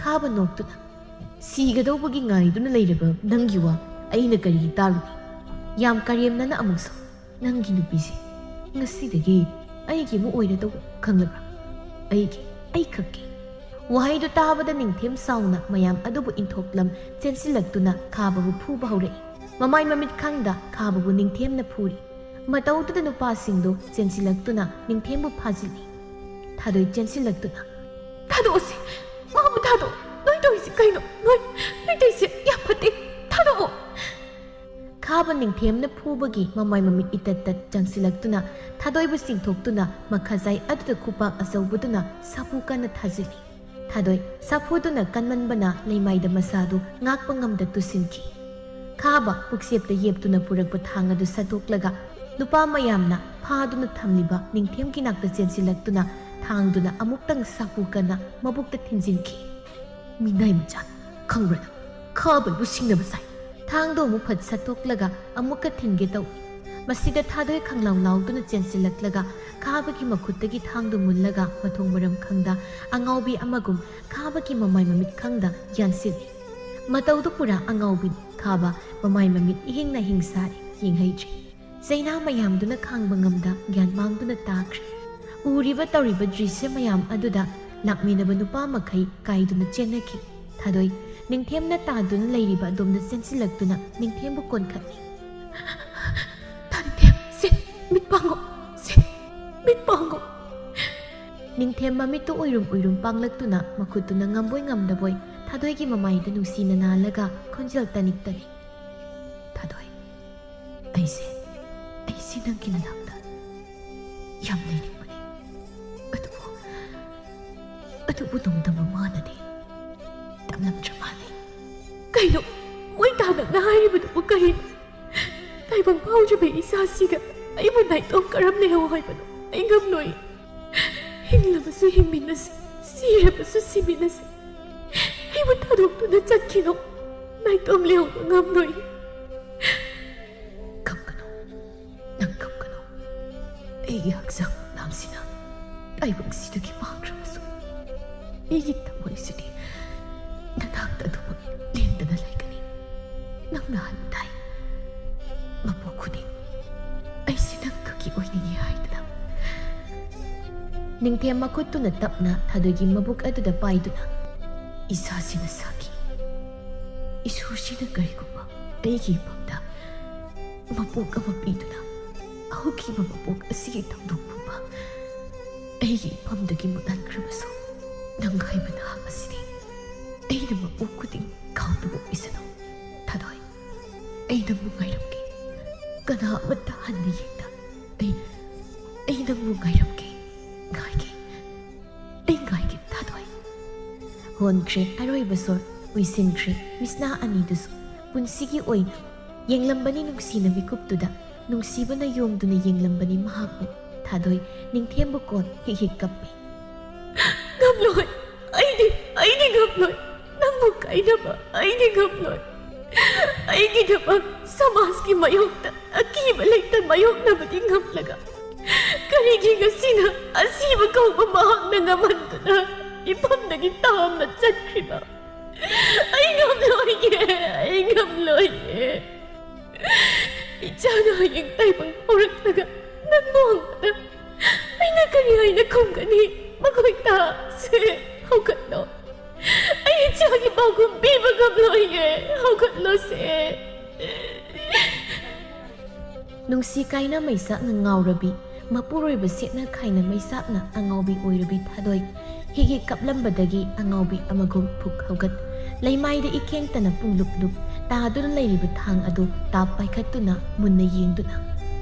ꯈꯥꯕ ꯅꯣꯛꯇꯨꯅ, "ꯁꯤꯒꯗꯧꯕꯒꯤ ꯉꯥꯏꯗꯨꯅ ꯂꯩꯔꯕ ꯅꯪꯒꯤ ꯋꯥ ꯑꯩꯅ ꯀꯔꯤꯒꯤ ꯇꯥꯔꯨꯅꯤ?" ꯌꯥꯝ ꯀꯔꯦꯝꯅꯅ ꯑꯃꯨꯛꯁꯨ, "ꯅꯪꯒꯤ ꯅꯨꯄꯤꯁꯦ ꯉꯁꯤꯗꯒꯤ ꯑꯩꯒꯤ ꯑꯃ ꯑꯣꯏꯔꯗꯧꯕ ꯈꯪꯂꯕ꯭ꯔꯥ? ꯑꯩꯒꯤ, ꯑꯩꯈꯛꯀꯤ!" ꯋꯥꯍꯩꯗꯨ ꯇꯥꯕꯗ ꯅꯤꯡꯊꯦꯝ ꯁꯥꯎꯅ ꯃꯌꯥꯝ ꯑꯗꯨꯕꯨ ꯏꯟꯊꯣꯛꯂꯝ ꯆꯦꯟꯁꯤꯜꯂꯛꯇꯨꯅ ꯈꯥꯕꯕꯨ ꯐꯨꯕ ꯍꯧꯔꯛꯏ꯫ ꯃꯃꯥꯏ ꯃꯃꯤꯠ ꯈꯪꯗ ꯈꯥꯕꯕꯨ ꯅꯤꯡꯊꯦꯝꯅ ꯐꯨꯔꯤ꯫ ꯃꯇꯧꯗꯨꯗ ꯅꯨꯄꯥꯁꯤꯡꯗꯨ ꯆꯦꯟꯁꯤꯜꯂꯛꯇꯨꯅ ꯅꯤꯡꯊꯦꯝꯕꯨ ꯐꯥꯖꯤꯜꯂꯤ꯫ ꯊꯥꯗꯣꯏ ꯆꯦꯟꯁꯤꯜꯂꯛꯇꯨꯅ, "ꯊꯥꯗꯣꯛꯑꯁꯤ! ꯃꯥꯕꯨ ꯊꯥꯗꯣꯛ! ꯅꯣꯏ ꯇꯧꯔꯤꯁꯤ ꯀꯩꯅꯣ? ꯅꯣꯏ, ꯅꯣꯏ ꯇꯧꯔꯤꯁꯤ ꯌꯥꯝ ꯐꯠꯇꯦ! ꯊꯥꯗꯣꯛꯑꯣ!" ꯈꯥꯕ ꯅꯤꯡꯊꯦꯝꯅ ꯐꯨꯕꯒꯤ ꯃꯃꯥꯏ ꯃꯃꯤꯠ ꯏꯇꯠ ꯇꯠ ꯆꯪꯁꯤꯜꯂꯛꯇꯨꯅ ꯊꯥꯗꯣꯏꯕꯨ ꯆꯤꯡꯊꯣꯛꯇꯨꯅ ꯃꯈꯥꯖꯥꯏ ꯑꯗꯨꯗ ꯈꯨꯄꯥꯛ ꯑꯆꯧꯕꯗꯨꯅ ꯁꯥꯐꯨ ꯀꯟꯅ ꯊꯥꯖꯤꯜꯂꯤ꯫ ꯊꯥꯗꯣꯏ ꯁꯥꯐꯨꯗꯨꯅ ꯀꯟꯃꯟꯕꯅ ꯂꯩꯃꯥꯏꯗ ꯃꯁꯥꯗꯨ ꯉꯥꯛꯄ ꯉꯝꯗ ꯇꯨꯁꯤꯟꯈꯤ꯫ ꯈꯥꯕ ꯄꯨꯛꯆꯦꯞꯇ ꯌꯦꯞꯇꯨꯅ ꯄꯨꯔꯛꯄ ꯊꯥꯡ ꯑꯗꯨ ꯁꯠꯇꯣꯛꯂꯒ ꯅꯨꯄꯥ ꯃꯌꯥꯝꯅ ꯐꯥꯗꯨꯅ ꯊꯝꯂꯤꯕ ꯅꯤꯡꯊꯦꯝꯒꯤ ꯅꯥꯛꯇ ꯆꯦꯟꯁꯤꯜꯂꯛꯇꯨꯅ ꯊꯥꯡꯗꯨꯅ ꯑꯃꯨꯛꯇꯪ ꯁꯥꯐꯨ ꯀꯟꯅ ꯃꯕꯨꯛꯇ ꯊꯤꯟꯖꯤꯟꯈꯤ꯫ "ꯃꯤꯅꯥꯏ ꯃꯆꯥ, ꯈꯪꯕ꯭ꯔꯥ ꯅꯪ? ꯈꯥꯕ ꯑꯩꯕꯨ ꯁꯤꯡꯅꯕ ꯁꯥꯏ!" ꯊꯥꯡꯗꯣ ꯑꯃꯨꯛ ꯐꯠ ꯁꯠꯇꯣꯛꯂꯒ ꯑꯃꯨꯛꯀ ꯊꯤꯟꯒꯦ ꯇꯧꯏ꯫ ꯃꯁꯤꯗ ꯊꯥꯗꯣꯏ ꯈꯪꯂꯥꯎ ꯂꯥꯎꯗꯨꯅ ꯆꯦꯟꯁꯤꯜꯂꯛꯂꯒ ꯈꯥꯕꯒꯤ ꯃꯈꯨꯠꯇꯒꯤ ꯊꯥꯡꯗꯨ ꯃꯨꯜꯂꯒ ꯃꯊꯣꯡ ꯃꯔꯝ ꯈꯪꯗ ꯑꯉꯥꯎꯕꯤ ꯑꯃꯒꯨꯝ ꯈꯥꯕꯒꯤ ꯃꯃꯥꯏ ꯃꯃꯤꯠ ꯈꯪꯗ ꯌꯥꯟꯁꯤꯜꯂꯤ꯫ ꯃꯇꯧꯗꯨ ꯄꯨꯔꯥ ꯑꯉꯥꯎꯕꯤꯅꯤ꯫ ꯈꯥꯕ ꯃꯃꯥꯏ ꯃꯃꯤꯠ ꯏꯍꯤꯡꯅ ꯍꯤꯡ ꯁꯥꯔꯦ, ꯌꯦꯡꯍꯩꯗ꯭ꯔꯦ꯫ ꯆꯩꯅꯥ ꯃꯌꯥꯝꯗꯨꯅ ꯈꯥꯡꯕ ꯉꯝꯗ ꯒ꯭ꯌꯥꯟ ꯃꯥꯡꯗꯨꯅ ꯇꯥꯈ꯭ꯔꯦ꯫ ꯎꯔꯤꯕ ꯇꯧꯔꯤꯕ ꯗ꯭ꯔꯤꯁ꯭ꯌ ꯃꯌꯥꯝ ꯑꯗꯨꯗ ꯂꯥꯛꯃꯤꯟꯅꯕ ꯅꯨꯄꯥ ꯃꯈꯩ ꯀꯥꯏꯗꯨꯅ ꯆꯦꯟꯅꯈꯤ꯫ ꯊꯥꯗꯣꯏ ꯅꯤꯡꯊꯦꯝꯅ ꯇꯥꯗꯨꯅ ꯂꯩꯔꯤꯕ ꯑꯗꯣꯝꯗ ꯆꯦꯟꯁꯤꯜꯂꯛꯇꯨꯅ ꯅꯤꯡꯊꯦꯝꯕꯨ ꯀꯣꯟꯈꯠꯂꯤ꯫ "ꯇꯥ ꯅꯤꯡꯊꯦꯝ, ꯁꯦ, ꯃꯤꯠ ꯄꯥꯡꯉꯣ, ꯁꯦ, ꯃꯤꯠ ꯄꯥꯡꯉꯣ!" ꯅꯤꯡꯊꯦꯝ ꯃꯃꯤꯠꯇꯨ ꯎꯏꯔꯨꯝ ꯎꯏꯔꯨꯝ ꯄꯥꯡꯂꯛꯇꯨꯅ ꯃꯈꯨꯠꯇꯨꯅ ꯉꯝꯕꯣꯏ ꯉꯝꯗꯕꯣꯏ ꯊꯥꯗꯣꯏꯒꯤ ꯃꯃꯥꯏꯗ ꯅꯨꯡꯁꯤꯅ ꯅꯥꯜꯂꯒ ꯈꯣꯟꯖꯦꯜ ꯇꯅꯤꯛ ꯇꯅꯤꯛ, ꯑꯩꯁꯦ, ꯑꯩꯁꯦ ꯅꯪꯒꯤ ꯅꯅꯥꯛꯇ ꯌꯥꯝ ꯂꯩꯅꯤꯡꯕꯅꯤ꯫ ꯑꯗꯨꯕꯨ, ꯑꯗꯨꯕꯨ ꯅꯣꯡꯗꯝꯕ ꯃꯥꯅꯗꯤ ꯇꯝꯂꯝꯗ꯭ꯔ ꯃꯥꯜꯂꯦ꯫ ꯀꯩꯅꯣ? ꯃꯣꯏ ꯇꯥꯅ ꯍꯥꯏꯔꯤꯕꯗꯨꯕꯨ ꯀꯔꯤꯅꯣ? ꯇꯥꯏꯕꯪ ꯐꯥꯎꯗ꯭ꯔꯤꯕ ꯏꯆꯥꯁꯤꯒ ꯑꯩꯕꯨ ꯅꯥꯏꯇꯣꯝ ꯀꯔꯝ ꯂꯩꯍꯧ ꯍꯥꯏꯕꯅꯣ? ꯑꯩ ꯉꯝꯂꯣꯏ꯫ ꯍꯤꯡꯂꯕꯁꯨ ꯍꯤꯡꯃꯤꯟꯅꯁꯤ, ꯁꯤꯔꯕꯁꯨ ꯁꯤꯃꯤꯟꯅꯁꯤ꯫ ꯑꯩꯕꯨ ꯊꯥꯗꯣꯛꯇꯨꯅ ꯆꯠꯈꯤꯅꯨ꯫ ꯅꯥꯏꯇꯣꯝ ꯂꯩꯍꯧꯕ ꯉꯝꯂꯣꯏ꯫ ꯀꯞꯀꯅꯨ, ꯅꯪ ꯀꯞꯀꯅꯨ꯫ ꯑꯩꯒꯤ ꯍꯛꯆꯥꯡ ꯃꯅꯥꯝꯁꯤꯅ ꯇꯥꯏꯕꯪꯁꯤꯗꯒꯤ ꯃꯥꯡꯈ꯭ꯔꯕꯁꯨ, ꯑꯩꯒꯤ ꯊꯃꯣꯏꯁꯤꯗꯤ ꯅꯅꯥꯛꯇ ꯑꯗꯨꯃꯛ ꯂꯦꯡꯗꯅ ꯂꯩꯒꯅꯤ꯫ ꯅꯪꯅ ꯍꯥꯏꯕ ꯇꯥꯏ, ꯃꯄꯣꯛ ꯈꯨꯗꯤꯡ ꯑꯩꯁꯦ ꯅꯪ ꯈꯛꯀꯤ ꯑꯣꯏꯅꯤꯡꯏ ꯍꯥꯏꯗꯅ꯫ ꯅꯤꯡꯊꯦꯝ ꯃꯈꯨꯠꯇꯨꯅ ꯇꯞꯅ ꯊꯥꯗꯣꯏꯒꯤ ꯃꯕꯨꯛ ꯑꯗꯨꯗ ꯄꯥꯏꯗꯨꯅ ꯏꯁꯥꯁꯤꯅ ꯁꯥꯈꯤ꯫ ꯏꯁꯣꯔꯁꯤꯅ ꯀꯔꯤꯒꯨꯝꯕ ꯑꯩꯒꯤ ꯏꯐꯝꯗ ꯃꯄꯣꯛ ꯑꯃ ꯄꯤꯗꯨꯅ ꯍꯧꯈꯤꯕ ꯃꯄꯣꯛ ꯑꯁꯤꯒꯤ ꯊꯧꯗꯣꯛ ꯄꯨꯝꯕ ꯑꯩꯒꯤ ꯏꯐꯝꯗꯒꯤ ꯃꯨꯠꯍꯟꯈ꯭ꯔꯕꯁꯨ, ꯅꯪ ꯍꯥꯏꯕ ꯅꯍꯥꯛ ꯑꯁꯤꯗꯤ ꯑꯩꯅ ꯃꯄꯣꯛ ꯈꯨꯗꯤꯡ ꯀꯥꯎꯗꯕ ꯑꯣꯏꯁꯅꯨ꯫ ꯊꯥꯗꯣꯏ, ꯑꯩ ꯅꯪꯕꯨ ꯉꯥꯏꯔꯝꯒꯦ꯫ ꯀꯅꯥ ꯑꯃꯠꯇ ꯍꯟꯅ ꯌꯦꯡꯗ ꯑꯩ, ꯑꯩ ꯅꯪꯕꯨ ꯉꯥꯏꯔꯝꯒꯦ꯫ ꯉꯥꯏꯒꯦ꯫ ꯑꯩ ꯉꯥꯏꯒꯦ, ꯊꯥꯗꯣꯏ꯫ ꯍꯣꯟꯈ꯭ꯔꯦ ꯑꯔꯣꯏꯕ ꯁꯣꯔ, ꯎꯏꯁꯤꯟꯈ꯭ꯔꯦ ꯃꯤꯠꯁꯅꯥ ꯑꯅꯤꯗꯨꯁꯨ꯫ ꯄꯨꯟꯁꯤꯒꯤ ꯑꯣꯏꯅ ꯌꯦꯡꯂꯝꯕꯅꯤ ꯅꯨꯡꯁꯤꯅ ꯃꯤꯀꯨꯞꯇꯨꯗ, ꯅꯨꯡꯁꯤꯕꯅ ꯌꯣꯝꯗꯨꯅ ꯌꯦꯡꯂꯝꯕꯅꯤ ꯃꯍꯥꯛꯄꯨ꯫ ꯊꯥꯗꯣꯏ ꯅꯤꯡꯊꯦꯝꯕ ꯀꯣꯟ ꯍꯤꯛ ꯍꯤꯛ ꯀꯞꯄꯤ꯫ ꯉꯝꯂꯣꯏ, ꯑꯩꯗꯤ, ꯑꯩꯗꯤ ꯉꯝꯂꯣꯏ꯫ ꯅꯪꯕꯨ ꯀꯥꯏꯅꯕ ꯑꯩꯗꯤ ꯉꯝꯂꯣꯏ꯫ ꯑꯩꯒꯤꯗꯃꯛ ꯁꯃꯥꯖꯀꯤ ꯃꯥꯌꯣꯛꯇ ꯑꯀꯤꯕ ꯂꯩꯇ ꯃꯥꯌꯣꯛꯅꯕꯗꯤ ꯉꯝꯂꯒ, ꯀꯔꯤꯒꯤ ꯉꯁꯤꯅ ꯑꯁꯤꯕ ꯀꯧꯕ ꯃꯍꯥꯛꯅ ꯉꯝꯍꯟꯗꯨꯅ ꯏꯐꯝꯗꯒꯤ ꯇꯥꯝꯅ ꯆꯠꯈ꯭ꯔꯤꯕ? ꯑꯩ ꯉꯝꯂꯣꯏꯌꯦ, ꯑꯩ ꯉꯝꯂꯣꯏꯌꯦ꯫ ꯏꯆꯥꯅ ꯍꯌꯦꯡ ꯇꯥꯏꯕꯪ ꯐꯥꯎꯔꯛꯂꯒ ꯅꯪꯕꯨ ꯍꯪꯕꯗ ꯑꯩꯅ ꯀꯔꯤ ꯍꯥꯏꯅ ꯈꯨꯝꯒꯅꯤ? ꯃꯈꯣꯏ ꯇꯥꯁꯦ, ꯍꯧꯒꯠꯂꯣ꯫ ꯑꯩ ꯏꯆꯥꯒꯤ ꯄꯥꯎꯈꯨꯝ ꯄꯤꯕ ꯉꯝꯂꯣꯏꯌꯦ, ꯍꯧꯒꯠꯂꯣꯁꯦ꯫ ꯅꯨꯡꯁꯤ ꯀꯥꯏꯅ ꯃꯩꯁꯥꯛꯅ ꯉꯥꯎꯔꯕꯤ, ꯃꯄꯨꯔꯣꯏꯕ ꯁꯦꯠꯅ ꯈꯥꯏꯅ ꯃꯩꯁꯥꯛꯅ ꯑꯉꯥꯎꯕꯤ ꯑꯣꯏꯔꯕꯤ ꯊꯥꯗꯣꯏ꯫ ꯍꯤꯛ ꯍꯤꯛ ꯀꯞꯂꯝꯕꯗꯒꯤ ꯑꯉꯥꯎꯕꯤ ꯑꯃꯒꯨꯝ ꯐꯨꯛ ꯍꯧꯒꯠ꯫ ꯂꯩꯃꯥꯏꯗ ꯏꯈꯦꯡꯇꯅ ꯄꯨꯡꯂꯨꯞ ꯂꯨꯞ꯫ ꯇꯥꯗꯨꯅ ꯂꯩꯔꯤꯕ ꯊꯥꯡ ꯑꯗꯨ ꯇꯥꯞ ꯄꯥꯏꯈꯠꯇꯨꯅ ꯃꯨꯟꯅ ꯌꯦꯡꯗꯨꯅ,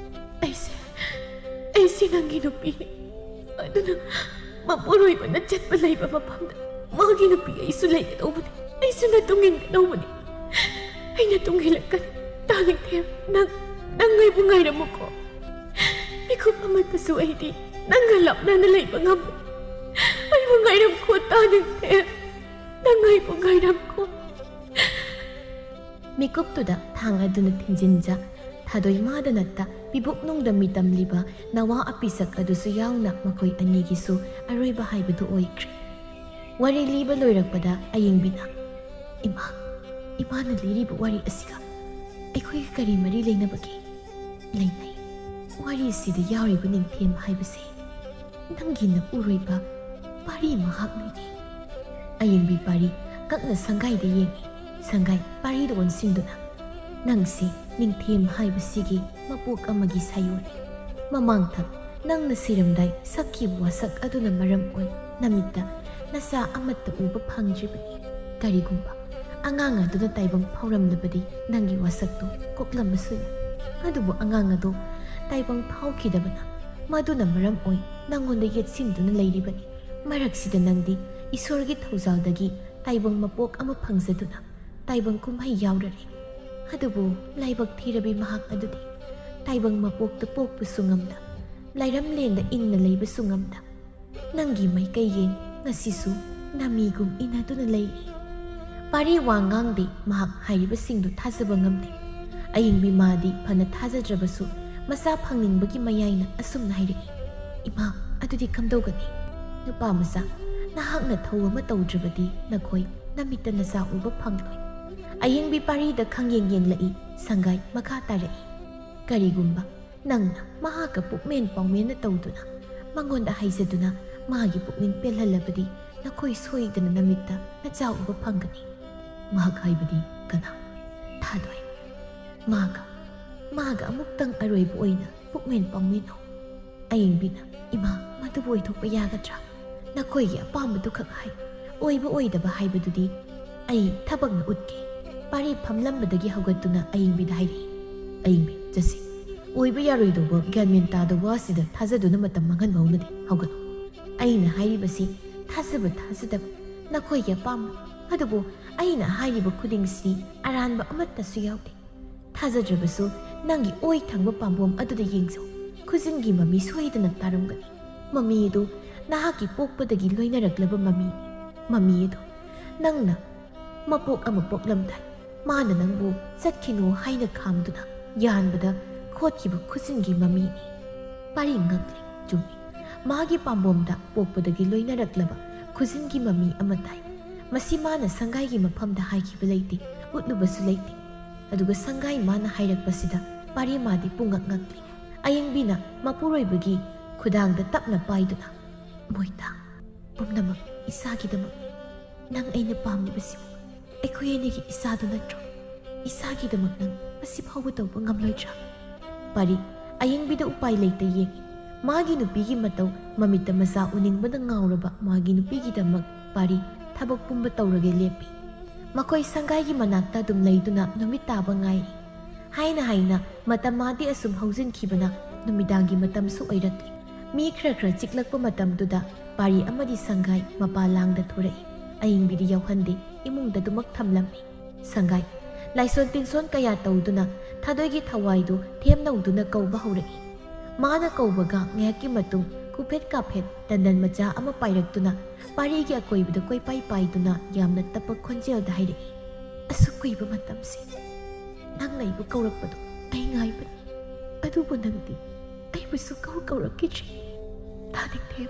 "ꯑꯩꯁꯦ, ꯑꯩꯁꯦ ꯅꯪꯒꯤ ꯅꯨꯄꯤꯅꯤ꯫ ꯑꯗꯨꯅ ꯃꯄꯨꯔꯣꯏꯕꯅ ꯆꯠꯄ ꯂꯩꯕ ꯃꯐꯝꯗ ꯃꯥꯒꯤ ꯅꯨꯄꯤ ꯑꯩꯁꯨ ꯂꯩꯒꯗꯧꯕꯅꯤ꯫ ꯑꯩꯁꯨ ꯅꯇꯨꯡ ꯏꯟꯒꯗꯧꯕꯅꯤ꯫ ꯑꯩ ꯅꯇꯨꯡ ꯏꯜꯂꯛꯀꯅꯤ꯫ ꯇꯥ ꯅꯤꯡꯊꯦꯝ, ꯅꯪ, ꯅꯪ ꯑꯩꯕꯨ ꯉꯥꯏꯔꯝꯃꯨꯀꯣ꯫ ꯃꯤꯀꯨꯞ ꯑꯃꯠꯇꯁꯨ ꯑꯩꯗꯤ ꯅꯪꯒ ꯂꯥꯞꯅꯅ ꯂꯩꯕ ꯉꯝꯃꯣꯏ꯫ ꯑꯩꯕꯨ ꯉꯥꯏꯔꯝꯈꯣ, ꯇꯥ ꯅꯤꯡꯊꯦꯝ꯫ ꯅꯪ ꯑꯩꯕꯨ ꯉꯥꯏꯔꯝꯈꯣ꯫" ꯃꯤꯀꯨꯞꯇꯨꯗ ꯊꯥꯡ ꯑꯗꯨꯅ ꯊꯤꯟꯖꯤꯟꯖ ꯊꯥꯗꯣꯏ ꯃꯥꯗꯅꯠꯇ ꯄꯤꯕꯨꯛꯅꯨꯡꯗ ꯃꯤꯇꯝꯂꯤꯕ ꯅꯋꯥ ꯑꯄꯤꯁꯛ ꯑꯗꯨꯁꯨ ꯌꯥꯎꯅ ꯃꯈꯣꯏ ꯑꯅꯤꯒꯤꯁꯨ ꯑꯔꯣꯏꯕ ꯍꯥꯏꯕꯗꯨ ꯑꯣꯏꯈ꯭ꯔꯦ꯫ ꯋꯥꯔꯤ ꯂꯤꯕ ꯂꯣꯏꯔꯛꯄꯗ ꯑꯌꯦꯡꯕꯤꯅ, "ꯏꯃꯥ, ꯏꯃꯥꯅ ꯂꯤꯔꯤꯕ ꯋꯥꯔꯤ ꯑꯁꯤꯒ ꯑꯩꯈꯣꯏꯒ ꯀꯔꯤ ꯃꯔꯤ ꯂꯩꯅꯕꯒꯦ?" "ꯂꯩꯅꯩ꯫ ꯋꯥꯔꯤꯁꯤꯗ ꯌꯥꯎꯔꯤꯕ ꯅꯤꯡꯊꯦꯝ ꯍꯥꯏꯕꯁꯦ ꯅꯪꯒꯤ ꯅꯄꯨꯔꯣꯏꯕ ꯄꯥꯔꯤ ꯃꯍꯥꯛꯅꯤꯅꯦ꯫" ꯑꯌꯦꯡꯕꯤ ꯄꯥꯔꯤ ꯀꯛꯅ ꯁꯪꯒꯥꯏꯗ ꯌꯦꯡꯉꯤ꯫ ꯁꯪꯒꯥꯏ ꯄꯥꯔꯤꯗ ꯑꯣꯟꯁꯤꯟꯗꯨꯅ, "ꯅꯪꯁꯤ ꯅꯤꯡꯊꯦꯝ ꯍꯥꯏꯕꯁꯤꯒꯤ ꯃꯄꯣꯛ ꯑꯃꯒꯤ ꯁꯥꯌꯣꯟꯅꯤ꯫ ꯃꯃꯥꯡꯊꯛ ꯅꯪꯅ ꯁꯤꯔꯝꯗꯥꯏ ꯁꯛꯈꯤꯕ ꯋꯥꯁꯛ ꯑꯗꯨꯅ ꯃꯔꯝ ꯑꯣꯏ ꯅꯃꯤꯠꯇ ꯅꯆꯥ ꯑꯃꯠꯇ ꯎꯕ ꯐꯪꯗ꯭ꯔꯤꯕꯅꯤ꯫ ꯀꯔꯤꯒꯨꯝꯕ ꯑꯉꯥꯡ ꯑꯗꯨꯅ ꯇꯥꯏꯕꯪ ꯐꯥꯎꯔꯝꯂꯕꯗꯤ ꯅꯪꯒꯤ ꯋꯥꯁꯛꯇꯨ ꯀꯣꯛꯂꯝꯕꯁꯨ ꯌꯥꯏ꯫ ꯑꯗꯨꯕꯨ ꯑꯉꯥꯡ ꯑꯗꯨ ꯇꯥꯏꯕꯪ ꯐꯥꯎꯈꯤꯗꯕꯅ ꯃꯗꯨꯅ ꯃꯔꯝ ꯑꯣꯏ ꯅꯪꯉꯣꯟꯗ ꯌꯦꯠꯁꯤꯟꯗꯨꯅ ꯂꯩꯔꯤꯕꯅꯤ꯫ ꯃꯔꯛꯁꯤꯗ ꯅꯪꯗꯤ ꯏꯁꯣꯔꯒꯤ ꯊꯧꯖꯥꯜꯗꯒꯤ ꯇꯥꯏꯕꯪ ꯃꯄꯣꯛ ꯑꯃ ꯐꯪꯖꯗꯨꯅ ꯇꯥꯏꯕꯪ ꯀꯨꯝꯍꯩ ꯌꯥꯎꯔꯔꯦ꯫ ꯑꯗꯨꯕꯨ ꯂꯥꯏꯕꯛ ꯊꯤꯔꯕꯤ ꯃꯍꯥꯛ ꯑꯗꯨꯗꯤ ꯇꯥꯏꯕꯪ ꯃꯄꯣꯛꯇ ꯄꯣꯛꯄꯁꯨ ꯉꯝꯗ, ꯂꯥꯏꯔꯝꯂꯦꯟꯗ ꯏꯪꯅ ꯂꯩꯕꯁꯨ ꯉꯝꯗ, ꯅꯪꯒꯤ ꯃꯥꯏꯀꯩ ꯌꯦꯡ ꯉꯁꯤꯁꯨ ꯅꯃꯤꯒꯨꯝ ꯏꯟꯅꯗꯨꯅ ꯂꯩꯔꯤ꯫" ꯄꯥꯔꯤ ꯋꯥ ꯉꯥꯡꯗꯦ꯫ ꯃꯍꯥꯛ ꯍꯥꯏꯔꯤꯕꯁꯤꯡꯗꯨ ꯊꯥꯖꯕ ꯉꯝꯗꯦ꯫ ꯑꯌꯤꯡꯕꯤ ꯃꯥꯗꯤ ꯐꯅ ꯊꯥꯖꯗ꯭ꯔꯕꯁꯨ ꯃꯆꯥ ꯐꯪꯅꯤꯡꯕꯒꯤ ꯃꯌꯥꯏꯅ ꯑꯁꯨꯝꯅ ꯍꯥꯏꯔꯛꯏ, "ꯏꯃꯥ, ꯑꯗꯨꯗꯤ ꯀꯝꯗꯧꯒꯅꯤ? ꯅꯨꯄꯥ ꯃꯆꯥ, ꯅꯍꯥꯛꯅ ꯊꯧ ꯑꯃ ꯇꯧꯗ꯭ꯔꯕꯗꯤ ꯅꯈꯣꯏ ꯅꯃꯤꯠꯇ ꯅꯆꯥ ꯎꯕ ꯐꯪꯂꯣꯏ꯫" ꯑꯌꯤꯡꯕꯤ ꯄꯥꯔꯤꯗ ꯈꯪꯌꯦꯡ ꯌꯦꯡꯂꯛꯏ꯫ ꯁꯪꯒꯥꯏ ꯃꯈꯥ ꯇꯥꯔꯛꯏ, "ꯀꯔꯤꯒꯨꯝꯕ ꯅꯪꯅ ꯃꯍꯥꯛꯀ ꯄꯨꯛꯃꯦꯟ ꯄꯥꯎꯃꯦꯟꯅ ꯇꯧꯗꯨꯅ ꯃꯉꯣꯟꯗ ꯍꯥꯏꯖꯗꯨꯅ ꯃꯥꯒꯤ ꯄꯨꯛꯅꯤꯡ ꯄꯦꯜꯍꯜꯂꯕꯗꯤ ꯅꯈꯣꯏ ꯁꯣꯏꯗꯅ ꯅꯃꯤꯠꯇ ꯅꯆꯥ ꯎꯕ ꯐꯪꯒꯅꯤ꯫" "ꯃꯍꯥꯛ ꯍꯥꯏꯕꯗꯤ ꯀꯅꯥ?" "ꯊꯥꯗꯣꯏ꯫ ꯃꯥꯒ, ꯃꯥꯒ ꯑꯃꯨꯛꯇꯪ ꯑꯔꯣꯏꯕ ꯑꯣꯏꯅ ꯄꯨꯛꯃꯦꯟ ꯄꯥꯎꯃꯦꯟꯅꯧ꯫" ꯑꯌꯤꯡꯕꯤꯅ, "ꯏꯃꯥ, ꯃꯗꯨꯕꯨ ꯑꯣꯏꯊꯣꯛꯄ ꯌꯥꯒꯗ꯭ꯔꯥ? ꯅꯈꯣꯏꯒꯤ ꯑꯄꯥꯝꯕꯗꯨꯈꯛ ꯍꯥꯏ꯫ ꯑꯣꯏꯕ ꯑꯣꯏꯗꯕ ꯍꯥꯏꯕꯗꯨꯗꯤ ꯑꯩ ꯊꯕꯛꯅ ꯎꯠꯀꯦ꯫ ꯄꯥꯔꯤ ꯐꯝꯂꯝꯕꯗꯒꯤ ꯍꯧꯒꯠꯇꯨꯅ ꯑꯌꯤꯡꯕꯤꯗ ꯍꯥꯏꯔꯛꯏ, "ꯑꯌꯤꯡꯕꯤ, ꯆꯠꯁꯤ꯫ ꯑꯣꯏꯕ ꯌꯥꯔꯣꯏꯗꯧꯕ, ꯒ꯭ꯌꯥꯟ ꯃꯦꯟ ꯇꯥꯗꯕ ꯋꯥꯁꯤꯗ ꯊꯥꯖꯗꯨꯅ ꯃꯇꯝ ꯃꯥꯡꯍꯟꯕ ꯍꯧꯅꯗꯦ꯫ ꯍꯧꯒꯠꯂꯣ꯫ ꯑꯩꯅ ꯍꯥꯏꯔꯤꯕꯁꯤ ꯊꯥꯖꯕ ꯊꯥꯖꯗꯕ ꯅꯈꯣꯏꯒꯤ ꯑꯄꯥꯝꯕ, ꯑꯗꯨꯕꯨ ꯑꯩꯅ ꯍꯥꯏꯔꯤꯕ ꯈꯨꯗꯤꯡꯁꯤ ꯑꯔꯥꯟꯕ ꯑꯃꯠꯇꯁꯨ ꯌꯥꯎꯗꯦ꯫ ꯊꯥꯖꯗ꯭ꯔꯕꯁꯨ ꯅꯪꯒꯤ ꯑꯣꯏ ꯊꯪꯕ ꯄꯥꯝꯕꯣꯝ ꯑꯗꯨꯗ ꯌꯦꯡꯖꯧ꯫ ꯈꯨꯖꯤꯟꯒꯤ ꯃꯃꯤ ꯁꯣꯏꯗꯅ ꯇꯥꯔꯝꯒꯅꯤ꯫ ꯃꯃꯤ ꯑꯗꯨ ꯅꯍꯥꯛꯀꯤ ꯄꯣꯛꯄꯗꯒꯤ ꯂꯣꯏꯅꯔꯛꯂꯕ ꯃꯃꯤꯅꯤ꯫ ꯃꯃꯤ ꯑꯗꯨ ꯅꯪꯅ ꯃꯄꯣꯛ ꯑꯃ ꯄꯣꯛꯂꯝꯗꯥꯏ ꯃꯥꯅ ꯅꯪꯕꯨ ꯆꯠꯈꯤꯅꯨ ꯍꯥꯏꯅ ꯈꯥꯝꯗꯨꯅ ꯌꯥꯟꯕꯗ ꯈꯣꯠꯈꯤꯕ ꯈꯨꯖꯤꯟꯒꯤ ꯃꯃꯤꯅꯤ꯫" ꯄꯥꯔꯤ ꯉꯛꯂꯤ꯫ ꯆꯨꯝꯃꯤ꯫ ꯃꯥꯒꯤ ꯄꯥꯝꯕꯣꯝꯗ ꯄꯣꯛꯄꯗꯒꯤ ꯂꯣꯏꯅꯔꯛꯂꯕ ꯈꯨꯖꯤꯟꯒꯤ ꯃꯃꯤ ꯑꯃ ꯇꯥꯏ꯫ ꯃꯁꯤ ꯃꯥꯅ ꯁꯪꯒꯥꯏꯒꯤ ꯃꯐꯝꯗ ꯍꯥꯏꯈꯤꯕ ꯂꯩꯇꯦ, ꯎꯠꯂꯨꯕꯁꯨ ꯂꯩꯇꯦ꯫ ꯑꯗꯨꯒ ꯁꯪꯒꯥꯏ ꯃꯥꯅ ꯍꯥꯏꯔꯛꯄꯁꯤꯗ ꯄꯥꯔꯤ ꯃꯥꯗꯤ ꯄꯨꯡꯉꯛ ꯉꯛꯂꯤ꯫ ꯑꯌꯤꯡꯕꯤꯅ ꯃꯄꯨꯔꯣꯏꯕꯒꯤ ꯈꯨꯗꯥꯡꯗ ꯇꯞꯅ ꯄꯥꯏꯗꯨꯅ, "ꯃꯣꯏꯇꯥ, ꯄꯨꯝꯅꯃꯛ ꯏꯁꯥꯒꯤꯗꯃꯛ꯫ ꯅꯪ ꯑꯩꯅ ꯄꯥꯝꯂꯤꯕꯁꯤꯕꯨ ꯑꯩꯈꯣꯏ ꯑꯅꯤꯒꯤ ꯏꯁꯥꯗꯨ ꯅꯠꯇ꯭ꯔꯣ? ꯏꯁꯥꯒꯤꯗꯃꯛ ꯅꯪ ꯃꯁꯤ ꯐꯥꯎꯕ ꯇꯧꯕ ꯉꯝꯂꯣꯏꯗ꯭ꯔꯥ?" ꯄꯥꯔꯤ ꯑꯌꯤꯡꯕꯤꯗ ꯎꯄꯥꯏ ꯂꯩꯇ ꯌꯦꯡꯏ꯫ ꯃꯥꯒꯤ ꯅꯨꯄꯤꯒꯤ ꯃꯇꯧ ꯃꯃꯤꯠꯇ ꯃꯆꯥ ꯎꯅꯤꯡꯕꯅ ꯉꯥꯎꯔꯕ ꯃꯥꯒꯤ ꯅꯨꯄꯤꯒꯤꯗꯃꯛ ꯄꯥꯔꯤ ꯊꯕꯛ ꯄꯨꯝꯕ ꯇꯧꯔꯒꯦ ꯂꯦꯞꯄꯤ꯫ ꯃꯈꯣꯏ ꯁꯪꯒꯥꯏꯒꯤ ꯃꯅꯥꯛꯇ ꯑꯗꯨꯝ ꯂꯩꯗꯨꯅ ꯅꯨꯃꯤꯠ ꯇꯥꯕ ꯉꯥꯏꯔꯤ꯫ ꯍꯥꯏꯅ ꯍꯥꯏꯅ ꯃꯇꯝ ꯃꯥꯗꯤ ꯑꯁꯨꯝ ꯍꯧꯖꯤꯟꯈꯤꯕꯅ ꯅꯨꯃꯤꯗꯥꯡꯒꯤ ꯃꯇꯝꯁꯨ ꯑꯣꯏꯔꯛꯂꯤ꯫ ꯃꯤ ꯈꯔ ꯈꯔ ꯆꯤꯛꯂꯛꯄ ꯃꯇꯝꯗꯨꯗ ꯄꯥꯔꯤ ꯑꯃꯗꯤ ꯁꯪꯒꯥꯏ ꯃꯄꯥ ꯂꯥꯡꯗ ꯊꯣꯔꯛꯏ꯫ ꯑꯌꯤꯡꯕꯤꯗꯤ ꯌꯥꯎꯍꯟꯗꯦ, ꯏꯃꯨꯡꯗ ꯑꯗꯨꯃꯛ ꯊꯝꯂꯝꯃꯤ꯫ ꯁꯪꯒꯥꯏ ꯂꯥꯏꯁꯣꯟ ꯇꯤꯟꯁꯣꯟ ꯀꯌꯥ ꯇꯧꯗꯨꯅ ꯊꯥꯗꯣꯏꯒꯤ ꯊꯋꯥꯏꯗꯨ ꯊꯦꯝꯅꯧꯗꯨꯅ ꯀꯧꯕ ꯍꯧꯔꯛꯏ꯫ ꯃꯥꯅ ꯀꯧꯕꯒ ꯉꯥꯏꯍꯥꯛꯀꯤ ꯃꯇꯨꯡ ꯀꯨꯐꯦꯠ ꯀꯥꯐꯦꯠ ꯇꯟꯗꯟ ꯃꯆꯥ ꯑꯃ ꯄꯥꯏꯔꯛꯇꯨꯅ ꯄꯥꯔꯤꯒꯤ ꯑꯀꯣꯏꯕꯗ ꯀꯣꯏꯄꯥꯏ ꯄꯥꯏꯗꯨꯅ ꯌꯥꯝꯅ ꯇꯞꯄ ꯈꯣꯟꯖꯦꯜꯗ ꯍꯥꯏꯔꯛꯏ, "ꯑꯁꯨꯛ ꯀꯨꯏꯕ ꯃꯇꯝꯁꯤ ꯅꯪꯅ ꯑꯩꯕꯨ ꯀꯧꯔꯛꯄꯗꯨ ꯑꯩ ꯉꯥꯏꯕꯅꯤ꯫ ꯑꯗꯨꯕꯨ ꯅꯪꯗꯤ ꯑꯩꯕꯨ ꯁꯨꯛꯀꯧ ꯀꯧꯔꯛꯈꯤꯗ꯭ꯔꯦ꯫ ꯇꯥꯅꯤꯡꯗꯦ꯫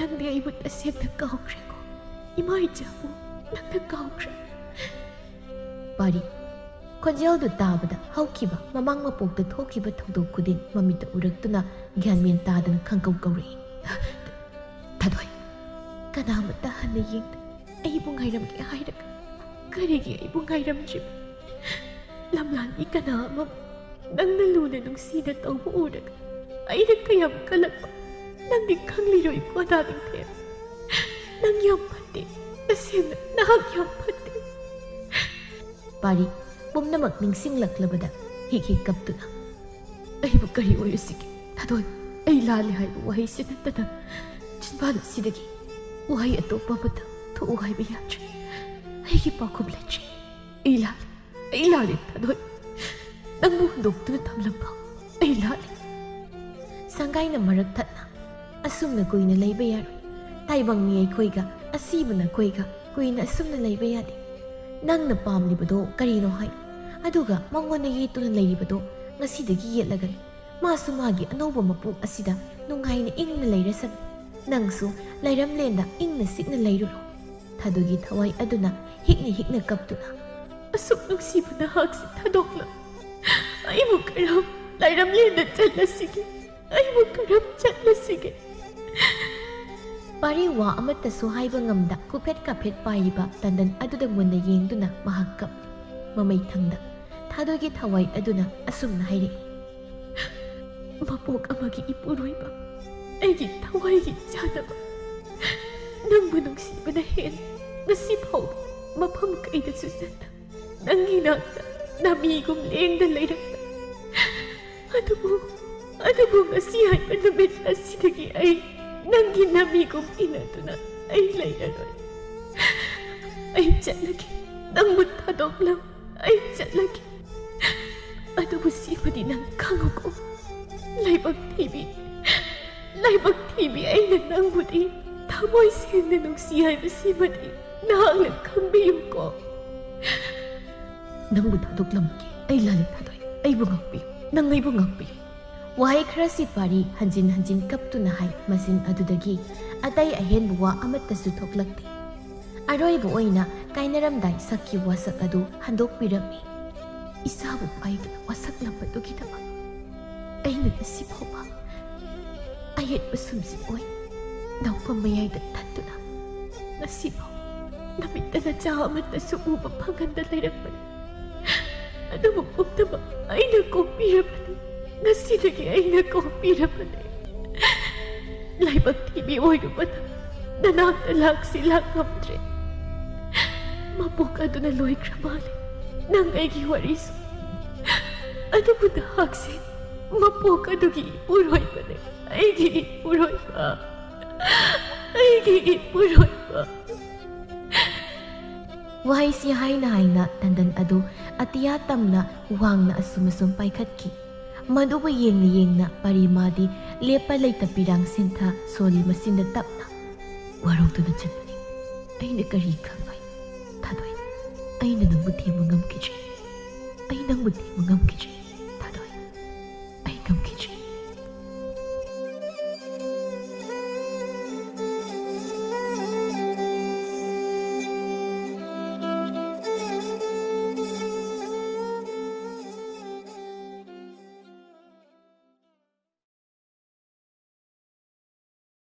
ꯅꯪꯗꯤ ꯑꯩꯕꯨ ꯇꯁꯦꯡꯅ ꯀꯥꯎꯈ꯭ꯔꯦꯀꯣ? ꯏꯃꯥ ꯏꯆꯥꯕꯨ ꯅꯪꯅ ꯀꯥꯎꯈ꯭ꯔꯦ?" ꯄꯥꯔꯤ ꯈꯣꯟꯖꯦꯜꯗꯨ ꯇꯥꯕꯗ ꯍꯧꯈꯤꯕ ꯃꯃꯥꯡ ꯃꯄꯣꯛꯇ ꯊꯣꯛꯈꯤꯕ ꯊꯧꯗꯣꯛ ꯈꯨꯗꯤꯡ ꯃꯃꯤꯠꯇ ꯎꯔꯛꯇꯨꯅ ꯒ꯭ꯌꯥꯟ ꯃꯦꯟ ꯇꯥꯗꯅ ꯈꯪꯀꯧ ꯀꯧꯔꯛꯏ, "ꯊꯥꯗꯣꯏ, ꯀꯅꯥꯃꯠꯇ ꯍꯟꯅ ꯌꯦꯡꯗꯦ꯫ ꯑꯩꯕꯨ ꯉꯥꯏꯔꯝꯒꯦ ꯍꯥꯏꯔꯒ ꯀꯔꯤꯒꯤ ꯑꯩꯕꯨ ꯉꯥꯏꯔꯝꯗ꯭ꯔꯤꯕ? ꯂꯝꯂꯥꯟꯕꯤ ꯀꯅꯥ ꯑꯃꯕꯨ ꯅꯪꯅ ꯂꯨꯅ ꯅꯨꯡꯁꯤꯅ ꯇꯧꯕ ꯎꯔꯒ ꯑꯩꯅ ꯀꯌꯥꯝ ꯀꯜꯂꯛꯄ ꯅꯪꯗꯤ ꯈꯪꯂꯤꯔꯣꯏꯀꯣ, ꯗꯥ ꯅꯤꯡꯊꯦꯝ꯫ ꯅꯪ ꯌꯥꯝ ꯐꯠꯇꯦ, ꯇꯁꯦꯡꯅ ꯅꯍꯥꯛ ꯌꯥꯝ ꯐꯠꯇꯦ꯫ ꯄꯥꯔꯤ ꯄꯨꯝꯅꯃꯛ ꯅꯤꯡꯁꯤꯡꯂꯛꯂꯕꯗ ꯍꯤꯛ ꯍꯤꯛ ꯀꯞꯇꯨꯅ, "ꯑꯩꯕꯨ ꯀꯔꯤ ꯑꯣꯏꯔꯁꯤꯒꯦ ꯊꯥꯗꯣꯏ? ꯑꯩ ꯂꯥꯜꯂꯦ ꯍꯥꯏꯕ ꯋꯥꯍꯩꯁꯤ ꯅꯠꯇꯅ ꯆꯤꯟꯕꯥꯟ ꯑꯁꯤꯗꯒꯤ ꯋꯥꯍꯩ ꯑꯇꯣꯞꯄ ꯑꯃꯠꯇ ꯊꯣꯛꯎ ꯍꯥꯏꯕ ꯌꯥꯗ꯭ꯔꯦ꯫ ꯑꯩꯒꯤ ꯄꯥꯎꯈꯨꯝ ꯂꯩꯇ꯭ꯔꯦ꯫ ꯑꯩ ꯂꯥꯜꯂꯦ, ꯑꯩ ꯂꯥꯜꯂꯦ ꯊꯥꯗꯣꯏ꯫ ꯅꯪꯕꯨ ꯍꯨꯟꯗꯣꯛꯇꯨꯅ ꯊꯝꯂꯝꯕ ꯑꯩ ꯂꯥꯜꯂꯦ꯫" ꯁꯪꯒꯥꯏꯅ ꯃꯔꯛ ꯊꯠꯅ, "ꯑꯁꯨꯝꯅ ꯀꯨꯏꯅ ꯂꯩꯕ ꯌꯥꯔꯣꯏ꯫ ꯇꯥꯏꯕꯪ ꯃꯤ ꯑꯩꯈꯣꯏꯒ ꯑꯁꯤꯕꯅ ꯑꯩꯈꯣꯏꯒ ꯀꯨꯏꯅ ꯑꯁꯨꯝꯅ ꯂꯩꯕ ꯌꯥꯗꯦ꯫ ꯅꯪꯅ ꯄꯥꯝꯂꯤꯕꯗꯣ ꯀꯔꯤꯅꯣ ꯍꯥꯏ꯫ ꯑꯗꯨꯒ ꯃꯉꯣꯟꯗ ꯌꯦꯠꯇꯨꯅ ꯂꯩꯔꯤꯕꯗꯣ ꯉꯁꯤꯗꯒꯤ ꯌꯦꯠꯂꯒꯅꯤ꯫ ꯃꯥꯁꯨ ꯃꯥꯒꯤ ꯑꯅꯧꯕ ꯃꯄꯣꯛ ꯑꯁꯤꯗ ꯅꯨꯡꯉꯥꯏꯅ ꯏꯪꯅ ꯂꯩꯔꯁꯅꯨ꯫ ꯅꯪꯁꯨ ꯂꯥꯏꯔꯝꯂꯦꯟꯗ ꯏꯪꯅ ꯆꯤꯛꯅ ꯂꯩꯔꯨꯔꯣ꯫" ꯊꯥꯗꯣꯏꯒꯤ ꯊꯋꯥꯏ ꯑꯗꯨꯅ ꯍꯤꯛꯅ ꯍꯤꯛꯅ ꯀꯞꯇꯨꯅ, "ꯑꯁꯨꯛ ꯅꯨꯡꯁꯤꯕ ꯅꯍꯥꯛꯁꯤ ꯊꯥꯗꯣꯛꯂꯝ꯫ ꯑꯩꯕꯨ ꯀꯔꯝ ꯂꯥꯏꯔꯝꯂꯦꯟꯗ ꯆꯠꯂꯁꯤꯒꯦ? ꯑꯩꯕꯨ ꯀꯔꯝ ꯆꯠꯂꯁꯤꯒꯦ?" ꯄꯥꯔꯤ ꯋꯥ ꯑꯃꯠꯇꯁꯨ ꯍꯥꯏꯕ ꯉꯝꯗ ꯀꯨꯐꯦꯠ ꯀꯥꯐꯦꯠ ꯄꯥꯏꯔꯤꯕ ꯇꯟꯗꯟ ꯑꯗꯨꯗ ꯃꯨꯟꯅ ꯌꯦꯡꯗꯨꯅ ꯃꯍꯥꯛ ꯀꯞꯂꯤ꯫ ꯃꯃꯩ ꯊꯪꯗ ꯊꯥꯗꯣꯏꯒꯤ ꯊꯋꯥꯏ ꯑꯗꯨꯅ ꯑꯁꯨꯝꯅ ꯍꯥꯏꯔꯛꯏ, "ꯃꯄꯣꯛ ꯑꯃꯒꯤ ꯏꯄꯨꯔꯣꯏꯕ, ꯑꯩꯒꯤ ꯊꯋꯥꯏꯒꯤ ꯆꯥꯅꯕ, ꯅꯪꯕꯨ ꯅꯨꯡꯁꯤꯕꯅ ꯍꯦꯟ ꯉꯁꯤ ꯐꯥꯎꯕ ꯃꯐꯝ ꯀꯩꯗꯁꯨ ꯆꯠꯇ ꯅꯪꯒꯤ ꯅꯥꯛꯇ ꯅꯥꯃꯤꯒꯨꯝ ꯂꯦꯡꯗ ꯂꯩꯔꯛꯄ꯫ ꯑꯗꯨꯕꯨ, ꯑꯗꯨꯕꯨ ꯉꯁꯤ ꯍꯥꯏꯕ ꯅꯨꯃꯤꯠ ꯑꯁꯤꯗꯒꯤ ꯑꯩ ꯅꯪꯒꯤ ꯅꯥꯃꯤꯒꯨꯝ ꯏꯟꯅꯗꯨꯅ ꯑꯩ ꯂꯩꯔꯔꯣꯏ꯫ ꯑꯩ ꯆꯠꯂꯒꯦ, ꯅꯪꯕꯨ ꯊꯥꯗꯣꯛꯂꯝ ꯑꯩ ꯆꯠꯂꯒꯦ꯫ ꯑꯗꯨꯕꯨ ꯁꯤꯃꯗꯤ ꯅꯪ ꯈꯪꯉꯨꯀꯣ, ꯂꯥꯏꯕꯛ ꯊꯤꯕꯤ, ꯂꯥꯏꯕꯛ ꯊꯤꯕꯤ, ꯑꯩꯅ ꯅꯪꯕꯨꯗꯤ ꯊꯃꯣꯏ ꯁꯦꯡꯅ ꯅꯨꯡꯁꯤ ꯍꯥꯏꯕꯁꯤꯃꯗꯤ ꯅꯍꯥꯛꯅ ꯈꯪꯕꯤꯌꯨꯀꯣ꯫" "ꯅꯪꯕꯨ ꯊꯥꯗꯣꯛꯂꯝꯃꯒꯦ꯫ ꯑꯩ ꯂꯥꯜꯂꯦ ꯊꯥꯗꯣꯏ꯫ ꯑꯩꯕꯨ ꯉꯥꯛꯄꯤꯌꯨ꯫ ꯅꯪ ꯑꯩꯕꯨ ꯉꯥꯛꯄꯤꯌꯨ꯫" ꯋꯥꯍꯩ ꯈꯔꯁꯤ ꯄꯥꯔꯤ ꯍꯟꯖꯤꯟ ꯍꯟꯖꯤꯟ ꯀꯞꯇꯨꯅ ꯍꯥꯏ꯫ ꯃꯆꯤꯟ ꯑꯗꯨꯗꯒꯤ ꯑꯇꯩ ꯑꯍꯦꯟꯕ ꯋꯥ ꯑꯃꯠꯇꯁꯨ ꯊꯣꯛꯂꯛꯇꯦ꯫ ꯑꯔꯣꯏꯕ ꯑꯣꯏꯅ ꯀꯥꯏꯅꯔꯝꯗꯥꯏ ꯁꯛꯈꯤꯕ ꯋꯥꯁꯛ ꯑꯗꯨ ꯍꯟꯗꯣꯛꯄꯤꯔꯝꯃꯤ꯫ "ꯏꯆꯥꯕꯨ ꯄꯥꯏꯗꯨꯅ ꯋꯥꯁꯛꯂꯝꯕꯗꯨꯒꯤꯗꯃꯛ ꯑꯩꯅ ꯉꯁꯤ ꯐꯥꯎꯕ ꯑꯌꯦꯠꯄ ꯁꯨꯝꯖꯤꯟ ꯑꯣꯏ ꯅꯥꯎꯐꯝ ꯃꯌꯥꯏꯗ ꯊꯠꯇꯨꯅ ꯉꯁꯤ ꯐꯥꯎ ꯅꯨꯃꯤꯠꯇ ꯅꯆꯥ ꯑꯃꯠꯇꯁꯨ ꯎꯕ ꯐꯪꯍꯟꯗ ꯂꯩꯔꯛꯄꯅꯤ꯫ ꯑꯗꯨꯕꯨ ꯄꯨꯝꯅꯃꯛ ꯑꯩꯅ ꯀꯣꯛꯄꯤꯔꯕꯅꯤ꯫ ꯉꯁꯤꯗꯒꯤ ꯑꯩꯅ ꯀꯣꯛꯄꯤꯔꯕꯅꯤ꯫ ꯂꯥꯏꯕꯛ ꯊꯤꯕꯤ ꯑꯣꯏꯔꯨꯕꯅ ꯅꯅꯥꯛꯇ ꯂꯥꯛꯁꯤ ꯂꯥꯛꯉꯝꯗ꯭ꯔꯦ꯫ ꯃꯄꯣꯛ ꯑꯗꯨꯅ ꯂꯣꯏꯈ꯭ꯔ ꯃꯥꯜꯂꯦ꯫ ꯅꯪ ꯑꯩꯒꯤ ꯋꯥꯔꯤꯁꯨ꯫ ꯑꯗꯨꯕꯨ ꯅꯍꯥꯛꯁꯦ ꯃꯄꯣꯛ ꯑꯗꯨꯒꯤ ꯏꯄꯨꯔꯣꯏꯕꯅꯦ꯫ ꯑꯩꯒꯤ ꯏꯄꯨꯔꯣꯏꯕ꯫ ꯑꯩꯒꯤ ꯏꯄꯨꯔꯣꯏꯕ꯫ ꯋꯥꯍꯩꯁꯤ ꯍꯥꯏꯅ ꯍꯥꯏꯅ ꯇꯟꯗꯟ ꯑꯗꯨ ꯑꯇꯤꯌꯥ ꯇꯝꯅ ꯋꯥꯡꯅ ꯑꯁꯨꯝ ꯑꯁꯨꯝ ꯄꯥꯏꯈꯠꯈꯤ꯫ ꯃꯗꯨꯕꯨ ꯌꯦꯡꯅ ꯌꯦꯡꯅ ꯄꯔꯤꯃꯥꯗꯤ ꯂꯦꯞꯄ ꯂꯩꯇ ꯄꯤꯔꯥꯡ ꯁꯤꯟꯊ ꯁꯣꯜꯂꯤ ꯃꯆꯤꯟꯗ ꯇꯞꯅ, "ꯋꯥꯔꯧꯗꯨꯅ ꯆꯠꯄꯅꯤ꯫ ꯑꯩꯅ ꯀꯔꯤ ꯈꯪꯕ? ꯊꯥꯗꯣꯏ, ꯑꯩꯅ ꯅꯪꯕꯨ ꯊꯦꯝꯕ ꯉꯝꯈꯤꯗ꯭ꯔꯦ꯫ ꯑꯩ ꯅꯪꯕꯨ ꯊꯦꯝꯕ ꯉꯝꯈꯤꯗ꯭ꯔꯦ꯫